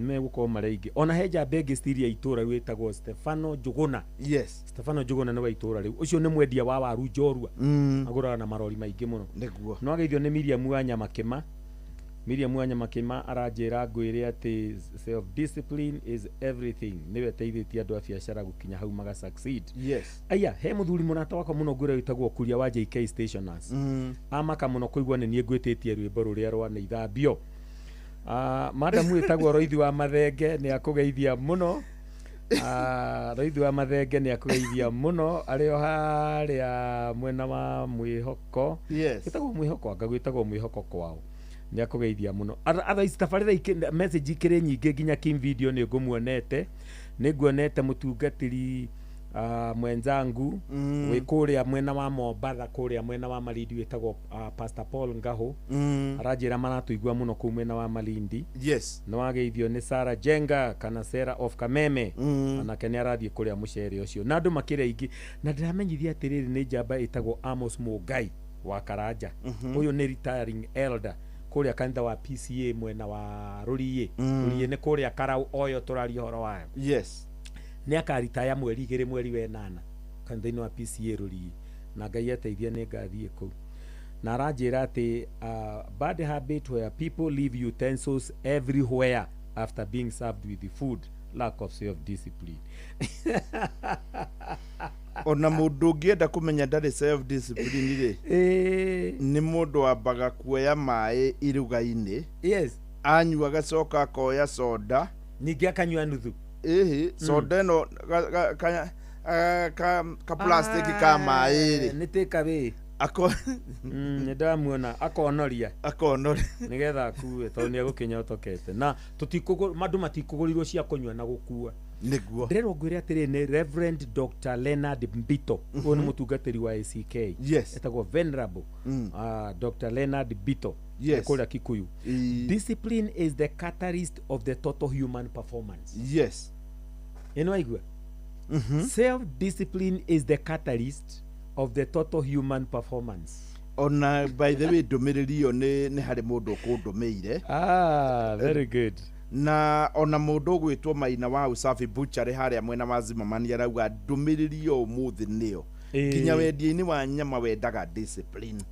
Megũkorwo marĩ aingĩ. Ona he njamba ĩngĩ still ya itũũra rĩu ĩtagwo Stefano Njũgũna. Yes. Stefano Njũgũna nĩ wa itũũra rĩu. Ũcio nĩ mwendia wa waru njorua. Agũraga na marori maingĩ mũno. Nĩguo. No ageithio nĩ Miriam wa Nyamakĩma. Miriam wa Nyamakĩma aranjĩra ngwĩre atĩ self discipline is everything. Nĩwe teithĩtie andũ a biacara gũkinya hau maga succeed. Yes. Aya, he mũthuri mũrata wakwa mũno ngwĩra wĩtagwo Kuria wa JK Stationers. Amaka mũno kũigua nĩ niĩ ngwĩtĩtie rwĩmbo rũrĩa rwa nĩ ithambio. Madamu wĩtagwo Roithi wa Mathenge nĩ akũgeithia mũno. Roithi wa Mathenge nĩ akũgeithia mũno arĩ o harĩa mwena wa Mwĩhoko. Yes. Wĩtagwo Mwĩhoko anga gwĩtagwo Mwĩhoko kwao. Nĩ akũgeithia mũno. Otherwise tabarĩra message ikĩrĩ nyingĩ nginya Kim video nĩ ngũmuonete. Nĩ nguonete mũtungatĩri mwenzangu wĩ kũrĩa mwena wa Mombatha, kũrĩa mwena wa Malindi, wĩtagwo Pastor Paul Ngahu. Aranjĩra maratũigua mũno kũu mwena wa Malindi. Nĩ wageithio nĩ Sarah Jenga kana Sarah of Kameme. Onake nĩ arathiĩ kũrĩa mũcere ũcio na andũ makĩrĩ aingĩ, na ndĩramenyithia atĩrĩrĩ, nĩ njamba ĩtagwo Amos Mũngai wa Karanja. Ũyũ nĩ retiring elder kũrĩa kanitha wa PCA mwena wa Rũriĩ. Rũriĩ nĩ kũrĩa Karau oyo tũraria ũhoro wayo. Nĩ akaritaya mweri 2 mweri wa 8 kanitha-inĩ wa PCA Rũriĩ, na Ngai ateithia nĩ ngathiĩ kũu. Na aranjĩra atĩ bad habit where people leave utensils everywhere after being served with the food, lack of self discipline. Ona mũndũ ũngĩenda kũmenya ndarĩ self discipline rĩ, nĩ mũndũ wambaga kuoya maĩ iruga-inĩ, anyua, agacoka akoya soda, ningĩ akanyua nuthu. Ĩhĩ, soda ĩno ka plastic ka maĩ rĩ, nĩ takeaway. Ako Nĩ ndamuona akonoria. Akonoria. Nĩgetha akue tondũ nĩ egũkĩnyotokete na andũ matikũgũrirwo cia kũnyua na gũkua. Nĩguo. Ndĩrerwo ngwĩre atĩrĩ, nĩ Reverend Dr. Leonard Mbito. Ũyũ nĩ mũtungatĩri wa ACK, etagwo Venerable Dr. Leonard Mbito, kũrĩa Kikuyu. Discipline is the catalyst of the total human performance. Ĩno waigua, self discipline is the catalyst of the total human performance. Ona by the way, ndũmĩrĩri ĩyo nĩ harĩ mũndũ ũkũndũmĩire. Ah, very good. Na ona mũndũ ũgwĩtwo Maina wa Usafi Butchery harĩa mwena wa Zimamani arauga ndũmĩrĩri ĩyo ũmũthĩ nĩyo nginya wendia-inĩ wa nyama wendaga discipline,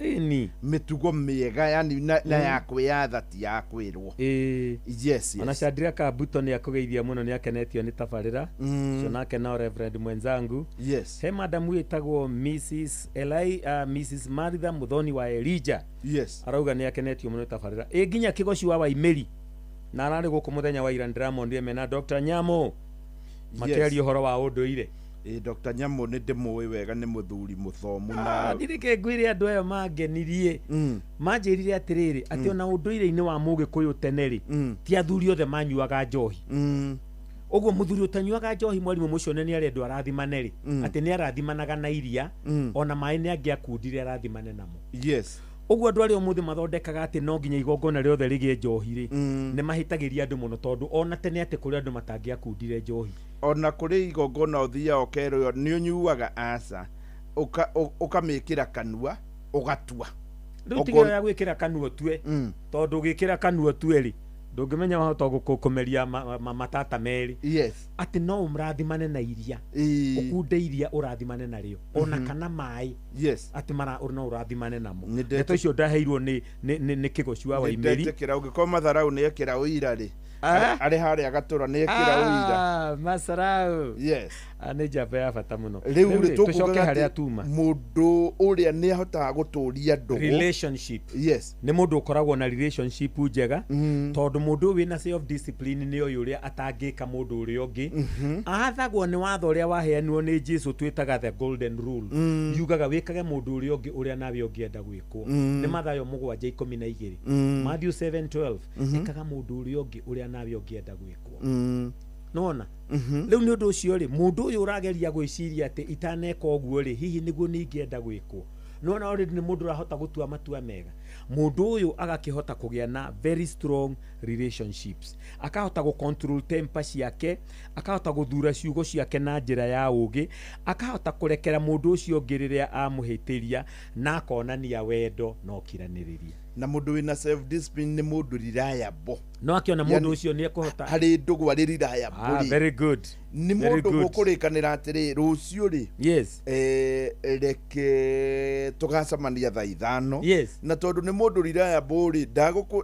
mĩtugo mĩega, yani na ya kwĩyatha, ti ya kwĩrwo. Ona Shadrack Kabuto nĩ akũgeithia mũno, nĩ akenetio nĩ tabarĩra ũcio nake no Reverend mwenzangu. He madamu wĩtagwo Mrs. Eli, Mrs. Maritha Muthoni wa Elijah, arauga nĩ akenetio mũno nĩ tabarĩra ĩ nginya Kĩgoci wa Waimĩri, na ararĩ gũkũ mũthenya wa ira, ndĩramonire mena Dr. Nyamo makĩaria ũhoro wa ũndũire. Ĩ, Dr. Nyamo nĩ ndĩmũĩ wega, nĩ mũthuri mũthomu na Ndirĩ ngwĩre andũ aya mangenirie, manjĩrire atĩrĩrĩ, atĩ ona ũndũire-inĩ wa mũgĩkũyũ tene rĩ, ti athuri othe manyuaga njohi. Ũguo mũthuri ũtanyuaga njohi, mwarimũ mũcione nĩ arendwo arathimane rĩ, atĩ nĩ arathimanaga na iria, ona maĩ nĩ angĩakundire arathimane namo. Ũguo andũ arĩa ũmũthĩ mathondekaga atĩ no nginya igongona rĩothe rĩgĩe njohi rĩ, nĩ mahĩtagĩria andũ mũno, tondũ ona tene atĩ kũrĩ andũ matangĩakundire njohi. Ona kũrĩ igongona ũthiaga ũkerwo nĩ ũnyuaga, aca, ũkamĩkĩra kanua ũgatua. Rĩu tiga ya gwĩkĩra kanua ũtue, tondũ ũgĩkĩra kanua ũtue rĩ, ndũngĩmenya wahota kũmeria matata merĩ. Atĩ no ũmrathimane na iria, ũkunde iria ũrathimane narĩo, ona kana maĩ, atĩ mara no ũrathimane namo. Ndeto icio ndaheirwo nĩ Kĩgoci wa Waimĩri. Nĩndetĩkĩra ũngĩkorwo Matharau nĩ ekĩra ũira rĩ, arĩ harĩa Gatũra nĩ ekĩra ũira. Ah, Masarau. Nĩ njamba ya bata mũno. Rĩu rĩ, tũcoke tũkugaga harĩa atĩ tuma. Mũndũ ũrĩa nĩ ahotaga gũtũria ndũgũ. Relationship. Nĩ mũndũ ũkoragwo na relationship njega, tondũ mũndũ ũyũ wĩna self discipline nĩ ũyũ ũrĩa atangĩka mũndũ ũrĩa ũngĩ. Athagwo nĩ watho ũrĩa waheanirwo nĩ Jesu twĩtaga the golden rule. Yugaga wĩkage mũndũ ũrĩa ũngĩ ũrĩa nawe ũngĩenda gwĩkwo. Nĩ Mathayo 7:12. Matthew 7:12. Ĩkaga mũndũ ũrĩa ũngĩ ũrĩa nawe ũngĩenda gwĩkwo. Nona rĩu nĩ ũndũ ũcio rĩ, mũndũ ũyũ ũrageria gwĩciria atĩ itaneka ũguo rĩ, hihi nĩguo ningĩenda gwĩkwo, nona already nĩ mũndũ ũrahota gũtua matua mega. Mũndũ ũyũ agakĩhota kũgĩa na very strong relationships, akahota gũ control temper ciake, akahota gũthura ciugo ciake na njĩra ya ũgĩ, akahota kũrekera mũndũ ũcio ũngĩ rĩrĩa amũhĩtĩria, na akonania wendo na ũkiranĩrĩria. Na mũndũ wĩna self discipline nĩ mũndũ reliable. No akĩona mũndũ ũcio nĩ ekũhota harĩ ndũgũ arĩ reliable rĩ. Very good. Nĩ Very mũndũ good. mũkũrĩkanĩra atĩrĩ, rũciũ rĩ, reke tũgacemania thaa 5. Na tondũ nĩ mũndũ reliable rĩ,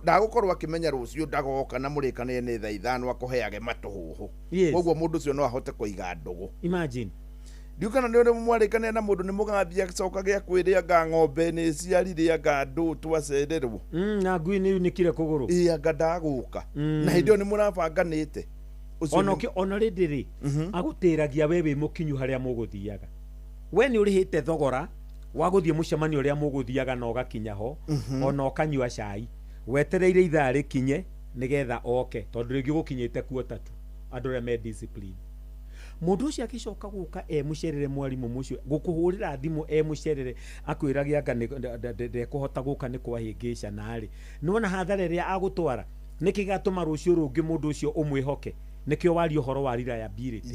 ndagũkorwo akĩmenya rũciũ ndagoka, na mũrĩkanĩre nĩ thaa 5 akũheage matũhũhũ. Koguo mũndũ ũcio no ahote kũiga ndũgũ. Imagine. Ndiũ kana nĩ ũrĩ mwarĩkanĩra na mũndũ nĩ mũgathiĩ acoka gĩa kwĩrĩ anga ng'ombe nĩ ciarire anga ndũ twacererwo. Na ngui nĩ yunĩkire kũgũrũ. Ĩ, anga ndagũka. Na hĩndĩ ĩyo nĩ mũrabanganĩte. Ũcio Ona ona rĩndĩ rĩ, agũtĩragia we wĩ mũkinyu harĩa mũgũthiaga. We nĩ ũrĩhĩte thogora wa gũthiĩ mũcemanio ũrĩa mũgũthiaga na ũgakinya ho, ona ũkanyua cai, wetereire ithaa rĩkinye nĩgetha oke, tondũ rĩngĩ ũgũkinyĩte kuo tatu, andũ arĩa me discipline. Mũndũ ũcio agĩcoka gũka e mũcerere, mwarimũ mũcio gũkũhũrĩra thimũ e mũcerere akwĩrage anga ndekũhota gũka nĩ kwahĩngĩcana rĩ, nĩwona hathara ĩrĩa agũtwara. Nĩkĩ gĩgatũma rũciũ rũngĩ mũndũ ũcio ũmwĩhoke? Nĩkĩo waria ũhoro wa reliability.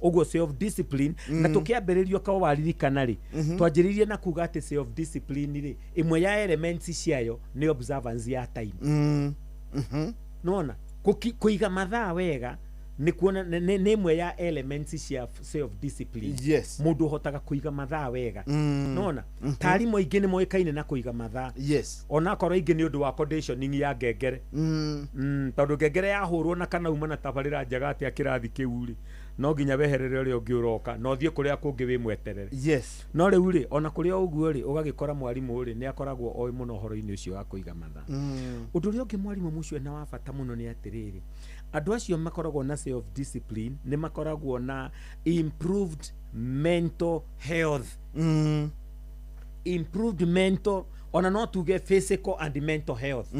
Ũguo self discipline, na tũkĩambĩrĩrio ka waririkana rĩ, twanjĩrĩirie na kuga atĩ self discipline rĩ, ĩmwe ya elements ciayo nĩ observance ya time. Nona kũiga mathaa wega nĩ kuona nĩ ĩmwe ya elements cia self discipline. Mũndũ ũhotaga kũiga mathaa wega, nona ta arimũ aingĩ nĩ moĩkaine na kũiga mathaa, onakorwo aingĩ nĩ ũndũ wa conditioning ya ngengere. Tondũ ngengere yahũrwo na kana uma na tabarĩra njega atĩa kĩrathi kĩu rĩ, no nginya weherere ũrĩa ũngĩ ũroka na ũthiĩ kũrĩa kũngĩ wĩ mweterere. No rĩu rĩ, ona kũrĩ o ũguo rĩ, ũgagĩkora mwarimũ rĩ nĩ akoragwo oĩ mũno ũhoro-inĩ ũcio wa kũiga mathaa. Ũndũ ũrĩa ũngĩ mwarimũ mũcio na wa bata mũno nĩ atĩrĩrĩ, andũ acio makoragwo na self discipline nĩ makoragwo na improved mental health. Improved mental, ona no tuge physical and mental health.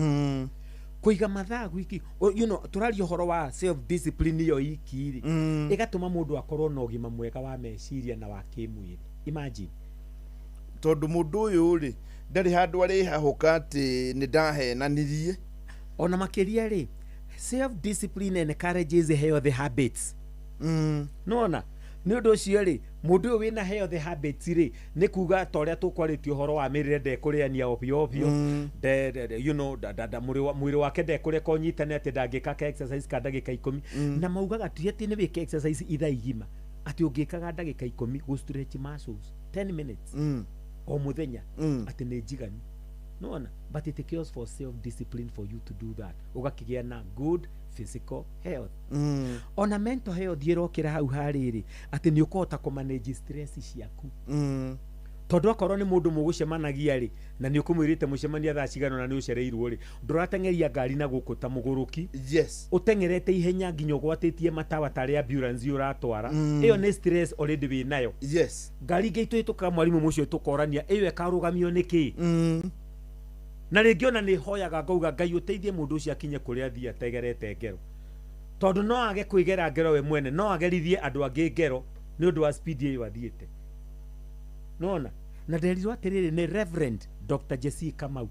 Kũiga mathaa gwiki, tũraria ũhoro wa self discipline ĩyo iki rĩ, ĩgatũma mũndũ akorwo na ũgima mwega wa meciria na wa kĩmwĩrĩ. Imagine. Tondũ mũndũ ũyũ rĩ ndarĩ handũ arĩhahũka atĩ nĩ ndahenanirie. Ona makĩria rĩ, self discipline encourages healthy habits. Nona nĩ ũndũ ũcio rĩ, mũndũ ũyũ wĩna healthy habits rĩ, nĩ kuga ta ũrĩa tũkwarĩtie ũhoro wa mĩrĩre, ndekũrĩania ovyo ovyo, mwĩrĩ wake ndekũreka ũnyitane atĩ ndangĩka ka exercise ka ndagĩka 10. Na maugaga ti atĩ nĩ wĩke exercise ithaa igima, atĩ ũngĩkaga ndagĩka 10 gũ stretch muscles 10 minutes o mũthenya, atĩ nĩ njiganu. Nona but it calls for self discipline for you to do that, ũgakĩgĩa na good physical health. Ona mental health ĩrokĩra hau harĩrĩ atĩ nĩ ũkũhota kũmanage stress ciaku. Tondũ akorwo nĩ mũndũ mũgũcemanagia rĩ, na nĩ ũkũmwĩrĩte mũcemania thaa cigana na nĩ ũcereirwo rĩ, ndũrateng'eria ngari na gũkũ ta mũgũrũki. Ũteng'erete ihenya nginya ũgwatĩtie matawa tarĩ ambulance ũratwara. Ĩyo nĩ stress already wĩ nayo. Ngari ingĩ itũhĩtũkaga mwarimũ mũcio tũkorania ĩyo ĩkarũgamio nĩkĩ? Na rĩngĩ ona nĩ hoyaga ngauga Ngai ũteithie mũndũ ũcio akinye kũrĩa athiĩ ategerete ngero, tondũ no age kwĩgera ngero we mwene, no agerithie andũ angĩ ngero nĩ ũndũ wa speed ĩyo athiĩte. Nona na nderirwo atĩrĩrĩ nĩ Reverend Dr. Jesse Kamau,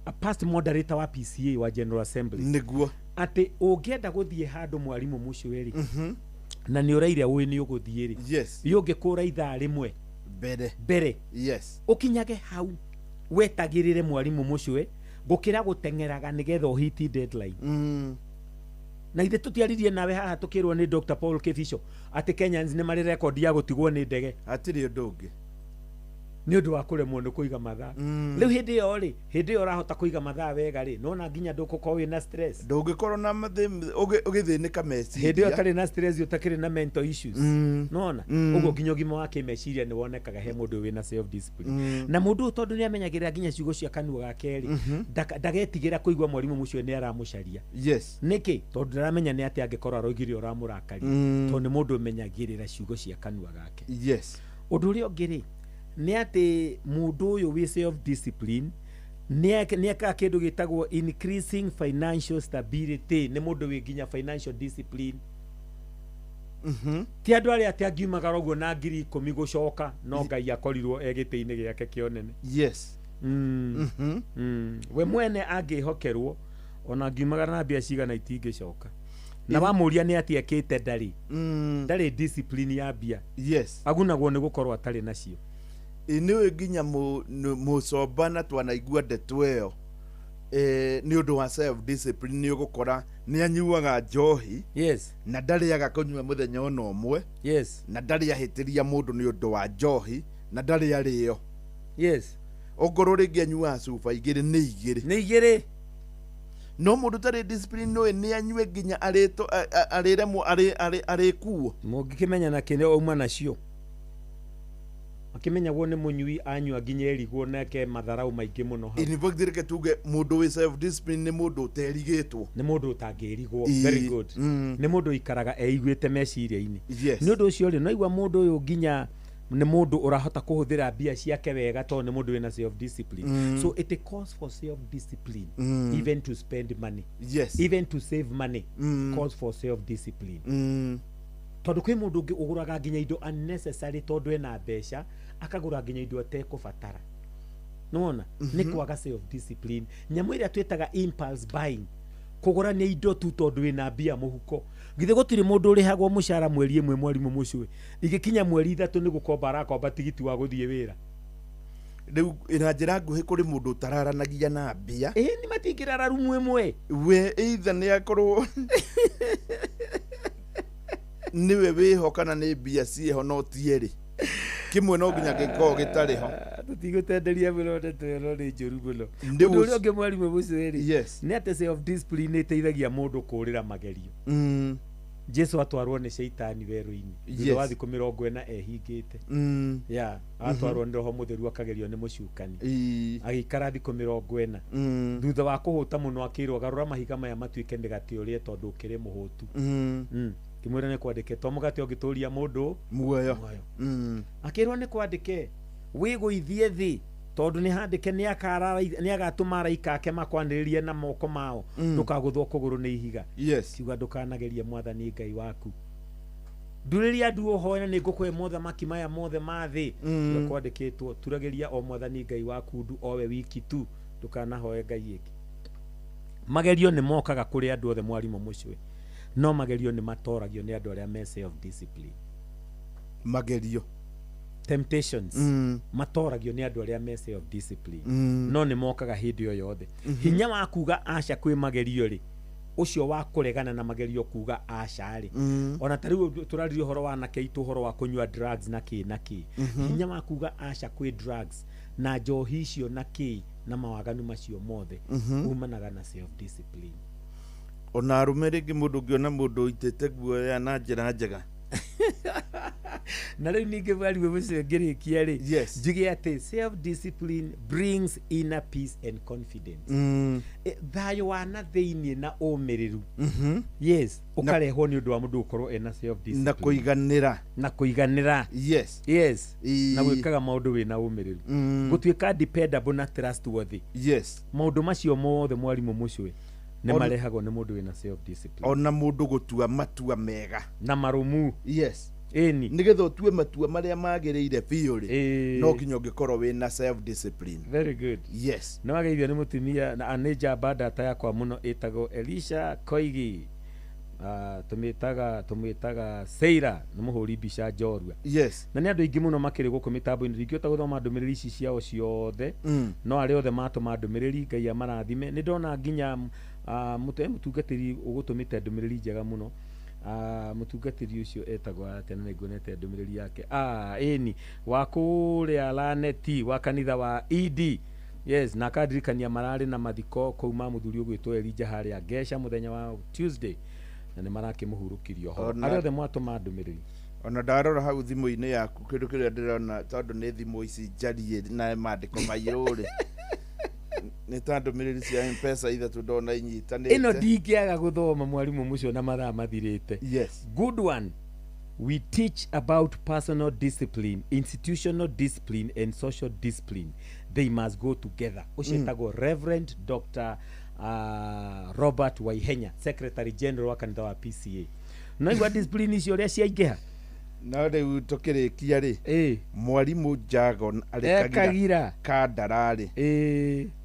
a past moderator wa PCA wa General Assembly, nĩguo atĩ ũngĩenda gũthiĩ handũ mwarimũ mũcio rĩ, na nĩ ũraire ũĩ nĩ ũgũthiĩ rĩ, ũngĩkũra ithaa rĩmwe mbere, ũkinyage hau wetagĩrĩre mwarimũ mũcwe gũkĩra gũteng'eraga nĩgetha ũhiti deadline. Na ithe tũtiaririe nawe haha tũkĩrwo nĩ Dr. Paul Kibisho atĩ Kenyans nĩ marĩ rekondi ya gũtigwo nĩ ndege. Hatirĩ ũndũ ũngĩ. Nĩ ũndũ wa kũremwo nĩ kũiga mathaa. Rĩu hĩndĩ ĩyo rĩ, hĩndĩ ĩyo ũrahota kũiga mathaa wega rĩ, nona nginya ndũgũkorwo wĩna stress. Ndũngĩkorwo na ũgĩthĩnĩka meciria. Hĩndĩ ĩyo ũtarĩ na stress, ũtakĩrĩ na mental issues. Nona ũguo nginya ũgima wa kĩmeciria nĩ wonekaga he mũndũ wĩna self discipline. Na mũndũ ũyũ tondũ nĩ amenyagĩrĩra nginya ciugo cia kanua gake rĩ, ndagetigĩra kũigua mwarimũ mũcio nĩ aramũcaria. Nĩkĩ? Tondũ ndaramenya nĩ atĩ angĩkorwo aroigire ũramũrakaria. Tondũ nĩ mũndũ ũmenyagĩrĩra ciugo cia kanua gake. Ũndũ ũrĩa ũngĩ rĩ, nĩ atĩ mũndũ ũyũ wĩ self discipline nĩ ekaga kĩndũ gĩtagwo increasing financial stability. Nĩ mũndũ wĩ nginya financial discipline. Ti andũ arĩa atĩ angiumagara ũguo na 10,000 gũcoka, no Ngai akorirwo e gĩtĩ-inĩ gĩake kĩa ũnene. We mwene angĩhokerwo ona angiumagara na mbia cigana itingĩcoka. Na wamũria nĩ atĩ ekĩte ndarĩ. Ndarĩ discipline ya mbia. Agunagwo nĩ gũkorwo atarĩ nacio. Nĩũĩ nginya mũcomba na twanaigua ndeto ĩyo, nĩ ũndũ wa self discipline nĩ ũgũkora nĩ anyuaga njohi, na ndarĩaga kũnyua mũthenya ona ũmwe, na ndarĩ ahĩtĩria mũndũ nĩ ũndũ wa njohi, na ndarĩ arĩo. Ongorwo rĩngĩ anyuaga cuba igĩrĩ nĩ igĩrĩ. Nĩ igĩrĩ. No mũndũ ũtarĩ discipline nĩũĩ nĩ anyue nginya arĩremwo arĩkuo. Mũngĩkĩmenya na kĩrĩa auma nacio. Akĩmenyagwo nĩ mũnyui anyua nginya erigwo nake matharau maingĩ mũno hau. In fact reke tuge mũndũ wĩ self discipline nĩ mũndũ ũterigĩtwo. Nĩ mũndũ ũtangĩrigwo. Very good. Nĩ mũndũ ũikaraga eiguĩte meciria-inĩ. Nĩ ũndũ ũcio rĩ, no igua mũndũ ũyũ nginya nĩ mũndũ ũrahota kũhũthĩra mbia ciake wega tondũ nĩ mũndũ wĩna self discipline. So it calls for self discipline, even to spend money. Even to save money calls for self discipline. Tondũ kwĩ mũndũ ũngĩ ũgũraga nginya indo unnecessary tondũ ena mbeca, akagũra nginya indo atekũbatara. Nĩwona? Nĩ kwaga self discipline. Nyamũ ĩrĩa twĩtaga impulse buying, kũgũrania indo tu tondũ wĩna mbia mũhuko. Githĩ gũtirĩ mũndũ ũrĩhagwo mũcara mweri ĩmwe mwarimũ mũcũĩ, igĩkinya mweri 3 nĩ gũkomba arakomba tigiti wa gũthiĩ wĩra. Rĩu na njĩra nguhĩ kũrĩ mũndũ ũtararanagia na mbia. Ĩĩ, nĩ matingĩrara rumu ĩmwe. We either nĩ akorwo nĩwe wĩho kana nĩ mbia ciĩho no ti erĩ, kĩmwe no nginya gĩkorwo gĩtarĩ ho. Tũtigũtenderia mũno ndeto ĩno nĩ njũru mũno. Ndĩ Ũndũ ũrĩa ũngĩ mwarimũ mũcũĩ rĩ, Yes. nĩ atĩ self discipline ĩteithagia mũndũ kũũrĩra magerio. Jesu atwarwo nĩ caitani werũ-inĩ thutha wa thikũ 40 ehingĩte. Ya atwarwo nĩ roho mũtheru akagerio nĩ mũcukani, agĩikara thikũ 40. Thutha wa kũhũta mũno akĩrwo, garũra mahiga maya matuĩke mĩgate ũrĩe tondũ ũkĩrĩ mũhũtu. Kĩmwĩra nĩ kwandĩke to mũgate ũngĩtũria mũndũ muoyo. Muoyo. Akĩrwo nĩ kwandĩke wĩgũithie thĩ tondũ nĩ handĩke nĩ agatũma araika ake makwanĩrĩrie na moko mao, ndũkagũthwo kũgũrũ nĩ ihiga. Yes. Kiuga ndũkanagerie mwathani Ngai waku. Ndurĩria ndu ũhoe na nĩ ngũkũhe mothamaki maya mothe ma thĩ. Kiuga kwandĩkĩtwo turagĩria o mwathani Ngai waku ndu owe wiki tu, ndũkanahoe Ngai ĩngĩ. Magerio nĩ mokaga kũrĩ andũ othe mwarimũ mũcũĩ, no magerio nĩ matoragio nĩ andũ arĩa me self discipline. Magerio, temptations, matoragio nĩ andũ arĩa me self discipline. No nĩ mokaga hĩndĩ o yothe. Hinya wa kuga aca kwĩ magerio rĩ, ũcio wa kũregana na magerio kuga aca rĩ, ona ta rĩu tũraririe ũhoro wa anake aitũ, ũhoro wa kũnyua drugs na kĩ na kĩ. Hinya wa kuga aca kwĩ drugs na njohi icio na kĩ na mawaganu macio mothe, umanaga na self discipline. Ona arũme rĩngĩ mũndũ ũngĩona mũndũ ũitĩte guoya na njĩra njega. Na rĩu ningĩ mwarimũ mũcio ngĩrĩkia rĩ, Yes. njuge atĩ self discipline brings inner peace and confidence. Thayũ wa na thĩiniĩ na ũmĩrĩru. Yes, ũkarehwo nĩ ũndũ wa mũndũ gũkorwo ena self discipline Na kũiganĩra. Na kũiganĩra. Yes. Yes. Na gwĩkaga maũndũ wĩna ũmĩrĩru, gũtuĩka dependable na trustworthy. Yes. Maũndũ macio mothe mwarimũ mũcũĩ nĩ marehagwo nĩ mũndũ wĩna self discipline. Ona mũndũ gũtua matua mega na marũmu. Yes. Ĩni. Nĩgetha ũtue matua marĩa magĩrĩire biũ rĩ, no nginya ũngĩkorwo wĩna self discipline. Very good. Yes. Nĩ wageithio nĩ mũtumia na nĩ njamba ndata yakwa mũno ĩtagwo Elisha Koigi. Tũmĩtaga Seira, nĩ mũhũri mbica njorua. Yes. Na nĩ andũ aingĩ mũno makĩrĩ gũkũ mĩtambo-inĩ, ndingĩhota gũthoma ndũmĩrĩri ici ciao ciothe, no arĩa othe matũma ndũmĩrĩri Ngai amarathime. Nĩ ndona nginya mũtungatĩri ũgũtũmĩte ndũmĩrĩri njega mũno. Mũtungatĩri ũcio etagwo atĩa na nĩnguonete ndũmĩrĩri yake. Ĩni wa kũrĩa Laneti wa kanitha wa ED. Yes, na akandirikania mararĩ na mathiko kũu ma mũthuri ũgwĩtwo Elijah harĩa Ngesha mũthenya wa Tuesday, na nĩ marakĩmũhurũkirie ũhoro. Arĩa othe mwatũma ndũmĩrĩri. Ona ndarora hau thimũ-inĩ yaku kĩndũ kĩrĩa ndĩrona tondũ nĩ thimũ ici njarie na mandĩko mairũ rĩ, nĩ ta ndũmĩrĩri cia M-Pesa ithatũ ndona inyitanĩte. Ĩno ndingĩaga gũthoma mwarimũ mũcio na mathaa mathirĩte. Yes. Good one. We teach about personal discipline, institutional discipline and social discipline. They must go together. Ũcio etagwo Reverend Dr. Robert Waihenya, Secretary General wa kanitha wa PCA. No igua discipline icio ũrĩa ciaingĩha. No rĩu tũkĩrĩkia rĩ, mwarimũ Jagon arĩ E Kagira Kandara rĩ,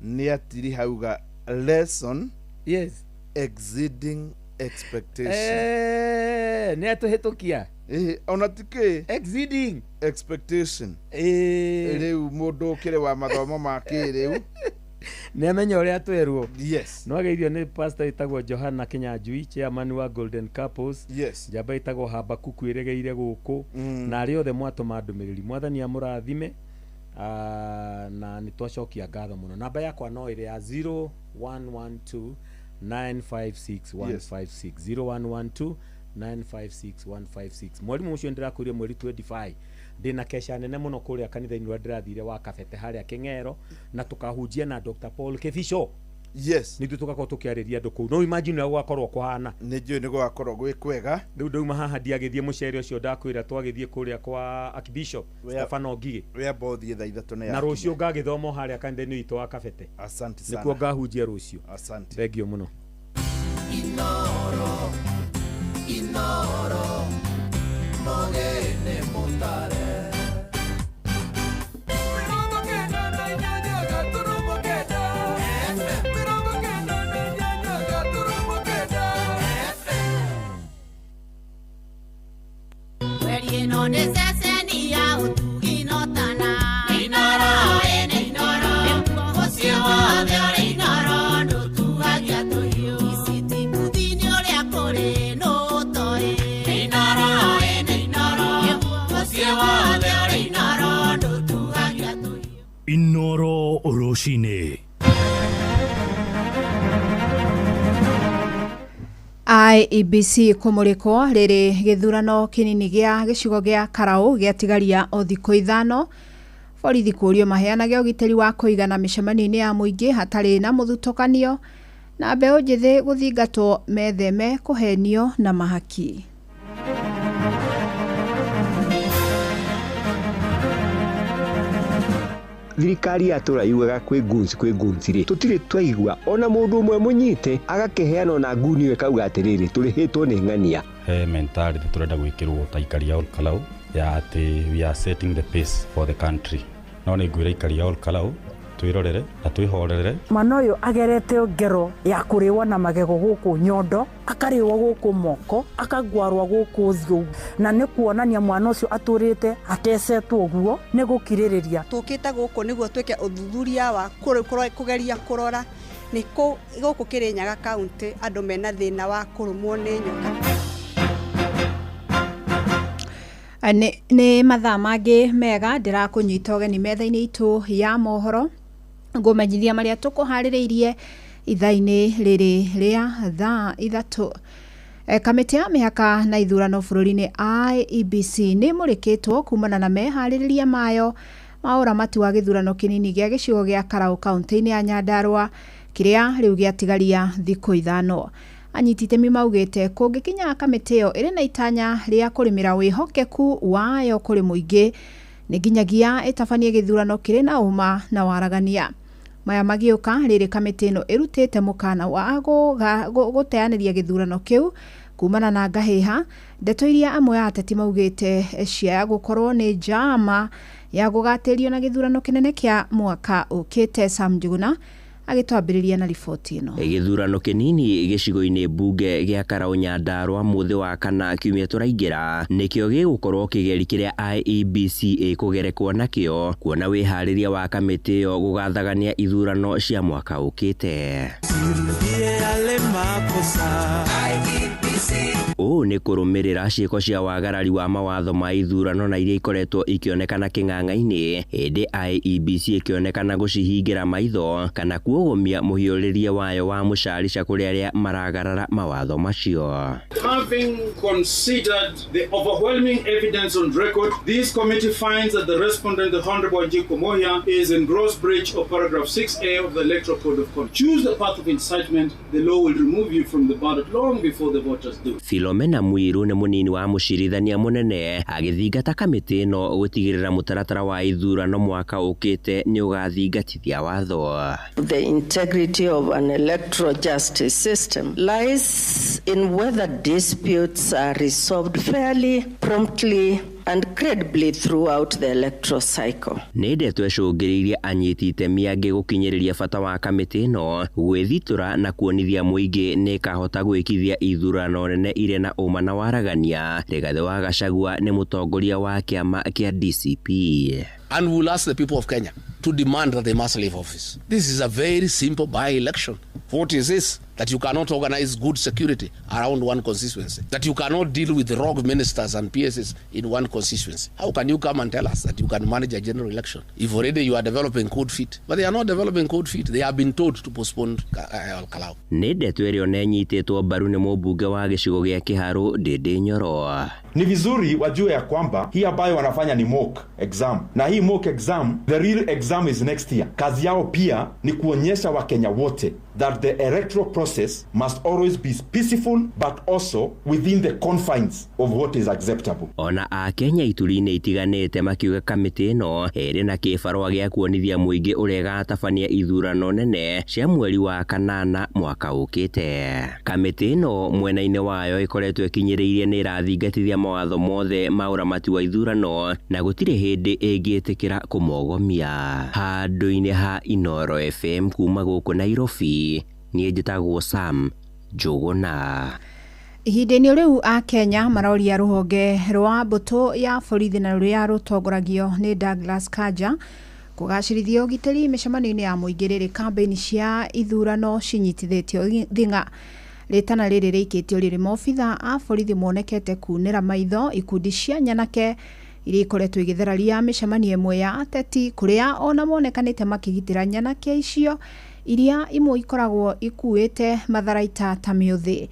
nĩ atirihauga lesson, yes, exceeding expectation. Nĩ atũhĩtũkia. Ona tikĩ exceeding expectation. Rĩu mũndũ ũkĩrĩ wa mathomo ma kĩrĩu nĩ amenya ũrĩa twerwo. Yes. No ageithio nĩ pastor ĩtagwo Johana Kinyanjui, chairman wa Golden Couples. Yes. Njamba ĩtagwo Habakuku ĩregeire gũkũ. Na arĩa othe mwatũma ndũmĩrĩri, mwathani amũrathime. Na nĩ twacokia ngatho mũno. Namba yakwa no ĩrĩ ya 0112 956 156, 0112 956 156. Mwarimũ ũcio ndĩrakwĩrire mweri 25 ndĩna kesha nene mũno kũrĩa kanitha-inĩ ũrĩa ndĩrathire wa Kabete harĩa Kĩng'ero, na tũkahunjia na Dr. Paul Kĩbico. Yes. Nithuĩ tũgakorwo tũkĩarĩria andũ kũu. No imagine ũrĩa gũgakorwo kũhana. Nĩ njũĩ nĩ gũgakorwo gwĩ kwega. Rĩu ndauma haha ndiagĩthiĩ mũcere ũcio ndakwĩra twagĩthiĩ kũrĩa kwa Archbishop Stefano Ngigĩ. Wĩamba ũthiĩ thaa 3 nĩ Na yakinya. rũciũ ngagĩthoma harĩa kanitha-inĩ witũ wa Kabete. Asante sana. Nĩkuo ngahunjia rũciũ. Asante. Thank you mũno. Inoro, Inoro, Mũgĩ nĩ mũtare. 98.9 FM, 98.9 FM. Mweri ĩno nĩ ceceni ya ũtugi notana. Inooro ĩnĩ Inooro, mũciĩ wothe ũrĩ Inooro ndũtuagia tũhiũ. Ici ti ũrĩa kũrĩ nũtoĩ. Inooro ĩnĩ Inooro, mũciĩ wothe ũrĩ Inooro ndũtuagia tũhiũ. Inoro rũcinĩ. IEBC kũmũrĩkwo rĩrĩ gĩthurano kĩnini gĩa gĩcigo gĩa Karau gĩatigaria o thikũ 5. Borithi kũũrio maheanage ũgitĩri wa kũigana mĩcemanio-inĩ ya mũingĩ hatarĩ na mũthutũkanio, na mbeũ njĩthĩ gũthingatwo metheme kũhenio na mahaki. Thirikari yatũra yugaga kwĩ goons, kwĩ goons rĩ, tũtirĩ twaigua ona mũndũ ũmwe mũnyite agakĩheanwo na nguni ĩyo ĩkauga atĩrĩrĩ, tũrĩhĩtwo nĩ ng'ania. He mentality turenda gwikirwo ta aikari a Ol Kalou ya atĩ we are setting the pace for the country. No nĩ ngwĩra aikari a Ol Kalou twĩrorere na twĩhorere. Mwana ũyũ agerete ngero ya kũrĩwo na magego gũkũ nyondo, akarĩwo gũkũ moko, akagwarwo gũkũ ũthiũ, na nĩ kuonania mwana ũcio atũrĩte atecetwo ũguo nĩ gũkirĩrĩria. Tũkĩte gũkũ nĩguo twĩke ũthuthuria wa kũgeria kũrora nĩ kũ gũkũ Kĩrĩnyaga kaunti andũ mena thĩna wa kũrũmwo nĩ nyoka. Nĩ mathaa mangĩ mega ndĩrakũnyita ũgeni metha-inĩ itũ ya mohoro, ngũmenyithia marĩa tũkũharĩrĩirie ithaa-inĩ rĩrĩ rĩa thaa 3. Kamĩtĩ ya mĩhaka na ithurano bũrũri-inĩ IEBC nĩ ĩmũrĩkĩtwo kumana na meharĩrĩria mayo ma ũramati wa gĩthurano kĩnini gĩa gĩcigo gĩa Karau kaunti-inĩ ya Nyandarua kĩrĩa rĩu gĩatigaria thikũ 5. Anyiti itemi maugĩte kũngĩkinya kamĩtĩ ĩyo ĩrĩ na itanya rĩa kũrĩmĩra wĩhokeku wayo kũrĩ mũingĩ nĩ nginyagia ĩtabanie gĩthurano kĩrĩ na ũma na waragania. Maya magĩũka rĩrĩ kamĩtĩ ĩno ĩrutĩte mũkana wa gũteanĩria gĩthurano kĩu kumana na ngahĩha, ndeto iria amwe a ateti maugĩte cia gũkorwo nĩ njama ya gũgatĩrio na gĩthurano kĩnene kĩa mwaka ũkĩte. Sam Njuguna agĩtwambĩrĩria na riboti ĩno. Gĩthurano kĩnini gĩcigo-inĩ mbunge gĩa Karau Nyandarua mũthĩ wa kana kiumia tũraingĩra nĩkĩo gĩgũkorwo kĩgeri kĩrĩa IEBC ĩkũgerekwo nakĩo kuona wĩharĩria wa kamĩtĩ ĩyo gũgathagania ithurano cia mwaka ũkĩte. Ũũ nĩ kũrũmĩrĩra ciĩko cia wagarari wa mawatho ma ithurano na iria ikoretwo ikĩonekana kĩng'ang'a-inĩ, hĩndĩ IEBC ĩkĩonekana gũcihingĩra maitho kana kuogomia mũhiũrĩrie wayo wa mũcarica kũrĩ arĩa maragarara mawatho macio. Having considered the overwhelming evidence on record, this committee finds that the respondent, the Honorable Wanjiku Muhia, is in gross breach of paragraph 6A of the Electoral Code of Conduct. Choose the path of incitement, the law will remove you from the ballot long before the voters do. Philomena Mwiru nĩ mũnini wa mũcirithania mũnene agĩthingata kamĩtĩ ĩno gũtigĩrĩra mũtaratara wa ithurano mwaka ũkĩte nĩ ũgathingatithia watho. The integrity of an electoral justice system lies in whether disputes are resolved fairly, promptly, and credibly throughout the electoral cycle. Nĩ ndeto ĩcũngĩrĩirie anyiti itemi angĩ gũkinyĩrĩria bata wa kamĩtĩ ĩno gwĩthitũra na kuonithia mũingĩ nĩ ĩkahota gwĩkithia ithurano nene irĩ na ũma na waragania. Rigathĩ wa Gachagua nĩ mũtongoria wa kĩama kĩa DCP. And we will ask the people of Kenya to demand that they must leave office. This is a very simple by-election. What is this? That you cannot organize good security around one constituency. That you cannot deal with rogue ministers and PSs in one constituency. How can you come and tell us that you can manage a general election if already you are developing cold feet? But they are not developing cold feet. They have been told to postpone Ol Kalou. Nĩ ndeto ĩrĩa ona ĩnyitĩtwo mbaru nĩ mũmbunge wa gĩcigo gĩa Kĩharũ Ndĩndĩ Nyoro. Ni vizuri wajue ya kwamba hii ambayo wanafanya ni mock exam, na hii mock exam, the real exam is next year. Kazi yao pia ni kuonyesha Wakenya wote that the electoral process must always be peaceful but also within the confines of what is acceptable. Ona akenya ituri-inĩ itiganĩte makiuga kamĩtĩ ĩno ĩrĩ na kĩbarũa gĩa kuonithia mũingĩ ũrĩa ĩgatabania ithurano nene cia mweri wa kanana mwaka ũkĩte. Kamĩtĩ ĩno mwena-inĩ wayo ĩkoretwo ĩkinyĩrĩirie nĩ ĩrathingatithia mawatho mothe ma ũramati wa ithurano na gũtirĩ hĩndĩ ĩngĩtĩkĩra kũmogomia. Handũ-inĩ ha Inooro FM kuma gũkũ Nairobi, niĩ njĩtagwo Sam Njũgũna. Ihinda-inĩ rĩu akenya maroria rũhonge rwa mbũtũ ya borithi na rũrĩa rũtongoragio nĩ Douglas Kanja kũgacĩrithia ũgitĩri mĩcemanio-inĩ ya mũingĩ rĩrĩ kambĩini cia ithurano cinyitithĩtio thing'a. Rĩtana rĩrĩ rĩikĩtio rĩrĩ maobitha a borithi monekete kunĩra maitho ikundi cia nyanake iria ikoretwo igĩthararia mĩcemanio ĩmwe ya ateti kũrĩa ona monekanĩte makĩgitĩra nyanake icio iria imwe ikoragwo ikuĩte matharaita ta mĩũthĩ.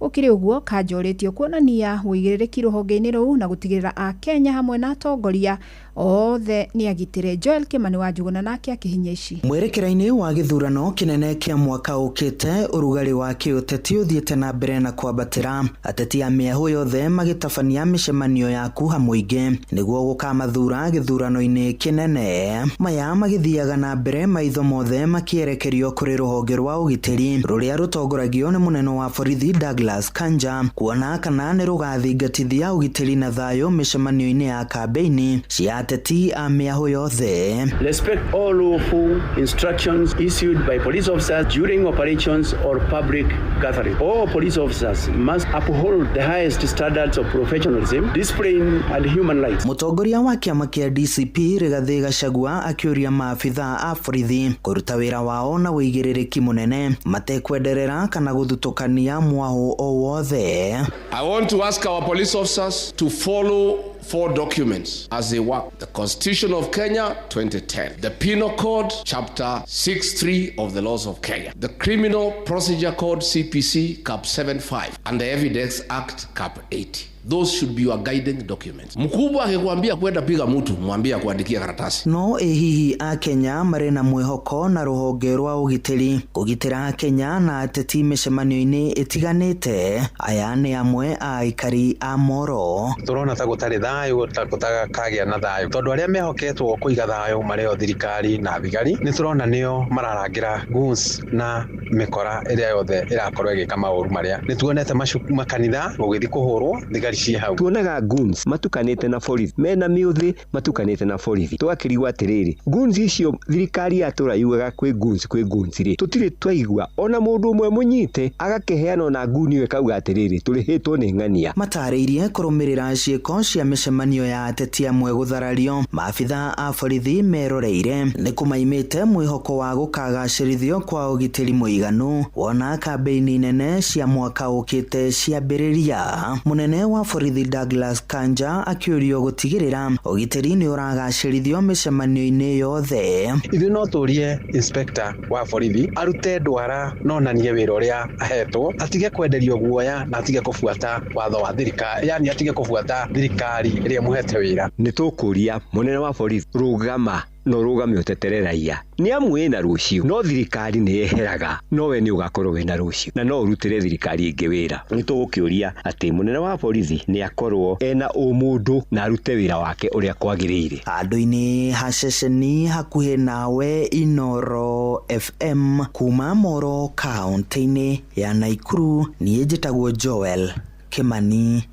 Gũkĩrĩ ũguo Kanja orĩtio kuonania ũigĩrĩrĩki rũhonge-inĩ rũu na gũtigĩrĩra akenya hamwe na atongoria othe nĩ agitĩre. Joel Kimani wa Njũgũna nake akĩhinya ici. Mwerekera-inĩ wa gĩthurano kĩnene kĩa mwaka ũkĩte, ũrugarĩ wa kĩũteti ũthiĩte na mbere na kwambatĩra, ateti a mĩahũ yothe magĩtabania mĩcemanio ya kuha mũingĩ nĩguo gũkamathura gĩthurano-inĩ kĩnene. Maya magĩthiaga na mbere maitho mothe makĩerekerio kũrĩ rũhonge rwa ũgitĩri rũrĩa rũtongoragio nĩ mũnene wa borithi Douglas Kanja kuona kana nĩ rũgathingatithia ũgitĩri na thayũ mĩcemanio-inĩ ya kambĩini cia ateti a mĩahũ yothe. Respect all lawful instructions issued by police officers during operations or public gatherings. All police officers must uphold the highest standards of professionalism, discipline and human rights. Mũtongoria wa kĩama kĩa DCP Rigathĩ Gachagua akĩũria maabitha a borithi kũruta wĩra wao na ũigĩrĩrĩki mũnene matekwenderera kana gũthutũkania mwahũ o wothe. I want to ask our police officers to follow 4 documents as they work. The Constitution of Kenya 2010, the Penal Code Chapter 63 of the Laws of Kenya, the Criminal Procedure Code CPC Cap 75 and the Evidence Act Cap 80. Those should be your guiding documents. Mkubwa akikwambia kwenda piga mtu, mwambie akuandikie karatasi. No ĩ hihi akenya marĩ na mwĩhoko na rũhonge rwa ũgitĩri kũgitĩra akenya na ateti mĩcemanio-inĩ ĩtiganĩte? Aya nĩ amwe a aikari a Moro. Tũrona ta gũtarĩ thayũ, ta gũtakagĩa na thayũ, tondũ arĩa mehoketwo kũiga thayũ marĩ o thirikari na thigari, nĩ tũrona nĩo mararangĩra goons na mĩkora ĩrĩa yothe ĩrakorwo ĩgĩka maũru marĩa. Nĩ tuonete makanitha gũgĩthiĩ kũhũrwo thigari. Tuonaga goons matukanĩte na borithi, mena mĩũthĩ matukanĩte na borithi, tũgakĩrigwo atĩrĩrĩ, goons icio thirikari yatũra yugaga kwĩ goons kwĩ goons rĩ, tũtirĩ twaigua ona mũndũ ũmwe mũnyite agakĩheanwo na nguni ĩyo ĩkauga atĩrĩrĩ, tũrĩhĩtwo nĩ ng'ania. Matarĩirie kũrũmĩrĩra ciĩko cia mĩcemanio ya ateti amwe gũtharario maabitha a borithi meroreire nĩ kũmaimĩte mwĩhoko wa gũkagacĩrithio kwa ũgitĩri mũiganu wona kambĩini nene cia mwaka ũkĩte ciambĩrĩria. Mũnene wa borithi Douglas Kanja akĩũrio gũtigĩrĩra ũgitĩri nĩ ũragacĩrithio mĩcemanio-inĩ yothe. Ithuĩ no tũrie inspector wa borithi arute ndwara na onanie wĩra ũrĩa ahetwo, atige kwenderio guoya na atige kũbuata watho wa thirikari, yani atige kũbuata thirikari ĩrĩa ĩmũhete wĩra. Nĩ tũkũria mũnene wa borithi, rũgama no rũgame ũtetere raia, nĩ amu wĩna rũciũ, no thirikari nĩ yeheraga, no we nĩ ũgakorwo wĩna rũciũ na no ũrutĩre thirikari ĩngĩ wĩra. Nĩ tũgũkĩũria atĩ mũnene wa borithi nĩ akorwo ena ũmũndũ na arute wĩra wake ũrĩa kwagĩrĩire. Handũ-inĩ ha ceceni hakuhĩ nawe Inooro FM kuma Moro kaũntĩ-inĩ ya Naikuru, niĩ njĩtagwo Joel Kimani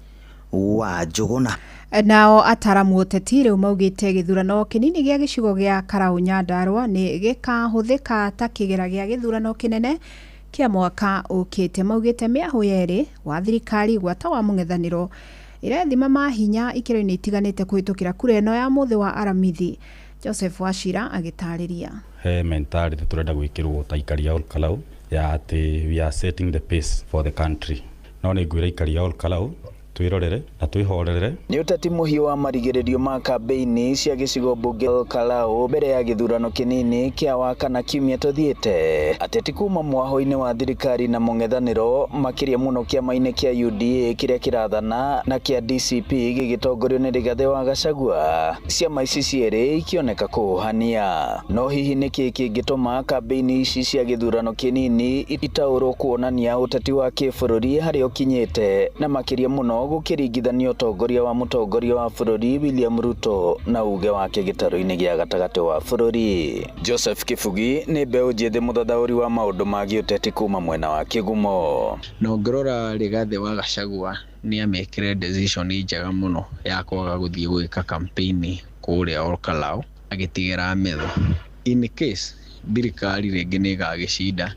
wa Njũgũna. Nao ataramu ũteti rĩu maugĩte gĩthurano kĩnini gĩa gĩcigo gĩa Karau Nyandarua nĩ gĩkahũthĩka ta kĩgera gĩa gĩthurano kĩnene kĩa mwaka ũkĩte. Maugĩte mĩahũ yerĩ wa thirikari gwata wa mũng'ethanĩro ĩrethima mahinya ikĩro-inĩ itiganĩte kũhĩtũkĩra kura ĩno ya mũthĩ wa Aramithi. Joseph Wachira agĩtarĩria. He mentality tũrenda gwĩkĩrwo ta aikari a Olkalau ya atĩ we are setting the pace for the country. No nĩ ngwĩra aikari a Olkalau Twĩrorere na twĩhorere. Nĩ ũteti mũhiũ wa marigĩrĩrio ma kambĩini cia gĩcigo mbunge Kalau mbere ya gĩthurano kĩnini kĩa Wakana kiumia tũthiĩte. Ateti kuma mwahũ-inĩ wa thirikari na mũng'ethanĩro makĩria mũno kĩama-inĩ kĩa UDA kĩrĩa kĩrathana na kĩa DCP gĩgĩtongorio nĩ Rigathĩ wa Gachagua. Ciama ici cierĩ ikĩoneka kũhũhania. No hihi nĩkĩ kĩngĩtũma kambĩini ici cia gĩthurano kĩnini itaũrwo kuonania ũteti wa kĩbũrũri harĩa ũkinyĩte na makĩria mũno gũkĩringithanio ũtongoria wa mũtongoria wa bũrũri William Ruto na uge wake gĩtarũ-inĩ gĩa gatagatĩ wa bũrũri. Joseph Kĩbugi nĩ mbeũ njĩthĩ mũthathaũri wa maũndũ ma gĩũteti kuma mwena wa Kĩgumo. Na ũngĩrora Rigathĩ wa Gachagua nĩ amekire decision njega mũno ya kwaga gũthiĩ gwĩka campaign kũrĩa Olkalau agĩtigĩra metho. In case thirikari rĩngĩ nĩ ĩgagĩcinda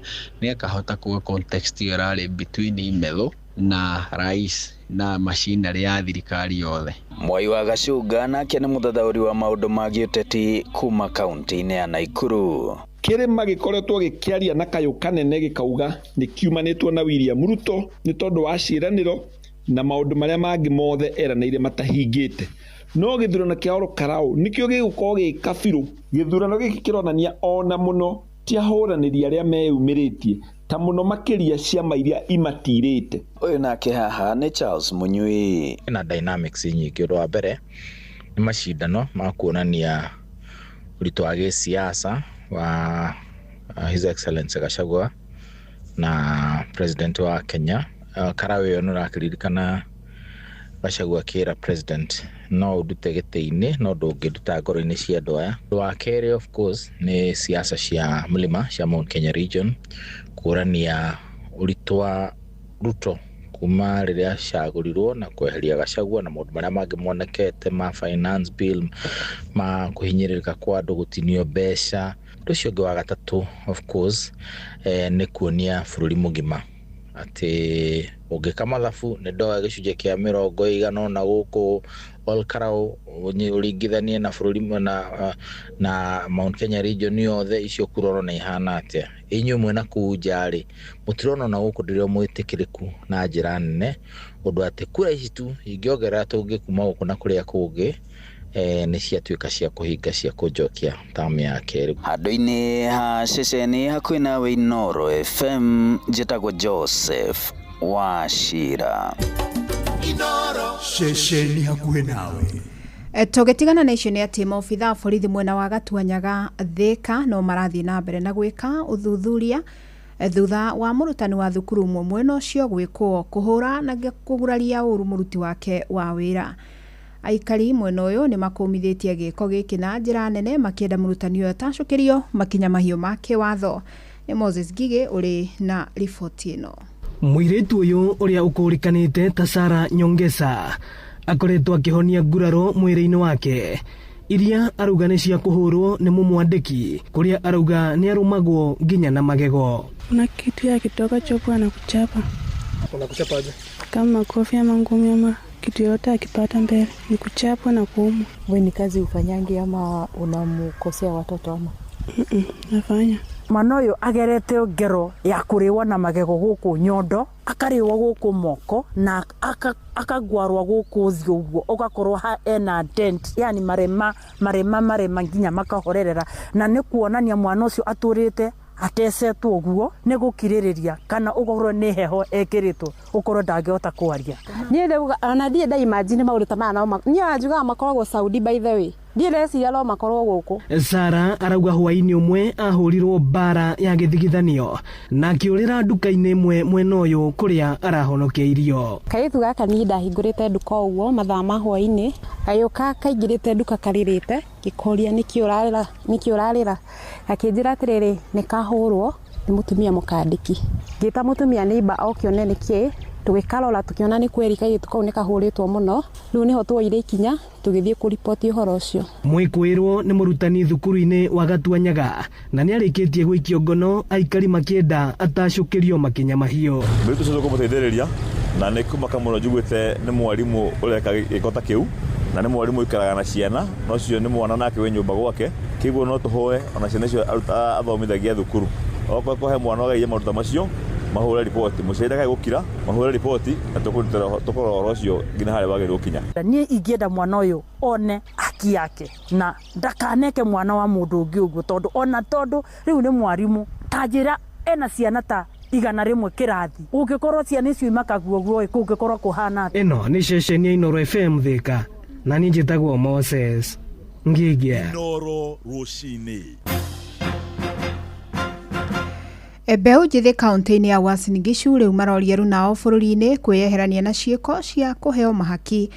nĩ akahota kuga context ĩyo ĩrarĩ between metho na rais na machinery ya thirikari yothe. Mwai wa Gacunga nake nĩ mũthathaũri wa maũndũ ma gĩũteti kuma kaunti-inĩ ya Naikuru. Kĩrĩma gĩkoretwo gĩkĩaria na kayũ kanene gĩkauga nĩ kiumanĩtwo na William Ruto nĩ tondũ wa ciĩranĩro na maũndũ marĩa mangĩ mothe eranĩire matahingĩte. No gĩthurano kĩa Olkalau nĩkĩo gĩgũkorwo gĩ kabirũ. Gĩthurano gĩkĩ kĩronania ona mũno ti ahũranĩri arĩa meyumĩrĩtie ta mũno makĩria ciama iria imatirĩte. Ũyũ nake haha nĩ Charles Munyui. Na dynamics nyingĩ. Ũndũ wa mbere nĩ macindano ma kuonania ũritũ wa gĩsiasa wa His Excellency Gachagua na president wa Kenya. Karau ĩyo nĩ ũrakĩririkana Gachagua akĩra president no ũndute gĩtĩ-inĩ no ndũngĩnduta ngoro-inĩ cia andũ aya. Ũndũ wa kerĩ of course nĩ siasa cia mlima cia Mount Kenya region kuonania ũritũ wa Ruto kuma rĩrĩa acagũrirwo na kweheria Gachagua na maũndũ marĩa mangĩ monekete ma finance bill ma kũhinyĩrĩrĩka kwa andũ gũtinio mbeca. Ũndũ ũcio ũngĩ wa gatatũ of course nĩ kuonia bũrũri mũgima atĩ ũngĩka mathabu nĩ ndoya gĩcunjĩ kĩa 80 gũkũ Olkalau ũringithanie na bũrũri na Mount Kenya region yothe icio kura ũrona ihana atĩa. Inyuĩ mwĩna kũu nja rĩ mũtirona ona gũkũ ndĩrĩ o mwĩtĩkĩrĩku na njĩra nene ũndũ atĩ kura ici tu ingĩongerera tũngĩ kuma gũkũ na kũrĩa kũngĩ nĩ ciatuĩka cia kũhinga cia kũnjokia tamu ya kerĩ. Handũ-inĩ ha ceceni hakuhĩ nawe Inooro FM njĩtagwo Joseph Wachira. Ceceni hakuhĩ nawe. Tũgĩtigana na icio nĩ atĩ maobitha a borithi mwena wa Gatuanyaga Thĩka no marathiĩ na mbere na gwĩka ũthuthuria thutha wa mũrutani wa thukuru ũmwe mwena ũcio gwĩkwo kũhũra na kũguraria ũru mũruti wake wa wĩra. Aikari mwena ũyũ nĩ makũmithĩtie gĩko gĩkĩ na njĩra nene makĩenda mũrutani ũyũ atacũkĩrio makinya mahiũ ma kĩwatho. Nĩ Moses Ngigĩ ũrĩ na riboti ĩno. Mũirĩtu ũyũ ũrĩa ũkũrĩkanĩte ta Sarah Nyongesa akoretwo akĩhonia nguraro mwĩrĩ-inĩ wake iria arauga nĩ cia kũhũrwo nĩ mũmwandĩki kũrĩa arauga nĩ arũmagwo nginya na magego. Kuna kitu ya kitoka chopo anakuchapa. Anakuchapa aje? Kama makofi ama ngumi ama kitu yote akipata mbele ni kuchapwa na kuumwa. Wewe ni kazi ufanyangi ama unamkosea watoto ama? Nafanya. Mwana ũyũ agerete ngero ya kũrĩwa na magego gũkũ nyondo, akarĩwa gũkũ moko na akagwarwa gũkũ ũthiũ ũguo, ũgakorwo ena dent, yani marema marema marema nginya makahorerera, na nĩ kuonania mwana ũcio atũrĩte atecetwo ũguo nĩ gũkirĩrĩria kana ũkorwo nĩ heho ekĩrĩtwo ũkorwo ndangĩhota kwaria. Niĩ ndauga ona ndiĩ nda imagine maũndũ ta maya no niĩ anjugaga makoragwo Saudi by the way. Ndiĩ ndeciria no makorwo gũkũ. Sarah arauga hwaĩ-inĩ ũmwe ahũrirwo mbara ya gĩthigithanio na akĩũrĩra nduka-inĩ ĩmwe mwena ũyũ kũrĩa arahonokeirio. Kairĩtu gaka niĩ ndahingũrĩte nduka ũguo mathaa ma hwaĩ-inĩ, gagĩũka kaingĩrĩte nduka karĩrĩte, ngĩkoria nĩkĩ ũrarĩra, nĩkĩ ũrarĩra, gakĩnjĩra atĩrĩrĩ nĩ kahũrwo nĩ mũtumia mũkandĩki. Ngĩta mũtumia neighbor oke one nĩkĩ, tũgĩkarora tũkĩona nĩ kweri kairĩtu kau nĩ kahũrĩtwo mũno, rĩu nĩho tuoire ikinya tũgĩthiĩ kũriboti ũhoro ũcio. Mwĩkũĩrwo nĩ mũrutani thukuru-inĩ wa Gatuanyaga na nĩarĩkĩtie gũikio ngono aikari makĩenda atacũkĩrio makinya mahiũ. Mũirĩtu ũcio tũkũmũteithĩrĩria na nĩ kũmaka mũno njiguĩte nĩ mwarimũ ũreka gĩko ta kĩu na nĩ mwarimũ ũikaraga na ciana na ũcio nĩ mwana nake wĩ nyũmba gwake, kĩguo no tũhoe ona ciana icio athomithagia thukuru okorwo he mwana wagaire maũndũ ta macio Mahũre riboti, mũciari ndakae gũkira, mahũre riboti na tũkũrutĩra tũkũrora ũhoro ũcio nginya harĩa wagĩrĩirwo gũkinya. Niĩ ingĩenda mwana ũyũ one haki yake na ndakaneke mwana wa mũndũ ũngĩ ũguo, tondũ ona tondũ rĩu nĩ mwarimũ, ta njĩra ena ciana ta 100 kĩrathi, ũngĩkorwo ciana icio imakaguo ũguo ĩ, kũngĩkorwo kũhana atĩa? Ĩno nĩ ceceni ya Inooro FM Thika, na niĩ njĩtagwo Moses Ngigia. Inooro rũcinĩ. Mbeũ njĩthĩ kaũntĩ-inĩ ya Uasin Gishu rĩu maroria runao bũrũri-inĩ kwĩyeherania na ciĩko cia kũheo mahaki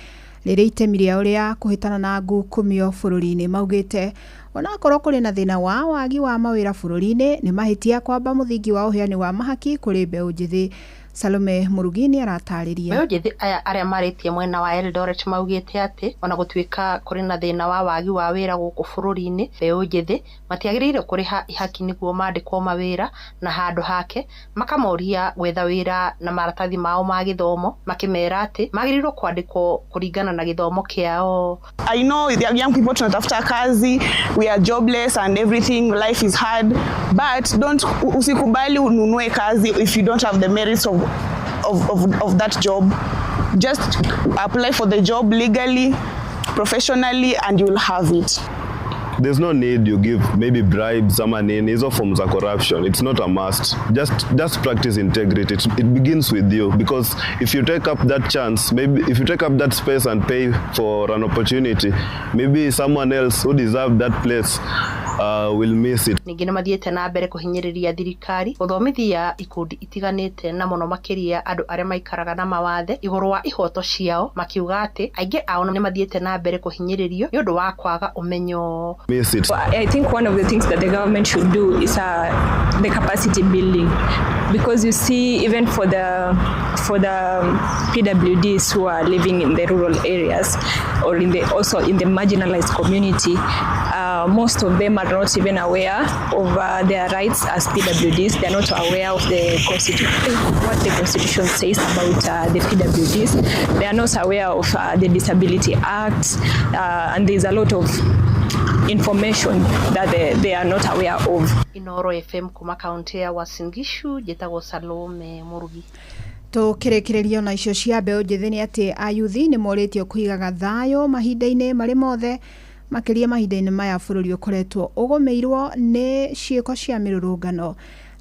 rĩrĩ itemi rĩao rĩa kũhĩtana na ngukumio bũrũri-inĩ. Maugĩte onakorwo kũrĩ na thĩna wa wagi wa mawĩra bũrũri-inĩ, nĩ mahĩtia kwamba mũthingi wa ũheani wa mahaki kũrĩ mbeũ njĩthĩ. Salome Mũrugi nĩ aratarĩria. Mbeũ njĩthĩ aya arĩa marĩtie mwena wa Eldoret maugĩte atĩ ona gũtuĩka kũrĩ na thĩna wa wagi wa wĩra gũkũ bũrũri-inĩ, mbeũ njĩthĩ matiagĩrĩire kũrĩha ihaki nĩguo mandĩkwo mawĩra, na handũ hake makamoria gwetha wĩra na maratathi mao ma gĩthomo, makĩmera atĩ magĩrĩirwo kwandĩkwo kũringana na gĩthomo kĩao. I know the young people tunatafuta kazi, we are jobless and everything, life is hard, but don't usikubali ununue kazi if you don't have the merits of that job. Just apply for the job legally, professionally, and you'll have it. There's no need you give maybe bribes ama nini, hizo forms za corruption. It's not a must. Just practice integrity. It begins with you, because if you take up that chance, maybe if you take up that space and pay for an opportunity, maybe someone else who deserved that place will miss it. Ningĩ nĩ mathiĩte na mbere kũhinyĩrĩria thirikari gũthomithia ikundi itiganĩte na mũno makĩria andũ arĩa maikaraga na mawathe igũrũ wa ihoto ciao, makiuga atĩ aingĩ ao nĩ mathiĩte na mbere kũhinyĩrĩrio nĩ ũndũ wa kwaga ũmenyo. Miss it. I think one of the things that the government should do is the capacity building, because you see, even for the PWDs who are living in the rural areas or also in the marginalized community, most of them are not even aware of their rights as PWDs. They are not aware of the what the constitution says about the PWDs. They are not aware of the Disability Act, and there's a lot of information that they are not aware of. Inooro FM kuma kaunti ya Uasin Gishu, njĩtagwo Salome Mũrugi. Tũkĩrĩkĩrĩria ona icio cia mbeũ njĩthĩ nĩ atĩ ayuthi nĩ morĩtio kũigaga thayũ mahinda-inĩ marĩ mothe, makĩria mahinda-inĩ maya bũrũri ũkoretwo ũgũmĩirwo nĩ ciĩko cia mĩrũrũngano.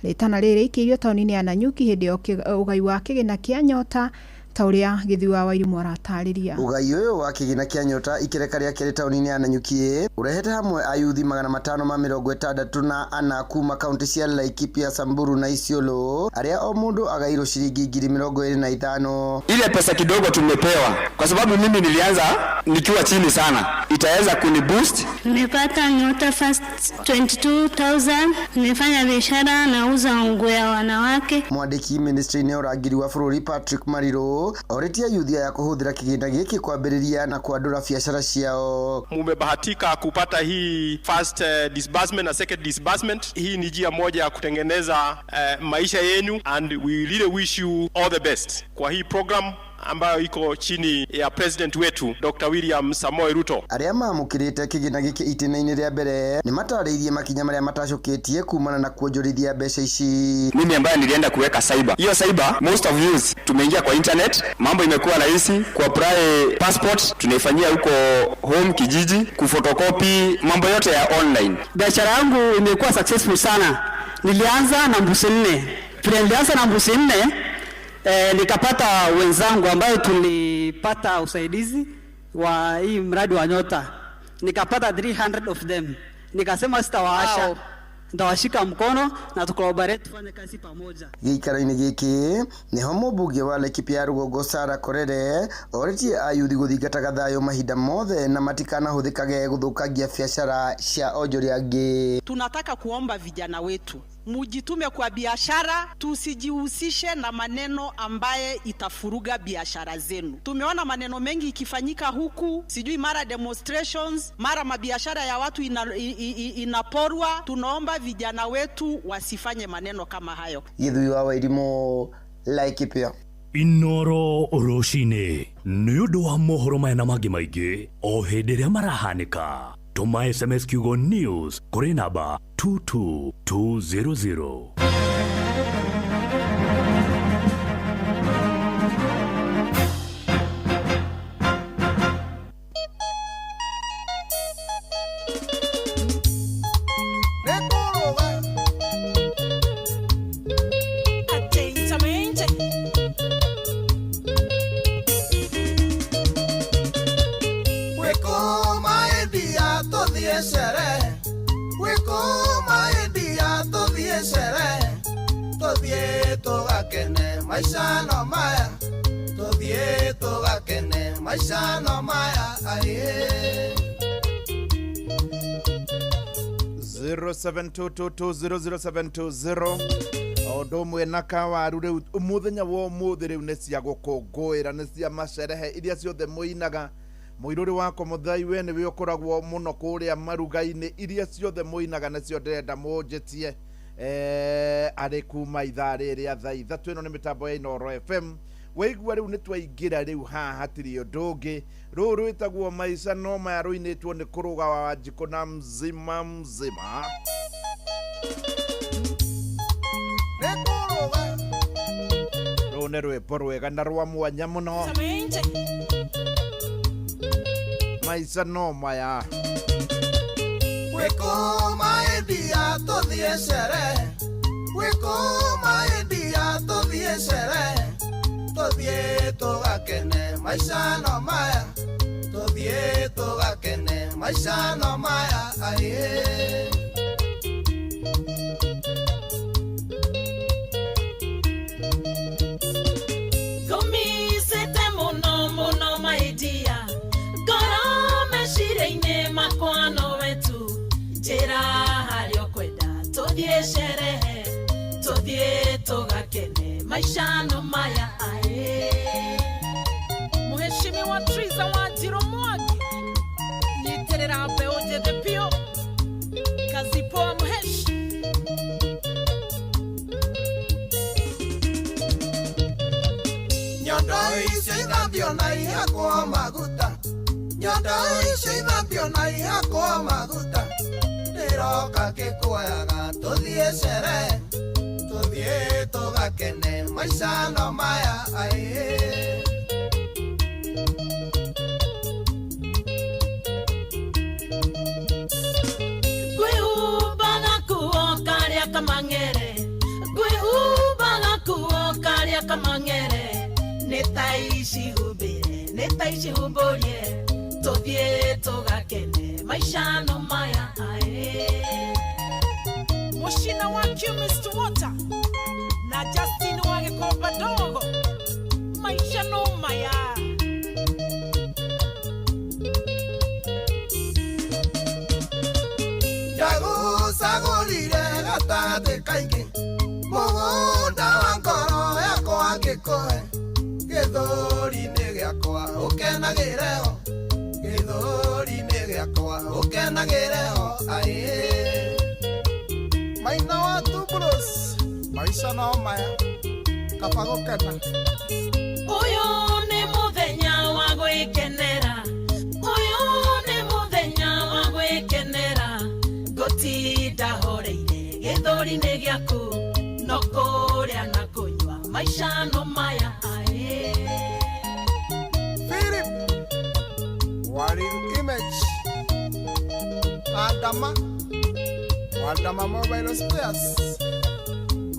Rĩtana rĩrĩ ikĩirio taũni-inĩ ya Nanyuki hĩndĩ ya ũgai wa kĩgĩna kĩa nyota, ta ũrĩa Gĩthui wa Wairimũ aratarĩria. Ũgai ũyũ wa kĩgĩna kĩa nyota ikereka rĩa kerĩ taũni-inĩ ya Nanyuki ũrehete hamwe ayuthi 564 kuma kaunti cia Laikipia, Samburu na Isiolo, arĩa o mũndũ agairwo ciringi 25,000. Ile pesa kidogo tumepewa, kwa sababu mimi nilianza nikiwa chini sana, itaweza kuniboost. Nimepata nyota first 22,000, nimefanya biashara, nauza nguo ya wanawake. Mwandĩki ministry-inĩ ya ũrangĩri wa bũrũri Patrick Mariro orĩtie yuthi aya kũhũthĩra kĩgĩna gĩkĩ kwambĩrĩria na kwandũra biacara ciao. Mumebahatika kupata hii first disbursement na second disbursement. Hii ni njia moja ya kutengeneza maisha yenu, and we really wish you all the best kwa hii program ambayo iko chini ya president wetu Dr. William Samoei Ruto. Arĩa maamũkĩrĩte kĩgĩna gĩkĩ itĩna-inĩ rĩa mbere nĩ matarĩirie makinya marĩa matacũkĩtie kumana na kuonjorithia mbeca ici. Mimi ambaye nilienda kuweka cyber, hiyo cyber most of use tumeingia kwa internet, mambo imekuwa rahisi. Ku apply passport tunaifanyia huko home kijiji, kufotokopi, mambo yote ya online. Biashara yangu imekuwa successful sana. Nilianza na mbuzi 4. Vile nilianza na mbuzi 4, nikapata wenzangu ambayo tulipata usaidizi wa hii mradi wa nyota. Nikapata 300 of them. Nikasema sitawaasha. Wow. Ndawashika mkono na tucollaborate tufanye kazi pamoja. Gĩikaro-inĩ gĩkĩ nĩho mũmbunge wa Laikipia Rũgongo Sarah Korere orĩtie ayuthi gũthingataga thayũ mahinda mothe na matikanahũthĩkage gũthũkangia biacara cia onjoria angĩ. Tunataka kuomba vijana wetu mujitume kwa biashara, tusijihusishe na maneno ambaye itafuruga biashara zenu. Tumeona maneno mengi ikifanyika huku, sijui mara demonstrations, mara mabiashara ya watu inaporwa. Tunaomba vijana wetu wasifanye maneno kama hayo. Githui wa Wairimu, Laikipia. Inooro rũcinĩ nĩ ũndũ wa mohoro maya na mangĩ maingĩ o hĩndĩ ĩrĩa marahanĩka. Tũma SMS kiugo news kũrĩ namba 22200. Tũthiĩ sherehe Wĩkũma India tũthiĩ sherehe Tũthiĩ tũgakene maica no maya Tũthiĩ tũgakene maica no maya aye 0722200720 o ũndũ ũmwe na kawaru rĩu mũthenya wa ũmũthĩ rĩu nĩ cia gũkũngũĩra nĩ cia macerehe iria ciothe mũinaga mũirũrĩ wakwa mũthai we nĩwe ũkoragwo mũno kũrĩa maruga-inĩ iria ciothe mũinaga nĩcio ndĩrenda mũnjĩtie arĩ kuma ithaa rĩrĩa thaa ithatũ ĩno nĩ mĩtambo ya Inooro FM waigua rĩu nĩ twaingĩra rĩu haha hatirĩ ũndũ ũngĩ rũũ rwĩtagwo maica no maya rũinĩtwo nĩ kũrũga wa Wanjikũ na mzima mzima rũũ nĩ rwĩmbo rwega na rwa mwanya mũno maica no maya Wĩkũma India tũthiĩ sherehe Wĩkũma India tũthiĩ sherehe Tũthiĩ tũgakene maica no maya Tũthiĩ tũgakene maica no maya aye Ngũmicĩte mũno mũno maidia ngoro meciria-inĩ makwa nowe tu njĩra harĩa ũkwenda tũthiĩ sherehe tũthiĩ tũgakene maica no maya ae Mheshimiwa Triza Wanjiru Mwangi nyitĩrĩra mbeũ njĩthĩ biũ kazi poa mheshi Nyondo icio ithambio na ihakwo maguta Nyondo icio ithambio na ihakwo maguta Ndĩroka ngĩkuoyaga tũthiĩ sherehe Tũthiĩ tũgakene maica no maya aye Ngwĩhumba gakuo karĩa kamang'ere ngwĩhumba gakuo karĩa kamang'ere nĩ ta ici humbĩre nĩ ta ici humbũrie tũthiĩ tũgakene maica no maya ae Mushina wa Chemist Water na Justin wa Gĩkomba Ndogo maica no maya Ndagũcagũrire gatagatĩ kaingĩ Mũgũnda wa ngoro yakwa ngĩkũhe Gĩthũri-inĩ gĩakwa ũkenagĩre ho Gĩthũri-inĩ gĩakwa ũkenagĩre ho aye Maina wa Tubros maica no maya kaba gũkena Ũyũ nĩ mũthenya wa gwĩkenera Ũyũ nĩ mũthenya wa gwĩkenera ngũtinda horeire gĩthũri-inĩ gĩaku no kũrĩa na kũnyua maica no maya ae Philip Waril Image Adama Waldama Mobile Spares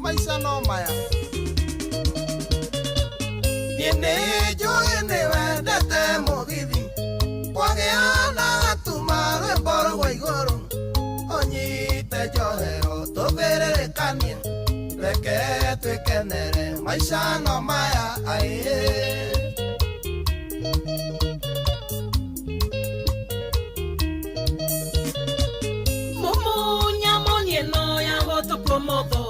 maica no maya Niĩ nĩnjũĩ nĩwendete mũgithi Kwagĩa na gatuma rwĩmbo rwa igũrũ Ũnyite njohero tũthĩrĩrĩkanie Reke twĩkenere maica no maya aye Mumunya monie no ya gũtũ motho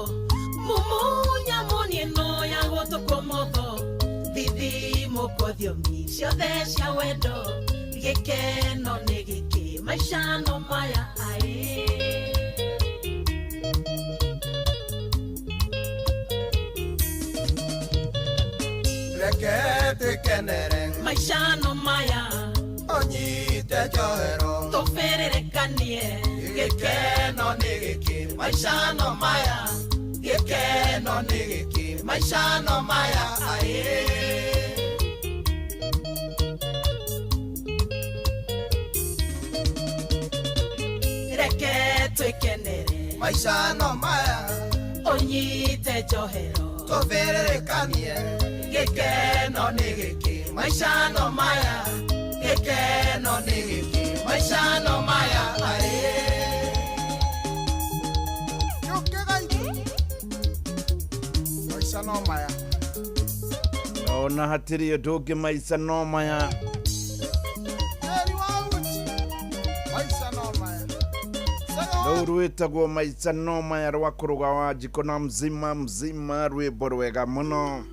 Mumunya monie no ya gũtũ motho Thithi mũkwo thiomi ciothe cia wendo Gĩkeno nĩ gĩkĩ maica no maya ae Reke twĩkenere maica no maya Ũnyite njohero tũbĩrĩrĩkanie Gĩkeno nĩ gĩkĩ maica no maya Gĩkeno nĩ gĩkĩ maica no maya aye Reke twĩkenere maica no maya Ũnyite njohero Tũbĩrĩrĩkanie Gĩkeno nĩ gĩkĩ maica no maya Gĩkeno nĩ gĩkĩ maica no maya aye Ona hatirĩ ũndũ ũngĩ maica no maya. Rũu rwĩtagwo maica no maya rwa kũrũga wa njiko na mzima mzima, rwĩmbo rwega mũno.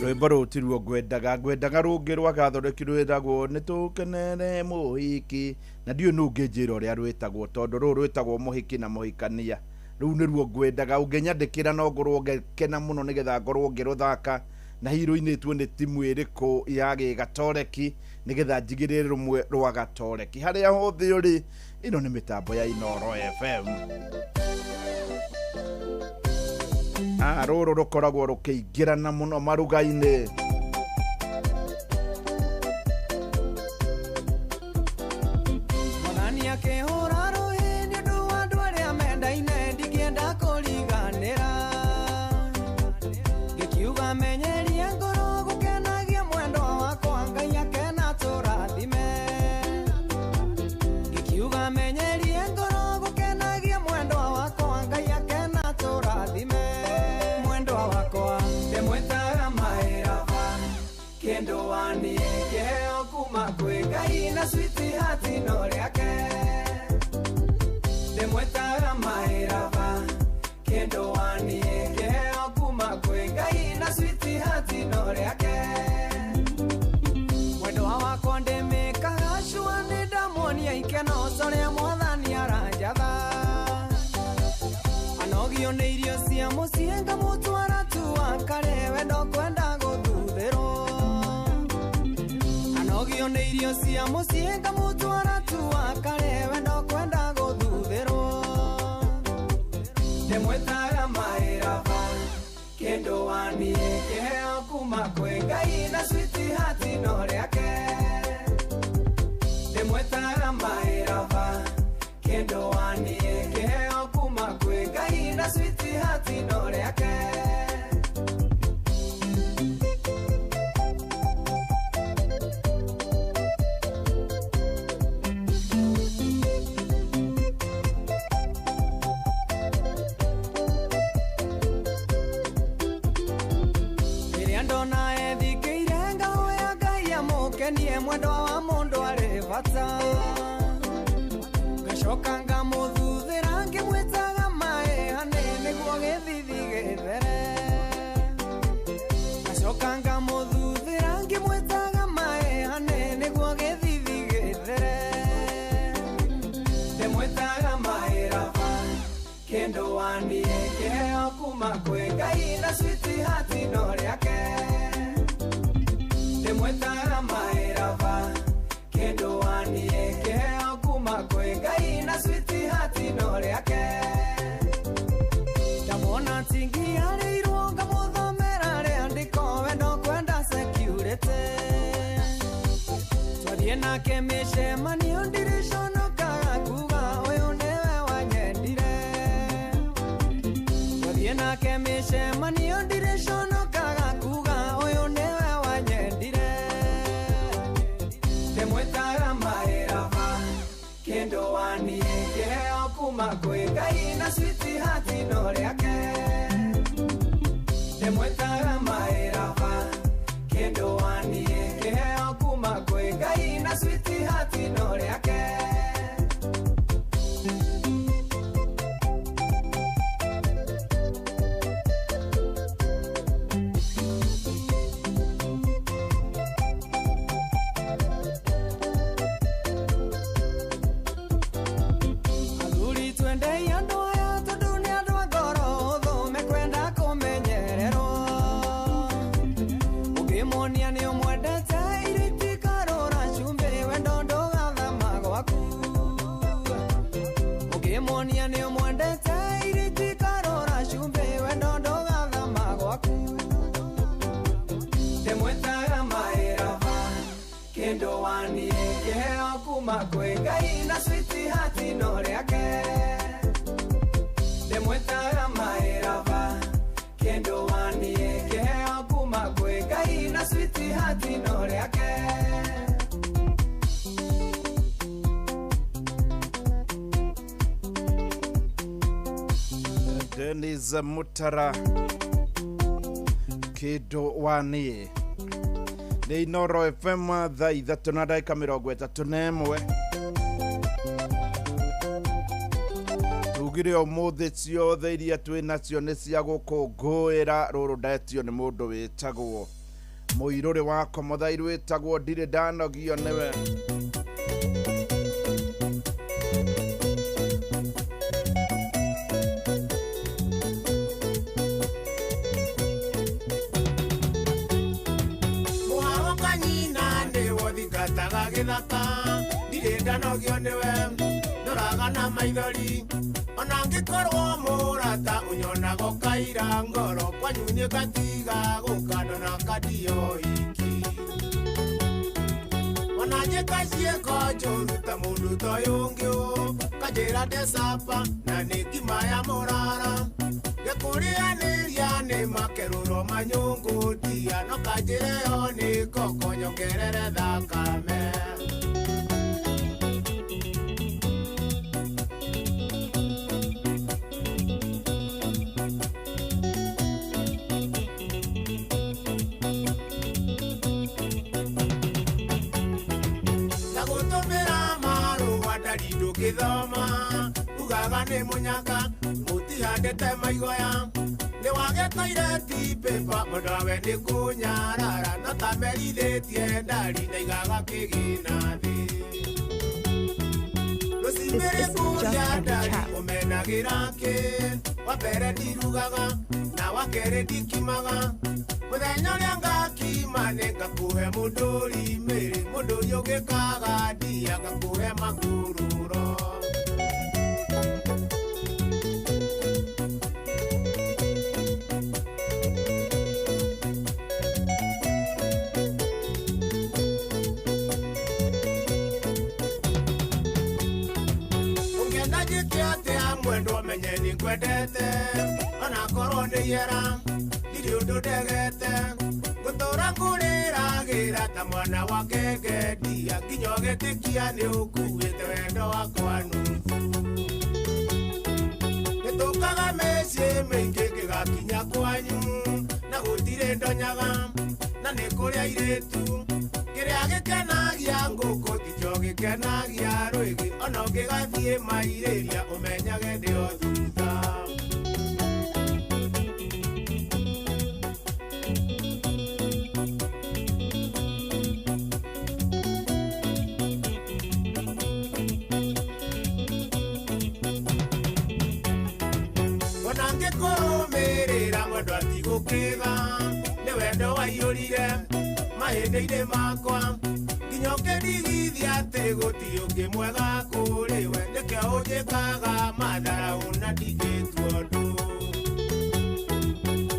Rwĩmbo rũu tiruo ngwendaga, ngwendaga rũngĩ rwa gathondeki rwĩtagwo nĩ tũkenere mũhiki, na ndiũĩ nũ ũngĩnjĩra ũrĩa rwĩtagwo tondũ rũu rwĩtagwo mũhiki na mũhikania. Rũu nĩruo ngwendaga, ũngĩnyandĩkĩra no ngorwo ngĩkena mũno nĩgetha ngorwo ngĩrũthaka, na hihi rũinĩtwo nĩ timu ĩrĩkũ ya gĩgatoreki nĩgetha njigĩrĩre rũmwe rwa gatoreki. Harĩa hothe ũrĩ, ĩno nĩ mĩtambo ya Inooro FM. Rũrũ rũkoragwo rũkĩingĩrana mũno maruga-inĩ. Mwathani akĩhũra rũhĩ nĩ ũndũ wa andũ arĩa mendaine, ndingĩenda kũriganĩra. Ngĩkiuga menyerie ngoro gũkenagia mwendwa wakwa, Ngai akena tũrathime. Ngĩkiuga menyerie ngoro gũkenagia mwendwa wakwa, Ngai akena tũrathime. Mwendwa wakwa ndĩmwĩtaga maĩraba, kĩndũ waniĩ kĩheo kuma kwĩ Ngai na sweetheart no rĩake. Ndĩmwĩtaga maĩraba, kĩndũ waniĩ kĩheo kuma kwĩ Ngai na sweetheart no rĩake. Mwendwa wakwa ndĩmĩkaga cua nĩ ndamuonia ikeno ũrĩa Mwathani aranjatha. Anogio nĩ irio cia mũciĩ ngamũtwara tu akare, wendo kwenda gũthuthĩrwo. Anogio nĩ irio cia mũciĩ ngamũtwara tu akare, wendo kwenda gũthuthĩrwo. Ndĩmwĩtaga maĩraba, kĩndũ waniĩ kĩheo kuma kwĩ Ngai na sweetheart no rĩake. Ndĩmwĩtaga maĩraba, kĩndũ waniĩ kĩheo kuma kwĩ Ngai na sweetheart no rĩake. Rĩrĩa ndona ethikĩire ngahoya Ngai amũkenie, mwendwa wa mũndũ arĩ bata. Ngacoka ngamũthuthĩra ngĩmwĩtaga maĩ hanĩ nĩguo gĩthithi gĩthere. Ngacoka ngamũthuthĩra ngĩmwĩtaga maĩ hanĩ nĩguo gĩthithi gĩthere. Ndĩmwĩtaga maĩraba, kĩndũ waniĩ kĩheo kuma kwĩ Ngai na sweetheart no rĩake. Ndĩmwĩtaga maĩraba, kĩndũ waniĩ kĩheo kuma kwĩ Ngai na sweetheart no rĩake. Ndamwona tingiarĩirwo ngamũthomera rĩandĩko, wendo kwenda security. Twathiĩ nake mĩcemanio ndiriconokaga kuga ũyũ nĩwe wanyendire. Twathiĩ nake mĩcemanio ndiriconokaga kuga ũyũ nĩwe wanyendire. Ndĩmwĩtaga maĩraba, kĩndũ waniĩ kĩheo kuma kwĩ Ngai na sweetheart no rĩake. Ndĩmwĩtaga maĩraba, kĩndũ Kĩndũ waniĩ kĩheo kuma kwĩ Ngai na sweetheart no rĩake. Athuri twendei andũ aya tondũ nĩ andũ a ngoro hũthũ mekwenda kũmenyererwo. Ũngĩmuonia nĩ ũmwendete irio itikarũra cumbĩ wendo ndũgathama gwaku. Ũngĩmuonia nĩ ũmwendete irio itikarũra cumbĩ wendo ndũgathama gwaku. Ndĩmwĩtaga maĩraba kĩndũ waniĩ kĩheo kuma kwĩ Ngai na sweetheart no rĩake. Ndĩmwĩtaga maĩraba kĩndũ waniĩ kĩheo kuma kwĩ Ngai na sweetheart no rĩake. Denis Mutara kĩndũ wa niĩ nĩ Inoro FM thaa 3 na ndagĩka 31. Tugire ũmũthĩ ciothe iria twĩ nacio nĩ cia gũkũngũĩra rũrũ ndetio nĩ mũndũ wĩtagwo mũirũrĩ wa Komothai rwĩtagwo ndirĩ ndanogio nĩwe. Mũharo kanyina nĩwo thingataga gĩthaka ndirĩ ndanogio nĩwe ndoraga na maithori ona ngĩkorwo mũrata ũnyonaga ũkaira ngoro kwanyu nĩ ngatiga gũka ndona kandio iki ona njĩka ciĩko njũru ta mũndũ ta ũyũ ũngĩ ũ kanjĩra ndecapa na nĩ ngima ya mũrara ngĩkũrĩanĩria nĩ makerũro manyũngũ ndia no kanjĩre yo nĩ koko nyongerere thakame. Na gũtũmĩra marũa ndari ndũngĩthoma ugaga nĩ mũnyaka mũtihandĩte maigoya nĩ wage toireti pĩpa mũndũ nĩ kũnyarara no ta merithĩtie ndari ndaigaga kĩgĩna thĩ rũcimbĩrĩ kũrĩa ndari ũmenagĩra kĩ wa mbere ndirugaga na wa kerĩ ndikimaga mũthenya ũrĩa ngakima nĩ ngakũhe mũndũri mĩrĩ mũndũri ũngĩkaga ndia ngakũhe makururo. Ũngĩenda njĩke atĩa mwendwa menye nĩ ngwendete onakorwo nĩ ihera ndirĩ ũndũ ndegete ngũtũra ngũrĩragĩra ta mwana wa ngenge ndia nginya ũgĩtĩkia nĩ ũkuĩte wendo wakwa nuthu. Nĩtũkaga mĩciĩ mĩingĩ ngĩgakinya kwanyu na gũtirĩ ndonyaga na nĩ kũrĩ airĩtu kĩrĩa gĩkenagia ngũkũ tikĩo gĩkenagia rwĩgĩ ona ũngĩgathiĩ mairĩria ũmenyage ndĩ o thutha. Ona ngĩkũrũmĩrĩra mwendwa tigũkĩga nĩ wendo waiyũrire mahĩndĩ-inĩ makwa nginya ũkĩndigithia atĩ gũtirĩ ũngĩ mwega kũrĩ we nĩkĩo ũnjĩkaga matharaũ na ndingĩtua ũndũ.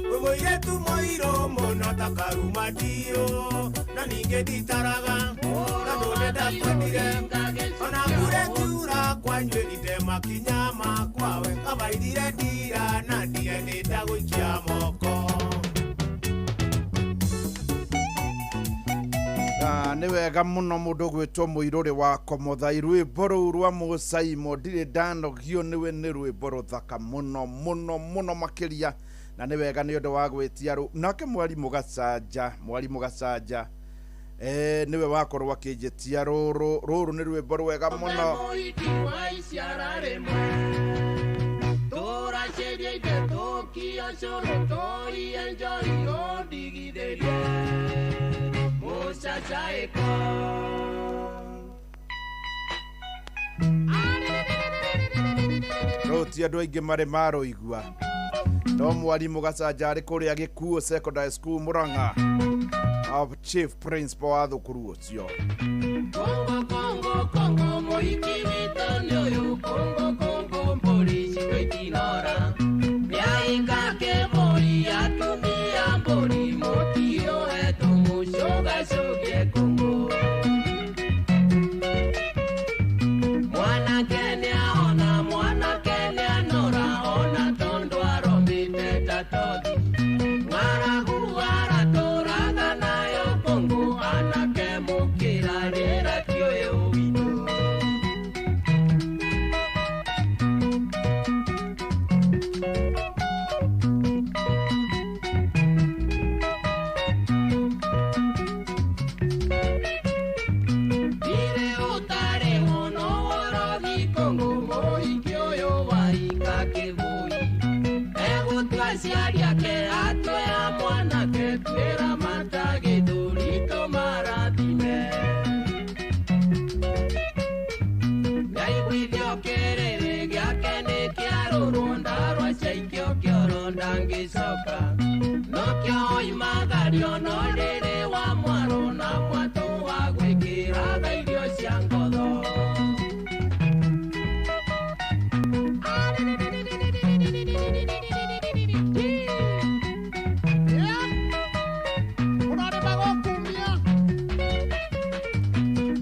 Wĩ mũirĩtu mũirũ mũno ta karuma ndiũ na ningĩ nditaraga tondũ nĩndakwendire ona mbura ĩkiura kwanyu ĩrinde makinya makwa we kabairire ndira na ndia nĩndagũikia moko. Nĩ wega mũno mũndũ gwĩtwo mũirũrĩ wa Komothai rwĩmbo rũu rwa Mũcaimo ndirĩ ndanogio nĩwe nĩ rwĩmbo rũthaka mũno mũno mũno makĩria Na nĩ wega nĩ ũndũ wa gwĩtia rũ. Nake mwarimũ Gacanja nĩwe wakorwo akĩnjĩtia rũrũ. Rũrũ nĩ rwĩmbo rwega mũno. Rũũ ti andũ aingĩ marĩ marũigua, no mwarimũ Gacanja arĩ kũrĩa Gĩkuũ Secondary School Murang'a, of chief principal wa thukuru ũcio. Kongo Kongo Kongo mũhiki witũ nĩ ũyũ, Kongo Kongo mbũri citũ itinora, mĩainga kĩbũri atumia mbũri mũtiũhetwo mũcũgacũgie Kongo. Mwanake nĩahona, mwanake nĩanora, ona tondũ aromĩte ta tothi, ng'aragu aratũraga nayo Kongo, anake mũkĩra rĩra ti ũyũ witũ. Ndirĩ ũtarĩ mũno worothi Kongo, mũhiki ũyũ waika kĩbũi, egũtua aciari ake atue a mwanake, twĩra mata gĩthũri tũmarathime. Nĩaiguithio kĩrĩrĩ gĩake nĩ kĩarũrwo, ndarwa ciaikio kĩoro ndangĩcoka, nokĩo oimagario no rĩrĩ wa mwaro na mwatũ wa gwĩkĩraga irio cia ngotho.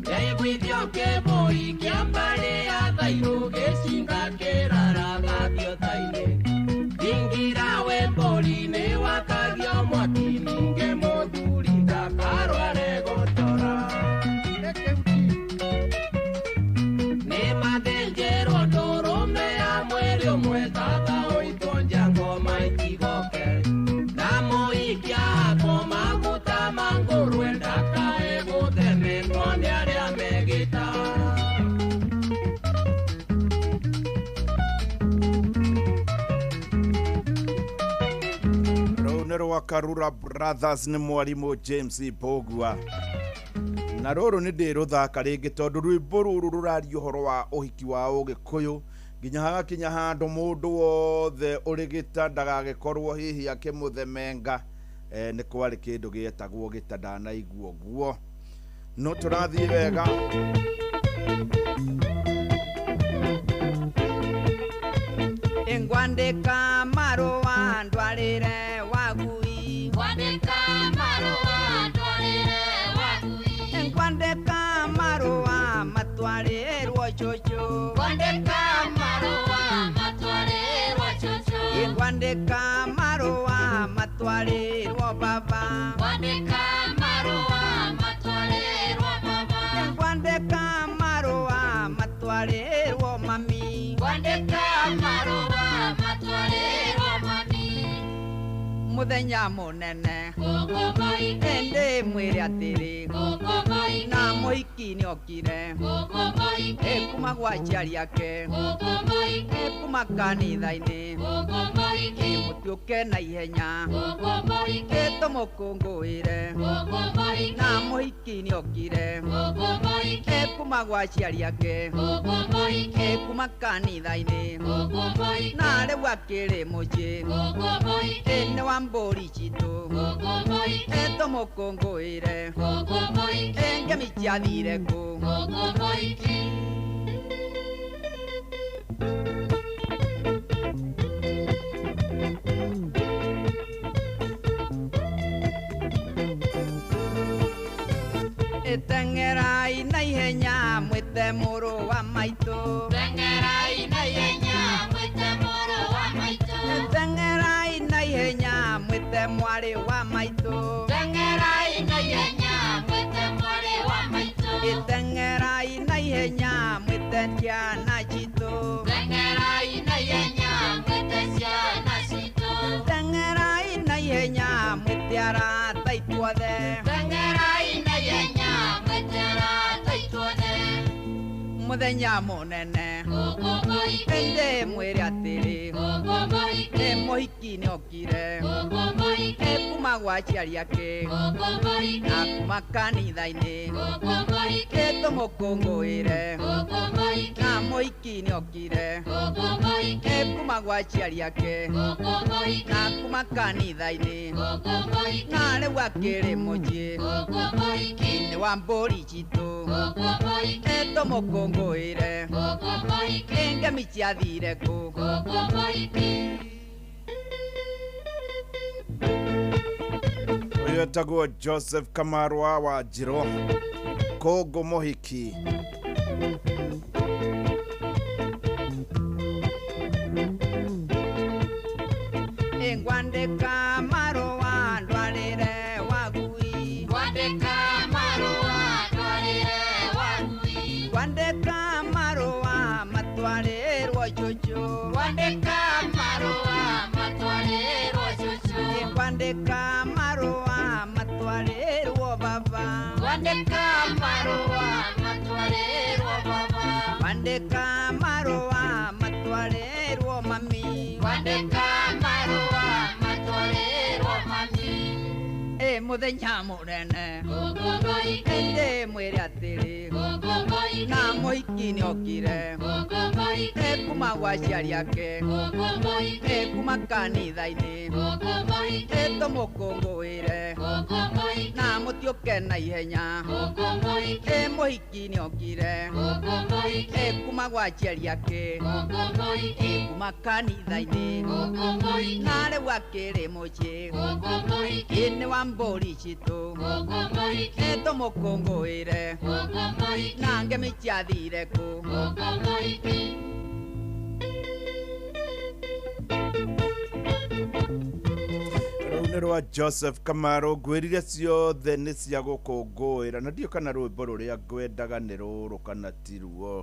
Nĩaiguithio kĩbũi kĩa mbarĩ ya Thairũ, gĩcinga kĩraraga thiotainĩ, thingira we mbũri nĩwakagio mwaki, ningĩ mũthuri ndakarware gotora. Nĩmathĩnjĩrwo ndũrũme ya mwĩrĩ ũmwe, thaba ũitwo njangoma itigoke, na mũhiki ahakwo maguta ma ngũrwe, ndakae gũthemekwo nĩ arĩa megĩta. Rũu nĩ rwa Karura Brothers, nĩ mwarimũ James Mbũgua. Na rũrũ nĩ ndĩrũthaka rĩngĩ tondũ rwĩmbo rũrũ rũraria ũhoro wa ũhiki wa Ũgĩkũyũ, nginya hagakinya handũ mũndũ wothe ũrĩ gĩta ndagagĩkorwo hihi akĩmũthemenga. Nĩ kwarĩ kĩndũ gĩetagwo gĩta, ndanaigua ũguo, no tũrathiĩ wega. Ngwandĩka marũa ndwarĩre wagui, Ngwandĩka marũa ndwarĩre wagui, ngwandĩka marũa matwarĩrwo cũcũ, Ngwandĩka marũa matwarĩrwo cũcũ, ngwandĩka marũa matwarĩrwo baba, Ngwandĩka marũa matwarĩrwo baba, ngwandĩka marũa matwarĩrwo mami, Ngwandĩka marũa matwarĩrwo mami. Mũthenya mũnene Kongo mũhiki, ĩndĩ mwĩre atĩrĩ, Kongo mũhiki, na mũhiki nĩokire, Kongo mũhiki, kuma gwa aciari ake, Kongo mũhiki, kuma kanitha-inĩ, Kongo mũhiki, mũtuĩke na ihenya, Kongo mũhiki, tũmũkũngũĩre, Kongo mũhiki, na mũhiki nĩokire, Kongo mũhiki, kuma gwa aciari ake, Kongo mũhiki, kuma kanitha-inĩ, Kongo mũhiki, na rĩu akĩrĩ mũciĩ, Kongo mũhiki, nĩ wa mbũri citũ, Kongo mũhiki, tũmũkũngũĩre, Kongo mũhiki, ngemi ciathire kũ? Kongo mũhiki. Teng'erai na ihenya mwĩte mũrũ wa maitũ, Teng'erai na ihenya mwĩte mũrũ wa maitũ, teng'erai na ihenya mwĩte mwarĩ wa maitũ, Teng'erai na ihenya mwĩte mwarĩ wa maitũ, teng'erai na ihenya mwĩte ciana citũ, Teng'erai na ihenya mwĩte ciana citũ, teng'erai Mũthenya mũnene Ende mwĩre atĩrĩ Ĩ mũhiki nĩokire Ĩ kuma gwa aciari ake Na kuma kanitha-inĩ Ĩ tũmũkũngũĩre Na mũhiki nĩokire Ĩ kuma gwa aciari ake Na kuma kanitha-inĩ Na rĩu akĩrĩ mũciĩ Inĩ wa mbũri citũ Ĩ tũmũkũngũĩre Ĩ ngemi ciathire kũ Ũyũ etagwo Joseph Kamarwa wa Njirũ Kũngũ mũhiki. Ngwandĩka marũa ndwarĩre wagui Ngwandĩka marũa ndwarĩre wagui Ngwandĩka marũa matwarĩrwo cũcũ Ngwandĩka marũa matwarĩrwo cũcũ Ngwandĩka marũa matwarĩrwo baba Ngwandĩka marũa matwarĩrwo baba Ngwandĩka marũa matwarĩrwo mami Ngwandĩka marũa matwarĩrwo mami Ĩ mũthenya mũnene Ĩndĩ mwĩre atĩrĩ Na mũhiki nĩokire Ĩ kuma gwa aciari ake Ĩ kuma kanitha-inĩ Ĩ tũmũkũngũĩre Na mũtiũke na ihenya Ĩ mũhiki nĩokire Ĩ kuma gwa aciari ake Ĩ kuma kanitha-inĩ Na rĩu akĩrĩ mũciĩ Ĩ nĩ wa mbũri citũ Ĩ tũmũkũngũĩre Na ngemi ciathire kũ Rũu nĩ rwa Joseph Kamaru ngwĩrire ciothe nĩ cia gũkũngũĩra na ndiũ kana rwĩmbo rũrĩa ngwendaga nĩ rũrũ kana ti ruo.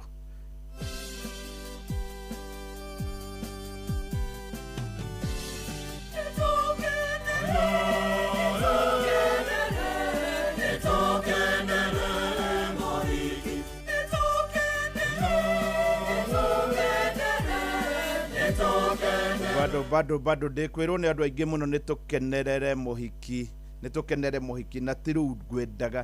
Bado bado bado ndĩkwĩrwo nĩ andũ aingĩ mũno nĩ tũkenerere mũhiki nĩ tũkenere mũhiki na ti rũu ngwendaga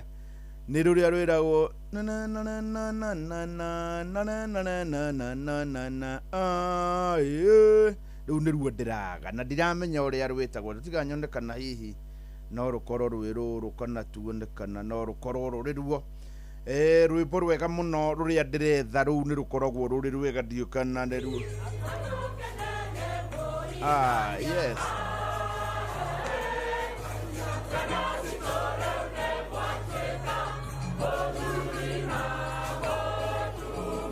nĩ rũrĩa rwĩragwo na na na na na na na na na na na na na na na na ah, ĩ. Rũu nĩruo ndĩraga na ndiramenya ũrĩa rwĩtagwo tiga nyone kana hihi no rũkorwo rwĩ rũrũ kana tuone kana no rũkorwo rũrĩ ruo. Rwĩmbo rwega mũno rũrĩa ndĩretha rũu nĩ rũkoragwo rũrĩ rwega ndiũ kana nĩ ruo. Ah, yes.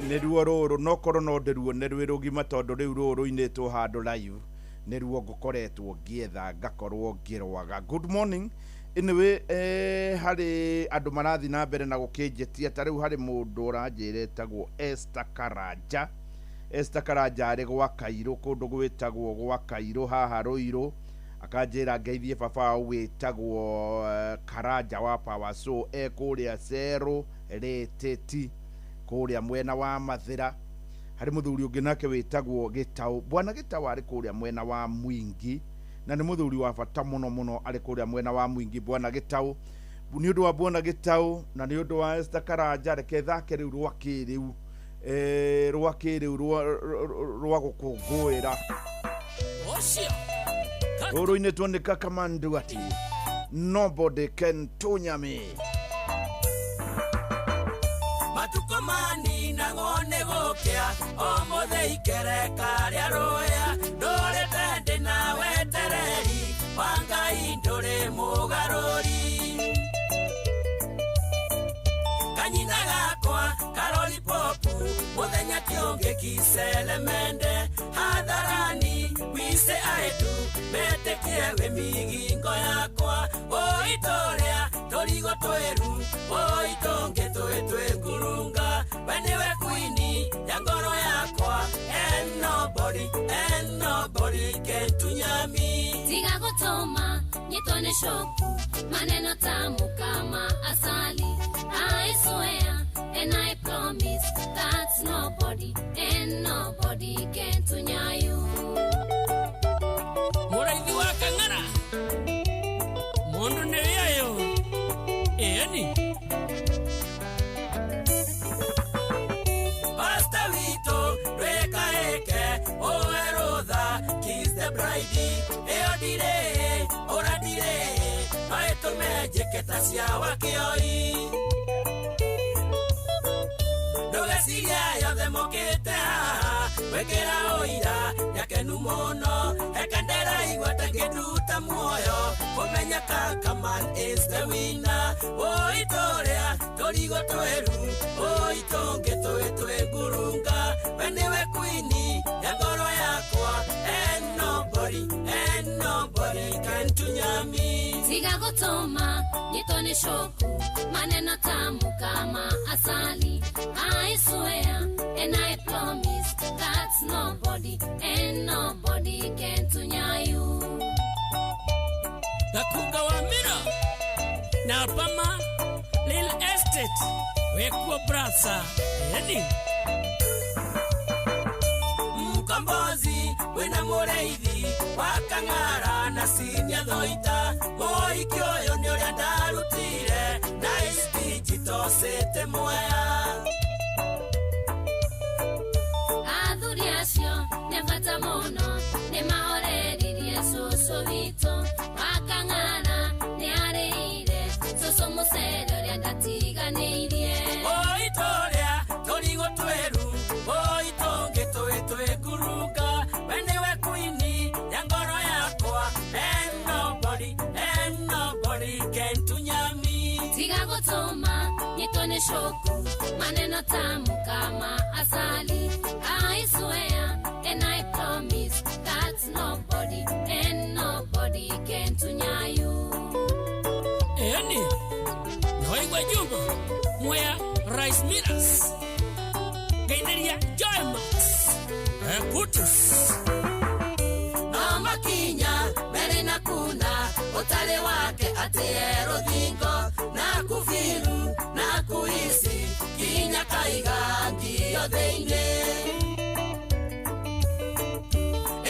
Nĩruo rũrũ no korwo no ndĩruone rwĩ rũgima tondũ rĩu rũrũ rũinĩtwo handũ live nĩruo ngũkoretwo ngĩetha ngakorwo ngĩrwaga. Good morning. Anyway, harĩ andũ marathiĩ na mbere na gũkĩnjĩtia ta rĩu harĩ mũndũ ũranjĩra etagwo Esther Karanja. Esther Karanja arĩ gwa Kairũ kũndũ gwĩtagwo gwa Kairũ haha Rũirũ akanjĩra ngeithie baba wao wĩtagwo Karanja wa Power Show e kũrĩa Cero Rĩtĩti kũrĩa mwena wa Mathĩra. Harĩ mũthuri ũngĩ nake wĩtagwo Gĩtaũ, Bwana Gĩtaũ arĩ kũrĩa mwena wa Mwingi na nĩ mũthuri wa bata mũno mũno arĩ kũrĩa mwena wa Mwingi Bwana Gĩtaũ. Nĩ ũndũ wa Bwana Gĩtaũ na nĩ ũndũ wa Esther Karanja reke thake rĩu rwa kĩrĩu rwa kĩrĩu rwa gũkũngũĩra rũrũ-inĩ tuoneka Kamandu ati nobody can tunya me. Matuko maninagwo nĩ gũkĩa ũmũthĩ ikereka rĩa rũĩa ndũrĩte ndĩ na wetereri wa Ngai ndũrĩ mũgarũri kanyina gakwa karolipopu mũthenya ti ũngĩ kicelemende hadharani wise aetu metĩkie wĩ migingo yakwa ũitũrĩa tũrigo twĩru ũitũngĩ twĩ twĩngurunga we nĩwe kwini ya ngoro yakwa and nobody can tunya me. Tiga gũtũma nyitwo nĩ shoku maneno tamu kama asali aesoea And I promise that nobody and nobody can tunya you. Mũraithi wa Kang'ara mũndũ nĩ wĩayo ĩni Pasta witũ ndwĩkaĩke ũwe rũtha kiss the bride ĩyo ndirĩ ũra ndirĩ no ĩtũme njĩke ta cia wakĩoi ndũgeciria yothe mokĩte haha gwĩkĩra ũira nyakenu mũno hekandĩraigua ta ngĩnduta muoyo kũmenya kakaman is the winner ũi tũrĩa tũrigo tweru ũi tũngĩ tũĩ twĩ ngurunga we nĩwe kwini ya ngoro yakwa and nobody and nobody can tunyami Tiga gũtũma nyitwo nĩ shoku maneno tamu kama asali. I swear and I promise that nobody and nobody can tunya you. Gakunga wa Mira na Pama Lil Estate wekuo brasa yani Mkombozi wena mũrĩithi wa Kang'ara na Sinia Thoita mũhiki ũyũ nĩ ũrĩa ndarutire na Digital City Mwea Athuri acio nĩ bata mũno nĩ mahoreririe cũcũ witũ wa Kang'ara nĩ arĩire cũcũ mũcere ũrĩa ndatiganĩirie. Oi tũrĩa tũrigo tweru oi tũngĩ tũĩ twĩ ngurunga we nĩwe kwini ya ngoro yakwa and nobody can tunyami. Tiga gũtũma nyitwo nĩ shoku maneno tamu kama asali. I swear and I promise that nobody and nobody can tunya you. Eni nawaigua Juma Mwea Rice Millers Gaineria Joy Max Kutus No makinya mbere na kuna utale wake atie ruthingo na kuviru na kuisi kinya kaiga ngio thĩinĩ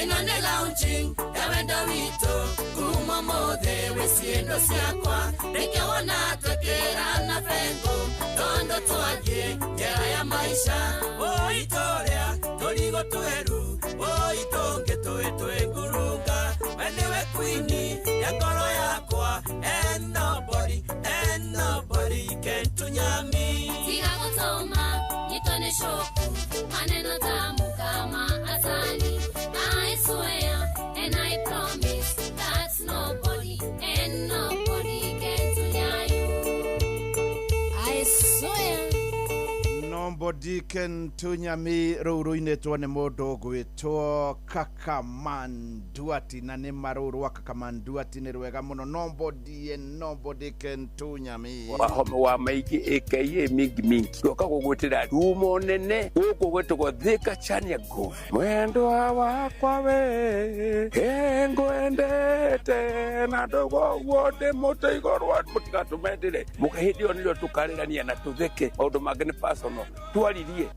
ĩno nĩ launching ya wendo witũ kuma ũmũthĩ wĩ ciĩndo ciakwa nĩkĩo wona twĩkĩra na bengo tondũ twathiĩ njĩra ya maisha oi tũrĩa tũrigo tweru oi tũngĩ tũĩ twĩ ngurunga we nĩwe kwini ya ngoro yakwa and nobody can tunyami. Tiga gũtũma nyitwo nĩ shoku maneno tamu kama asali. I swear and I promise that nobody and nobody can tunya you. I swear. Nobody can tunya me rũu rũinĩtwo nĩ mũndũ ũgwĩtwo Kakamanduati na nĩ marũũ rwa Kakamanduati nĩ rwega mũno. Nobody and nobody can tunya me. Wahome wa maingĩ aka mingi mingi ndoka gũgwĩtĩra rumo nene gũkũ gwĩtagwo Thika Chania Grove mwendwa wakwa we ngwendete na ndũgoguo ndĩ mũtĩ igũrũ mũtigatũmendere mũkahĩndĩ ĩyo nĩrĩo tũkarĩrania na tũtheke maũndũ mangĩ nĩ personal twaririe.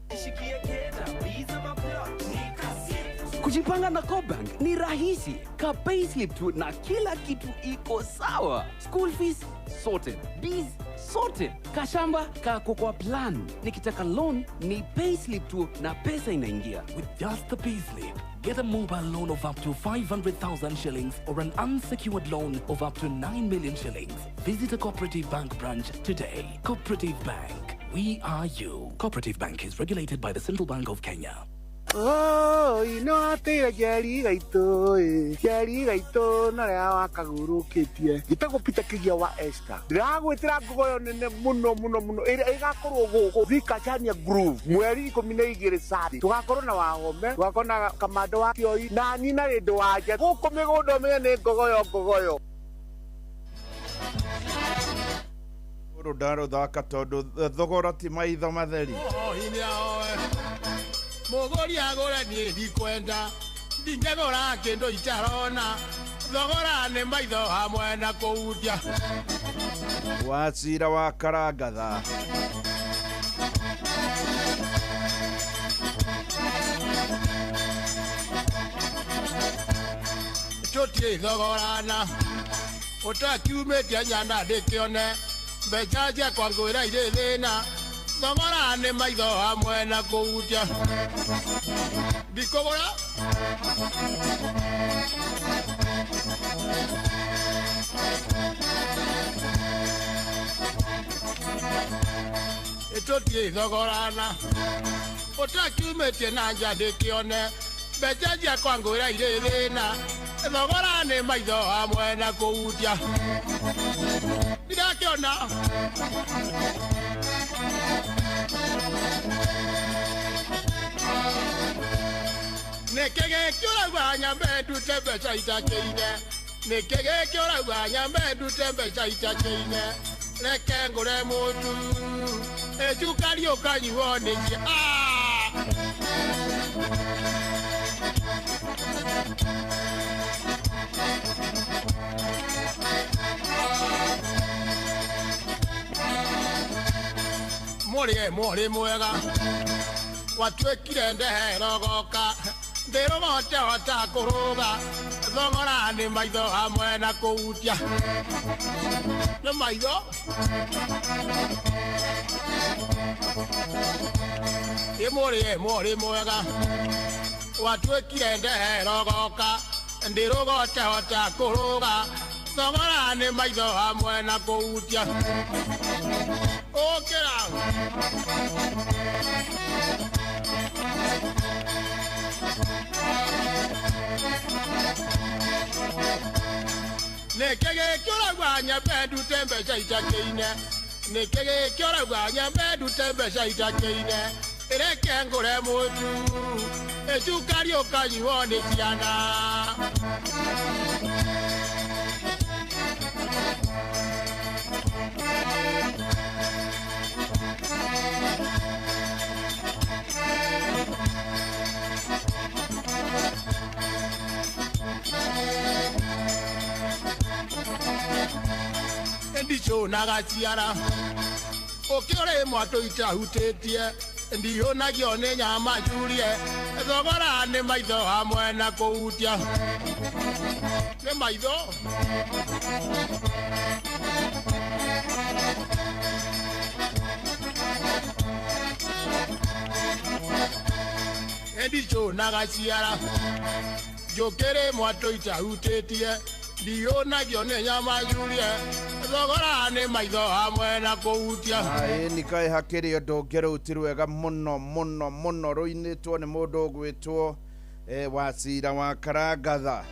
Kujipanga na CoBank ni rahisi. Ka payslip tu na kila kitu iko sawa. School fees sorted, bills sorted, kashamba kako kwa plan. Nikitaka loan ni payslip tu na pesa inaingia. With just the payslip, get a mobile loan of up to 500,000 shillings or an unsecured loan of up to 9 million shillings. Visit a Cooperative Bank branch today. Cooperative Bank, we are you. Cooperative Bank is regulated by the Central Bank of Kenya. Oh, ino atĩra njeri gaitũ ĩ njeri gaitũ na rĩa wakagũrũkĩtie njĩtagwo Peter Kĩgia wa Esther ndĩragwĩtĩra ngogoyo nene mũno mũno mũno ĩrĩa ĩgakorwo gũkũ Thika Chania Groove mweri 12 Saturday tũgakorwo na Wahome tũgakorwo na Kamando wa Kĩoi na ni na Rĩndũ wanja gũkũ mĩgũnda ũmenye nĩ ngogoyo ngogoyo. Rũrũ ndarũthaka tondũ thogora ti maitho matheri. Mũgũri agũre niĩ ndikwenda ndingĩgũra kĩndũ itarona thogora nĩ maitho hamwe na kũhutia Wacira wa Karangatha. Ĩtũtirĩ thogorana ũtakiumĩtie nyana ndĩkĩone mbeca ciakwa ngwĩra irĩ thĩna thogora nĩ maitho hamwe na kũhutia ndikũgũra. Ĩtũtirĩ thogorana ũtakiumĩtie na nja ndĩkĩone mbeca ciakwa ngwĩra irĩ thĩna thogora nĩ maitho hamwe na kũhutia ndirakiona. Nĩkĩ gĩkĩ ũrauga nyambe ndute mbeca itakĩine? Nĩkĩ gĩkĩ ũrauga nyambe ndute mbeca itakĩine? Reke ngũre mũtu ĩcukari ũkanyuo nĩkĩ? Mũrĩ mũrĩ mwega watuĩkire ndeherogoka ndĩrũgotehota kũrũga thogora nĩ maitho hamwe na kũhutia nĩ maitho. Ĩ mũrĩ mũrĩ mwega watuĩkire ndeherogoka ndĩrũgotehota kũrũga thogora nĩ maitho hamwe na kũhutia ũkĩra. Nĩkĩ gĩkĩ ũrauga nyambe ndute mbeca itakĩine? Nĩkĩ gĩkĩ ũrauga nyambe ndute mbeca itakĩine? Reke ngũre mũtu ĩcukari ũkanyuo nĩ ciana. Ndiconaga ciara ũkĩũrĩ mwatũ itahutĩtie ndihũnagio nĩ nyama njurie thogora nĩ maitho hamwe na kũhutia nĩ maitho. Ndiconaga ciara njũkĩrĩ mwatũ itahutĩtie ndihũnagio nĩ nyama njurie thogora nĩ maitho hamwe na kũhutia. Ĩĩ nikaĩ hakĩrĩ ũndũ ũngĩ rũu ti rwega mũno mũno mũno rũinĩtwo nĩ mũndũ ũgwĩtwo Wacira wa Karangatha.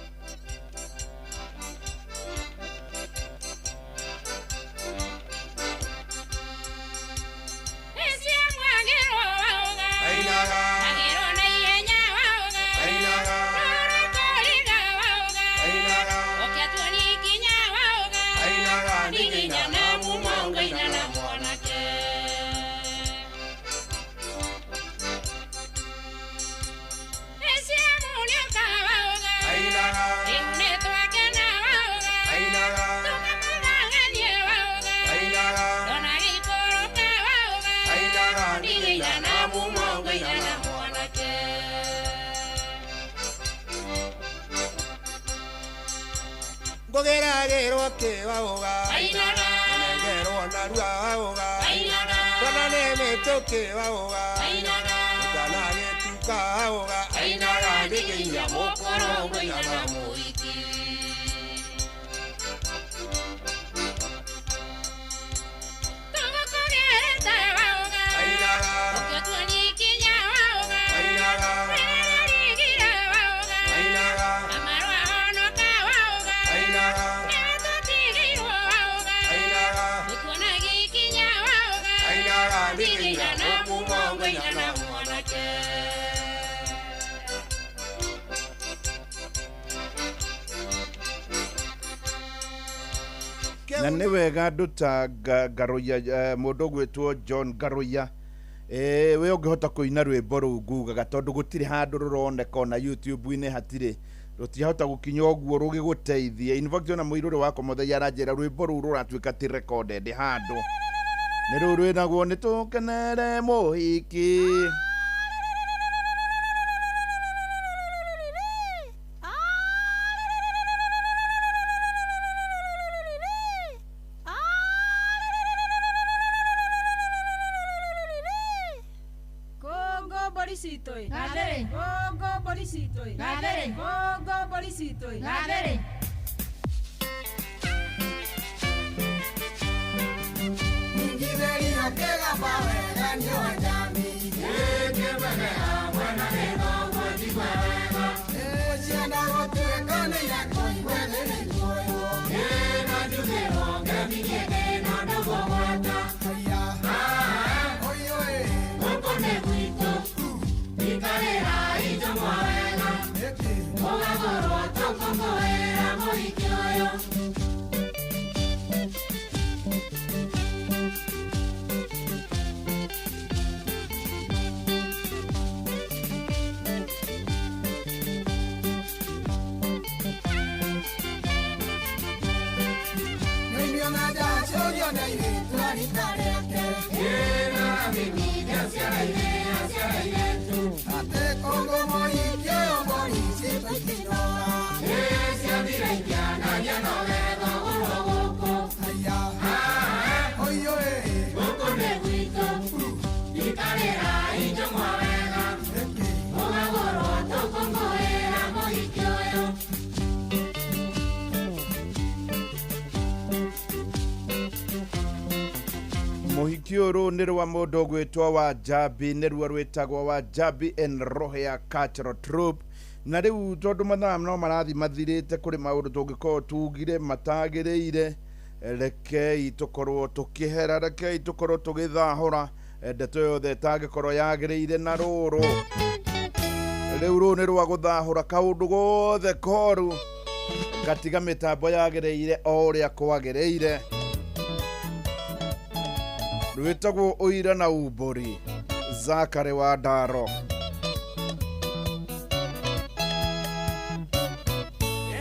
Ngũgeragĩrwo kĩwaũga ngerwo narua waũga twana nĩ mĩtũkĩ waũga ũtanagĩtuka waũga ainaga ndigĩinya mũkũrũ ngũinaga mũhiki. Na nĩ wega andũ ta Ngaruiya, mũndũ ũgwĩtwo John Ngaruiya, we ũngĩhota kũina rwĩmbo rũu ngugaga tondũ gũtirĩ handũ rũroneka ona YouTube-inĩ hatirĩ rũtiahota gũkinya ũguo rũgĩgũteithie. In fact ona mũirũrĩ wakwa mũthenya aranjĩra rwĩmbo rũu rũratuĩka ti recorded handũ nĩ rũu rwĩnagwo nĩ tũkenere mũhiki. citũ ĩ. Gathĩrĩ. Go go mbũri citũ ĩ. Gathĩrĩ. Go go mbũri citũ ĩ. Gathĩrĩ. Ingithĩria kĩgaba wega nĩ wanjambi. Ĩkĩmegea mwena gĩthogwo njigua wega. Cienda gũtuĩka nĩ irakũigua thĩrĩ kuoywo. Ĩna njugĩrwo ngemi niĩ ndĩna ndũgũgwata. Gũkũ nĩ gwitũ, ikarĩra ijũng'wa wega. Mũgagũrwo tũkũngũĩra mũhiki ũyũ. Mũhiki ũrũ nĩ rwa mũndũ ũgwĩtwo wa Jambi, nĩruo rwĩtagwo wa Jambi and Rohea Cultural Troupe. Na rĩu tondũ mathaa no marathi mathirĩte, kũrĩ maũndũ tũngĩkorwo tugire matagĩrĩire, rekei tũkorwo tũkĩhera, rekei tũkorwo tũgĩthahũra ndeto yothe ĩtangĩkorwo yagĩrĩire na rũrũ. Rĩu rũũ nĩ rwa gũthahũra kaũndũ gothe koru, ngatiga mĩtambo yagĩrĩire o ũrĩa kwagĩrĩire. Rwĩtagwo ũira na umbũri, Zakari wa Ndaro.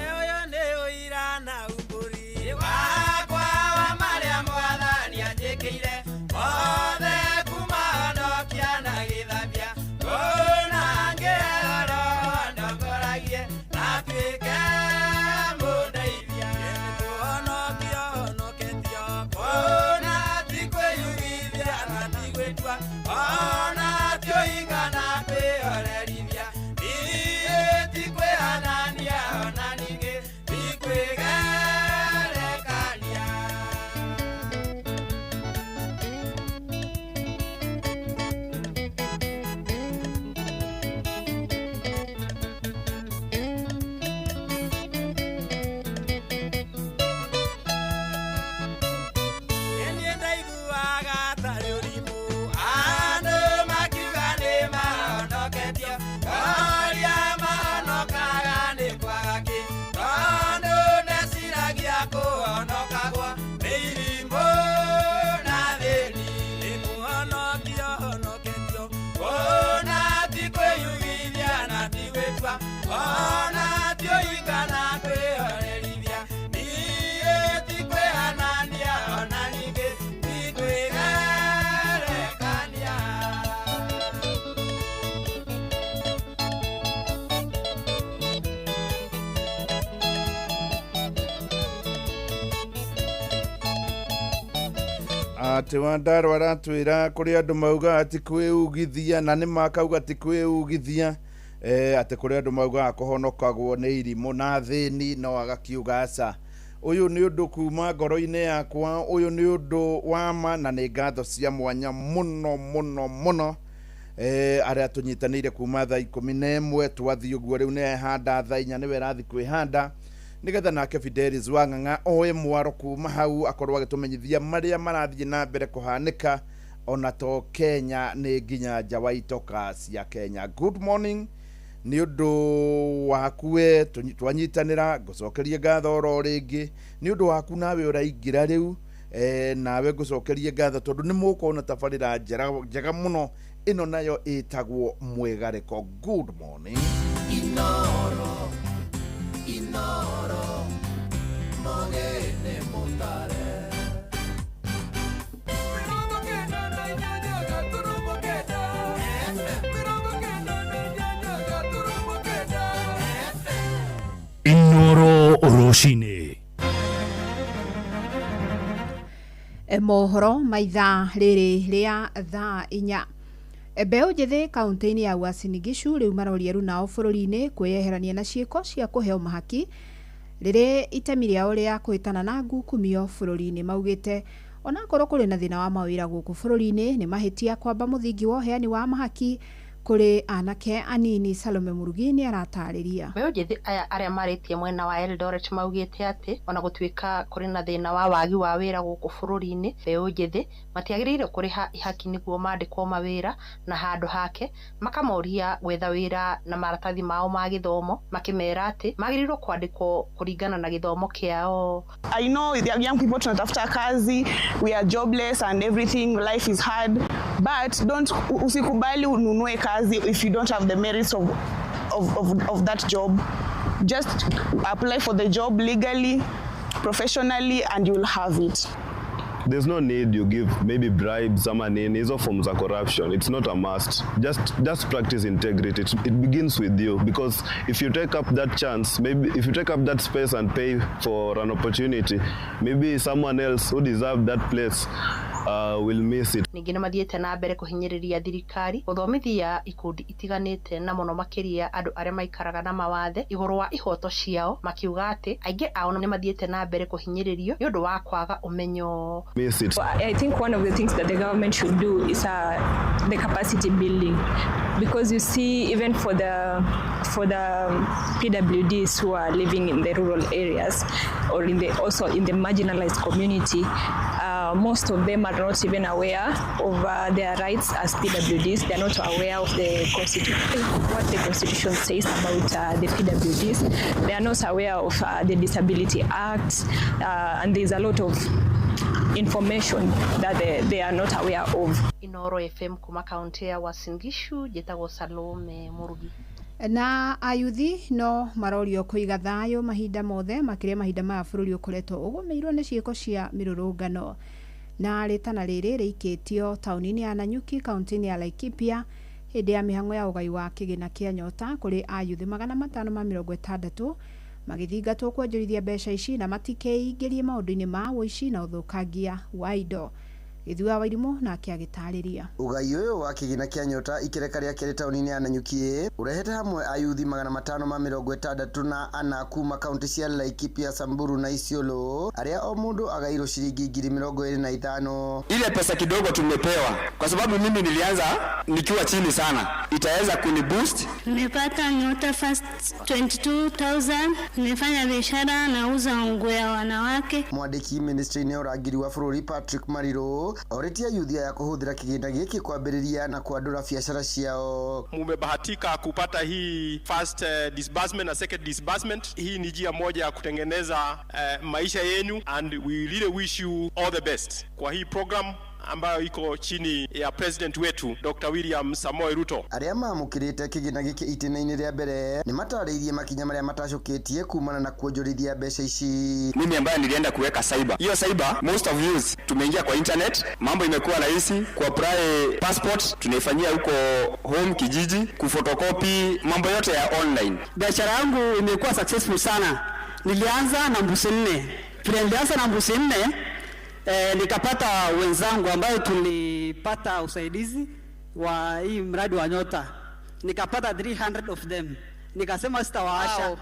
Ũyũ nĩ ũira na umbũri wakwa wa marĩa mwathani anjĩkĩire mothe, kuma honokia na gĩthambia kũna ngĩheo Roho andongoragie na atuĩke mũndeithia. Nĩkũhonokio honoketio kũna ti kwĩyugithia na ti gwĩtua ona ti ũhinga na kwĩhorerithia, niĩ ti kwĩhanania ona ningĩ ti kwĩgerekania. Niĩ ndaiguaga tarĩ ũrimũ andũ makiuga nĩ mahonoketio, oria mahonokaga nĩ kwaga kĩ, tondũ ndeciragia kũhonokagwo nĩ irimũ na thĩni. Nĩ kũhonokio honoketio kũna ti kwĩyugithia na ti gwĩtua ona ti ũhinga na kwĩhorerithia, niĩ ti kwĩhanania ona ningĩ ti kwĩgerekania. Atĩ Wandaro aratwĩra kũrĩ andũ maugaga ti kwĩugithia, na nĩ makauga ti kwĩugithia, atĩ kũrĩ andũ maugaga kũhonokagwo nĩ irimũ na thĩni, no agakiuga aca. Ũyũ nĩ ũndũ kuma ngoro-inĩ yakwa, ũyũ nĩ ũndũ wa ma, na nĩ ngatho cia mwanya mũno mũno mũno, arĩa tũnyitanĩire kuma thaa 11 twathiĩ ũguo. Rĩu nĩ ehanda thaa 4, nĩwe ĩrathiĩ kwĩhanda nĩgetha nake Fidelis Wang'ang'a oe mwaro kuma hau akorwo agĩtũmenyithia marĩa marathiĩ na mbere kũhanĩka ona to Kenya, nĩ nginya nja wa itoka cia Kenya. Good morning, nĩ ũndũ waku we twanyitanĩra, ngũcokerie ngatho oro rĩngĩ nĩ ũndũ waku, nawe ũraingĩra rĩu, nawe ngũcokerie ngatho tondũ nĩ mũkona tabarĩra njega mũno ĩno nayo ĩtagwo mwĩgarĩko. Good morning. Inoro, Inoro, mogene mutare. Inoro rũcinĩ. Mohoro maithaa rĩrĩ rĩa thaa 4. Mbeũ njĩthĩ kaũntĩ-inĩ ya Uasin Gishu rĩu maroria runao bũrũri-inĩ kwĩyeherania na ciĩko cia kũheo mahaki rĩrĩ itemi rĩao rĩa kũhĩtana na ngukumio bũrũri-inĩ. Maugĩte onakorwo kũrĩ na thĩna wa mawĩra gũkũ bũrũri-inĩ, nĩ mahĩtia kwamba mũthingi wa ũheani wa mahaki kũrĩ anake anini. Salome Murugi nĩ aratarĩria. Mbeũ njĩthĩ aya arĩa marĩtie mwena wa Eldoret maugĩte atĩ ona gũtuĩka kũrĩ na thĩna wa wagi wa wĩra gũkũ bũrũri-inĩ, mbeũ njĩthĩ matiagĩrĩire kũrĩha ihaki nĩguo mandĩkwo mawĩra, na handũ hake makamoria gwetha wĩra na maratathi mao ma gĩthomo, makĩmera atĩ magĩrĩirwo kwandĩkwo kũringana na gĩthomo kĩao. I know the young people tunatafuta kazi, we are jobless and everything, life is hard, but don't usikubali ununue kazi if you don't have the merits of that job. Just apply for the job legally, professionally, and you'll have it. There's no need you give maybe bribes ama nini, hizo forms za corruption. It's not a must. Just practice integrity. It begins with you, because if you take up that chance, maybe if you take up that space and pay for an opportunity, maybe someone else who deserved that place will miss it. Ningĩ nĩ mathiĩte na mbere kũhinyĩrĩria thirikari gũthomithia ikundi itiganĩte na mũno makĩria andũ arĩa maikaraga na mawathe igũrũ wa ihoto ciao, makiuga atĩ aingĩ ao nĩ mathiĩte na mbere kũhinyĩrĩrio nĩ ũndũ wa kwaga ũmenyo. Miss it. I think one of the things that the government should do is the capacity building, because you see, even for the PWDs who are living in the rural areas or also in the marginalized community, most of them are not even aware of their rights as PWDs. They are not aware of the constitution, what the constitution says about the PWDs. They are not aware of the Disability Act, and there's a lot of information that they are not aware of. Inoro FM kuma kaunti ya Uasin Gishu, njĩtagwo Salome Murugi. Na ayuthi no marorio kũiga thayũ mahinda mothe, makĩria mahinda maya bũrũri ũkoretwo ũgũmĩirwo nĩ ciĩko cia mĩrũrũngano. Na rĩtana rĩrĩ rĩikĩtio taũni-inĩ ya Nanyuki kaunti-inĩ ya Laikipia hĩndĩ ya mĩhang'o ya ũgai wa kĩgĩna kĩa nyota kũrĩ ayuthi 560 magĩthingatwo kuonjorithia mbeca ici na matikeingĩrie maũndũ-inĩ ma ũici na ũthũkangia wa indo. Gĩthua Wairimũ nake agĩtarĩria. Ũgai ũyũ wa kĩgĩna kĩa nyota ikereka rĩa kerĩ taũni-inĩ ya Nanyuki ũrehete hamwe ayuthi 564 kuma kaunti cia Laikipia, Samburu na Isiolo, arĩa o mũndũ agairwo shilingi 25,000. Ile pesa kidogo tumepewa, kwa sababu mimi nilianza nikiwa chini sana, itaweza kuniboost. Nimepata nyota first 22,000, nimefanya biashara, nauza nguo ya wanawake. Mwandĩki ministry-inĩ ya ũrangĩri wa bũrũri Patrick Mariro orĩtie ayuthi aya kũhũthĩra kĩgĩna gĩkĩ kwambĩrĩria na kwandũra biacara ciao. Mumebahatika kupata hii first disbursement na second disbursement. Hii ni njia moja ya kutengeneza maisha yenu, and we really wish you all the best kwa hii program ambayo iko chini ya president wetu Dr. William Samoei Ruto. Arĩa maamũkĩrĩte kĩgĩna gĩkĩ itĩna-inĩ rĩa mbere nĩ matarĩirie makinya marĩa matacũkĩtie kumana na kuonjorithia mbeca ici. Mimi ambaye nilienda kuweka cyber, hiyo cyber most of you tumeingia kwa internet, mambo imekuwa rahisi, ku apply passport tunaifanyia huko home kijiji, kuphotocopy, mambo yote ya online. Biashara yangu imekuwa successful sana. Nilianza na mbuzi 4. Vile nilianza na mbuzi 4, nikapata wenzangu ambayo tulipata usaidizi wa hii mradi wa nyota. Nikapata 300 of them. Nikasema sitawaasha. Wow.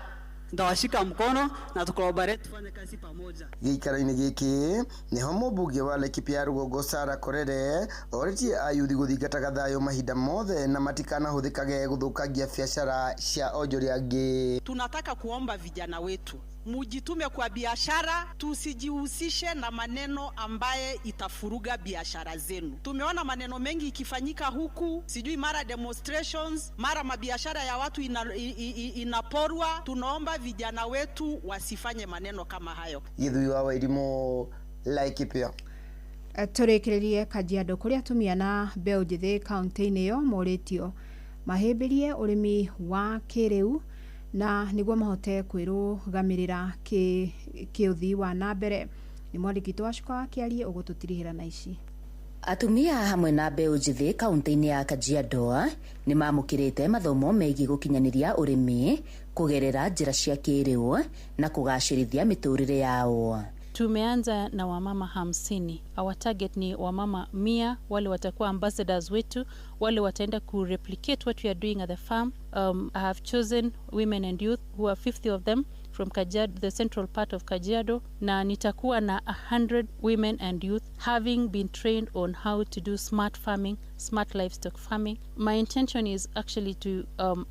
Ndawashika mkono na tucollaborate tufanye kazi pamoja. Gĩikaro-inĩ gĩkĩ nĩho mũmbunge wa Laikipia Rũgongo Sarah Korere orĩtie ayuthi gũthingataga thayũ mahinda mothe na matikanahũthĩkage gũthũkangia biacara cia onjoria angĩ. Tunataka kuomba vijana wetu mujitume kwa biashara, tusijihusishe na maneno ambaye itafuruga biashara zenu. Tumeona maneno mengi ikifanyika huku, sijui mara demonstrations, mara mabiashara ya watu inaporwa. Tunaomba vijana wetu wasifanye maneno kama hayo. Githui wa Wairimu, Laikipia. Tũrĩkĩrĩrie Kajiado kũrĩa atumia na mbeũ njĩthĩ kaunti-inĩ ĩyo morĩtio mahĩmbĩrie ũrĩmi wa kĩrĩu na nĩguo mahote kwĩrũgamĩrĩra kĩũthii wa na mbere. Nĩ mwandĩki witũ Wacuka wa Kĩarie ũgũtũtirihĩra na ici. Atumia hamwe na mbeũ njĩthĩ kaunti-inĩ ya Kajiado nĩ mamũkĩrĩte mathomo megiĩ gũkinyanĩria ũrĩmi kũgerera njĩra cia kĩrĩu na kũgacĩrithia mĩtũrĩre yao. Tumeanza na wamama 50. Our target ni wamama 100, wale watakuwa ambassadors wetu, wale wataenda ku replicate what we are doing at the farm. I have chosen women and youth who are 50 of them from Kajiado, the central part of Kajiado, na nitakuwa na 100 women and youth having been trained on how to do smart farming, smart livestock farming. My intention is actually to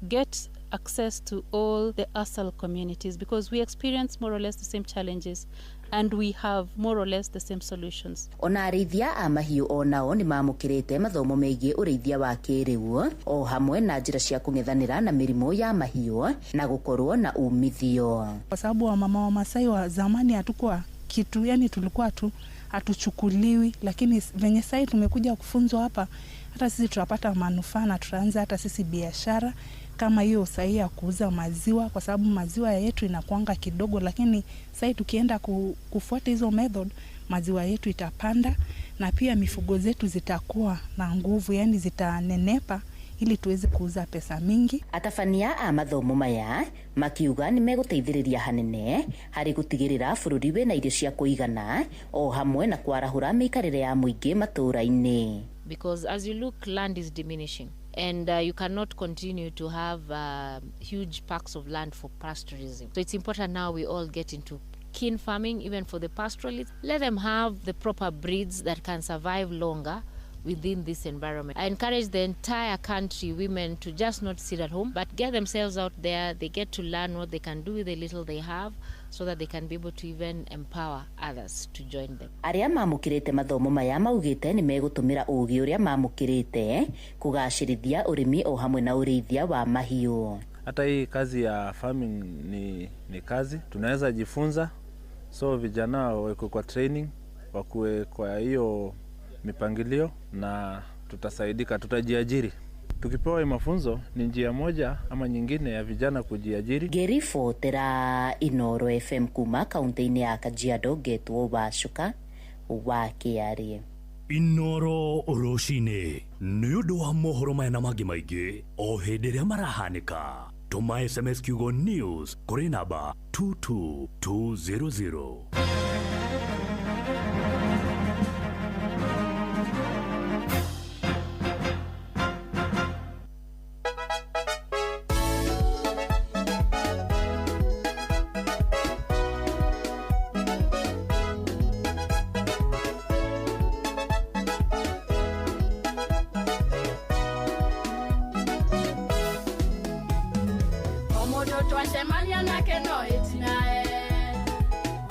get access to all the ASAL communities because we experience more or less the same challenges and we have more or less the same solutions. Ona arĩithia a mahiũ onao nĩ mamũkĩrĩte mathomo megiĩ ũrĩithia wa kĩrĩu o hamwe na njĩra cia kũng'ethanĩra na mĩrimũ ya mahiũ na gũkorwo na umithio. Kwa sababu wamama wa Masai wa zamani hatukuwa kitu, yani tulikuwa tu hatuchukuliwi, lakini venye sasa tumekuja kufunzwa hapa, hata sisi tutapata manufaa na tutaanza hata sisi biashara kama hiyo sahi ya kuuza maziwa, kwa sababu maziwa yetu inakuanga kidogo, lakini sasa tukienda kufuata hizo method maziwa yetu itapanda na pia mifugo zetu zitakuwa na nguvu, yani zitanenepa ili tuweze kuuza pesa mingi. Atabania a mathomo maya makiuga ni megũteithĩrĩria hanene harĩ gũtigĩrĩra bũrũri wĩna irio cia kũigana o hamwe na kwarahũra mĩikarĩre ya mũingĩ matũũra-inĩ. Because as you look, land is diminishing and you cannot continue to have huge parks of land for pastoralism. So it's important now we all get into keen farming, even for the pastoralists. Let them have the proper breeds that can survive longer within this environment. I encourage the entire country, women, to just not sit at home, but get themselves out there. They get to learn what they can do with the little they have so that they can be able to even empower others to join them. Arĩa mamũkĩrĩte mathomo maya maugĩte nĩ megũtũmĩra ũgĩ ũrĩa mamũkĩrĩte kũgacĩrithia ũrĩmi o hamwe na ũrĩithia wa mahiũ. Hata hii kazi ya farming ni kazi tunaweza jifunza, so vijana wawekwe kwa training, wakuwe kwa hiyo mipangilio na tutasaidika, tutajiajiri. Tukipewa mafunzo ni njia moja ama nyingine ya vijana kujiajiri. Ngĩribotera Inoro FM kuma kaunti-inĩ ya Kajiado, ngetwo Wacuka wa Kĩarĩ. Inoro rũcinĩ nĩ ũndũ wa mohoro maya na mangĩ maingĩ o hĩndĩ ĩrĩa marahanĩka. Tũma SMS kiugo news kũrĩ namba 22200. Twacemania nake no ĩtinae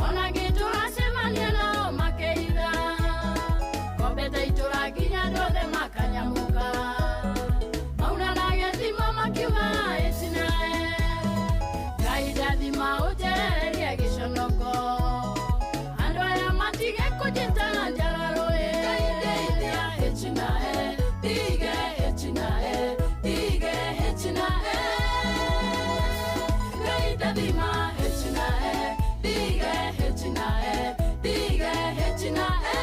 ona ngĩtũracemania nao makeitha kombete itũra nginya andũ othe makanyamũka mauna na gĩthimo makiuga ĩtinae Ngai ndathima ũnjerererie gĩconoko andũ aya matige kũnjĩta njararũĩ Ngai ndeithia ĩtinae ndige ĩtinae ndige ĩtinae Dathima hechinae, dige hechinae, dige hechinae.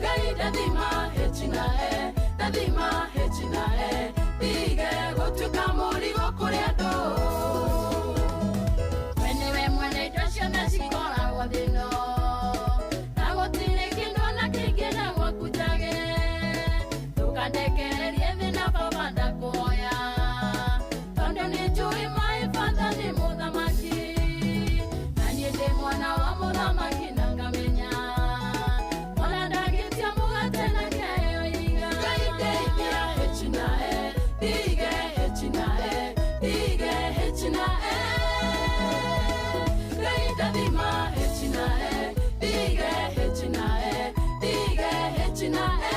Gai dathima hechinae, dathima hechinae, dige gũtuĩka mũrigo kũrĩ andũ. We nĩwe mwene indo ciothe cikoragwo thĩ ĩno, na gũtirĩ kĩndũ ona kĩngĩenda gwaku njage. Ndũkandekererie thĩ na baba ndakũhoya. Nĩ my father nĩ mũthamaki na niĩ ndĩ mwana wa mũthamaki na ngamenya mwana ndangĩtia mũgate na kĩheo iga Ngai ndeithia hechinae ndige hechinae ndige hechinae Ngai ndathima hechinae ndige hechinae ndige hechinae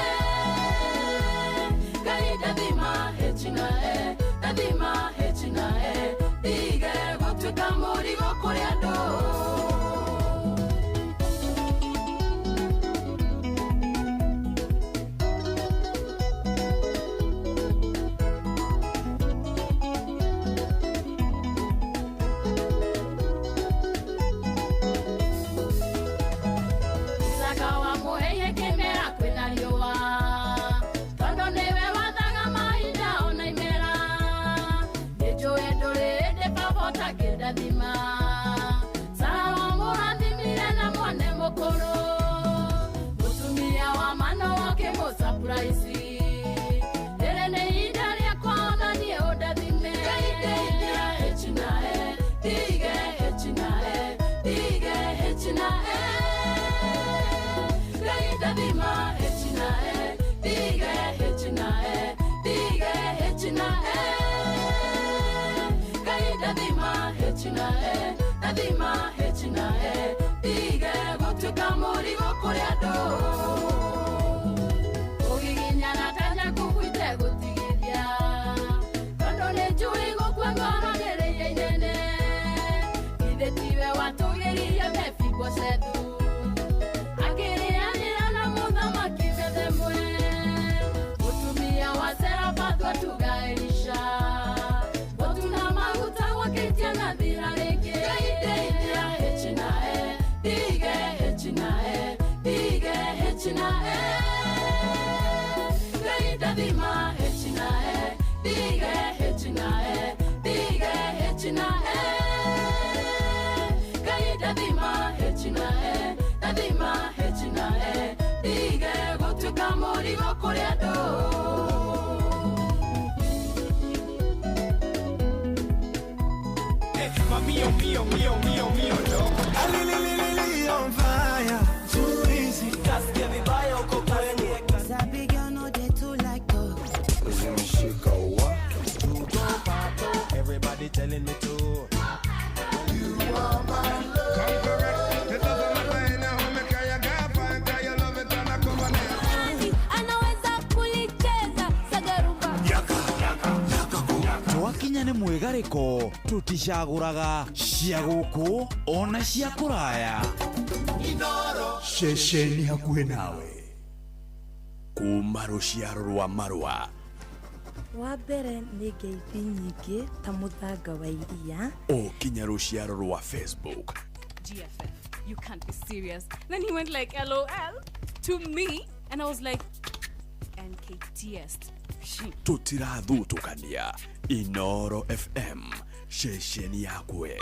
Ngai ndathima hechinae ndathima hechinae ndige gũtuĩka mũrigo kũrĩ andũ. Isaka wamũheire kĩmera kwĩna riũa tondũ nĩwe wathaga mahinda ona imera nĩnjũĩ ndũrĩ hĩndĩ baba ũtangĩndathima Sara wamũrathimire H na E ndathima H na E ndige gũtuĩka mũrigo kũrĩ andũ ũgiginyana ta Jakubu itegũtigithia tondũ nĩ njũĩ gũkua ngoro nĩ rĩiya inene githĩ tiwe watũgĩririe Mefiboshethu akĩrĩanĩra na mũthamaki methemwe mũtumia wa Serafathu atuga Elisha mũtuna maguta gwakĩtie na thira rĩngĩ Ngai ndeithia H na E ndige H na E ndige H na E Ngai ndathima H na E ndige H na E ndige H na E Ngai ndathima H na E ndathima H na E ndige gũtuĩka mũrigo kũrĩ andũ. Mio, mio, mio, mio, mio, no. On fire. Too easy. Kasikia vibaya uko kwenye. Sabi girl no dey too like talk. Zimeshika wa. Everybody telling me to. You are my love. Come correct. It doesn't matter anyhow. Me carry a gap and carry your love it and I come on in. Anaweza kulicheza sagarumba. Yaka, yaka, yaka ku. Twakinya nĩ mwĩgarĩko tũticagũraga cia gũkũ ona cia kũraya. Ceceni hakuhĩ nawe kuma rũciaro rwa marũa wa mbere nĩ ngeithi nyingĩ ta mũthanga wa iria o kinya rũciaro rwa Facebook. GFF, you can't be serious. Then he went like LOL to me and I was like NKTS. Tũtirathutũkania. Inoro FM ceceni yakwe.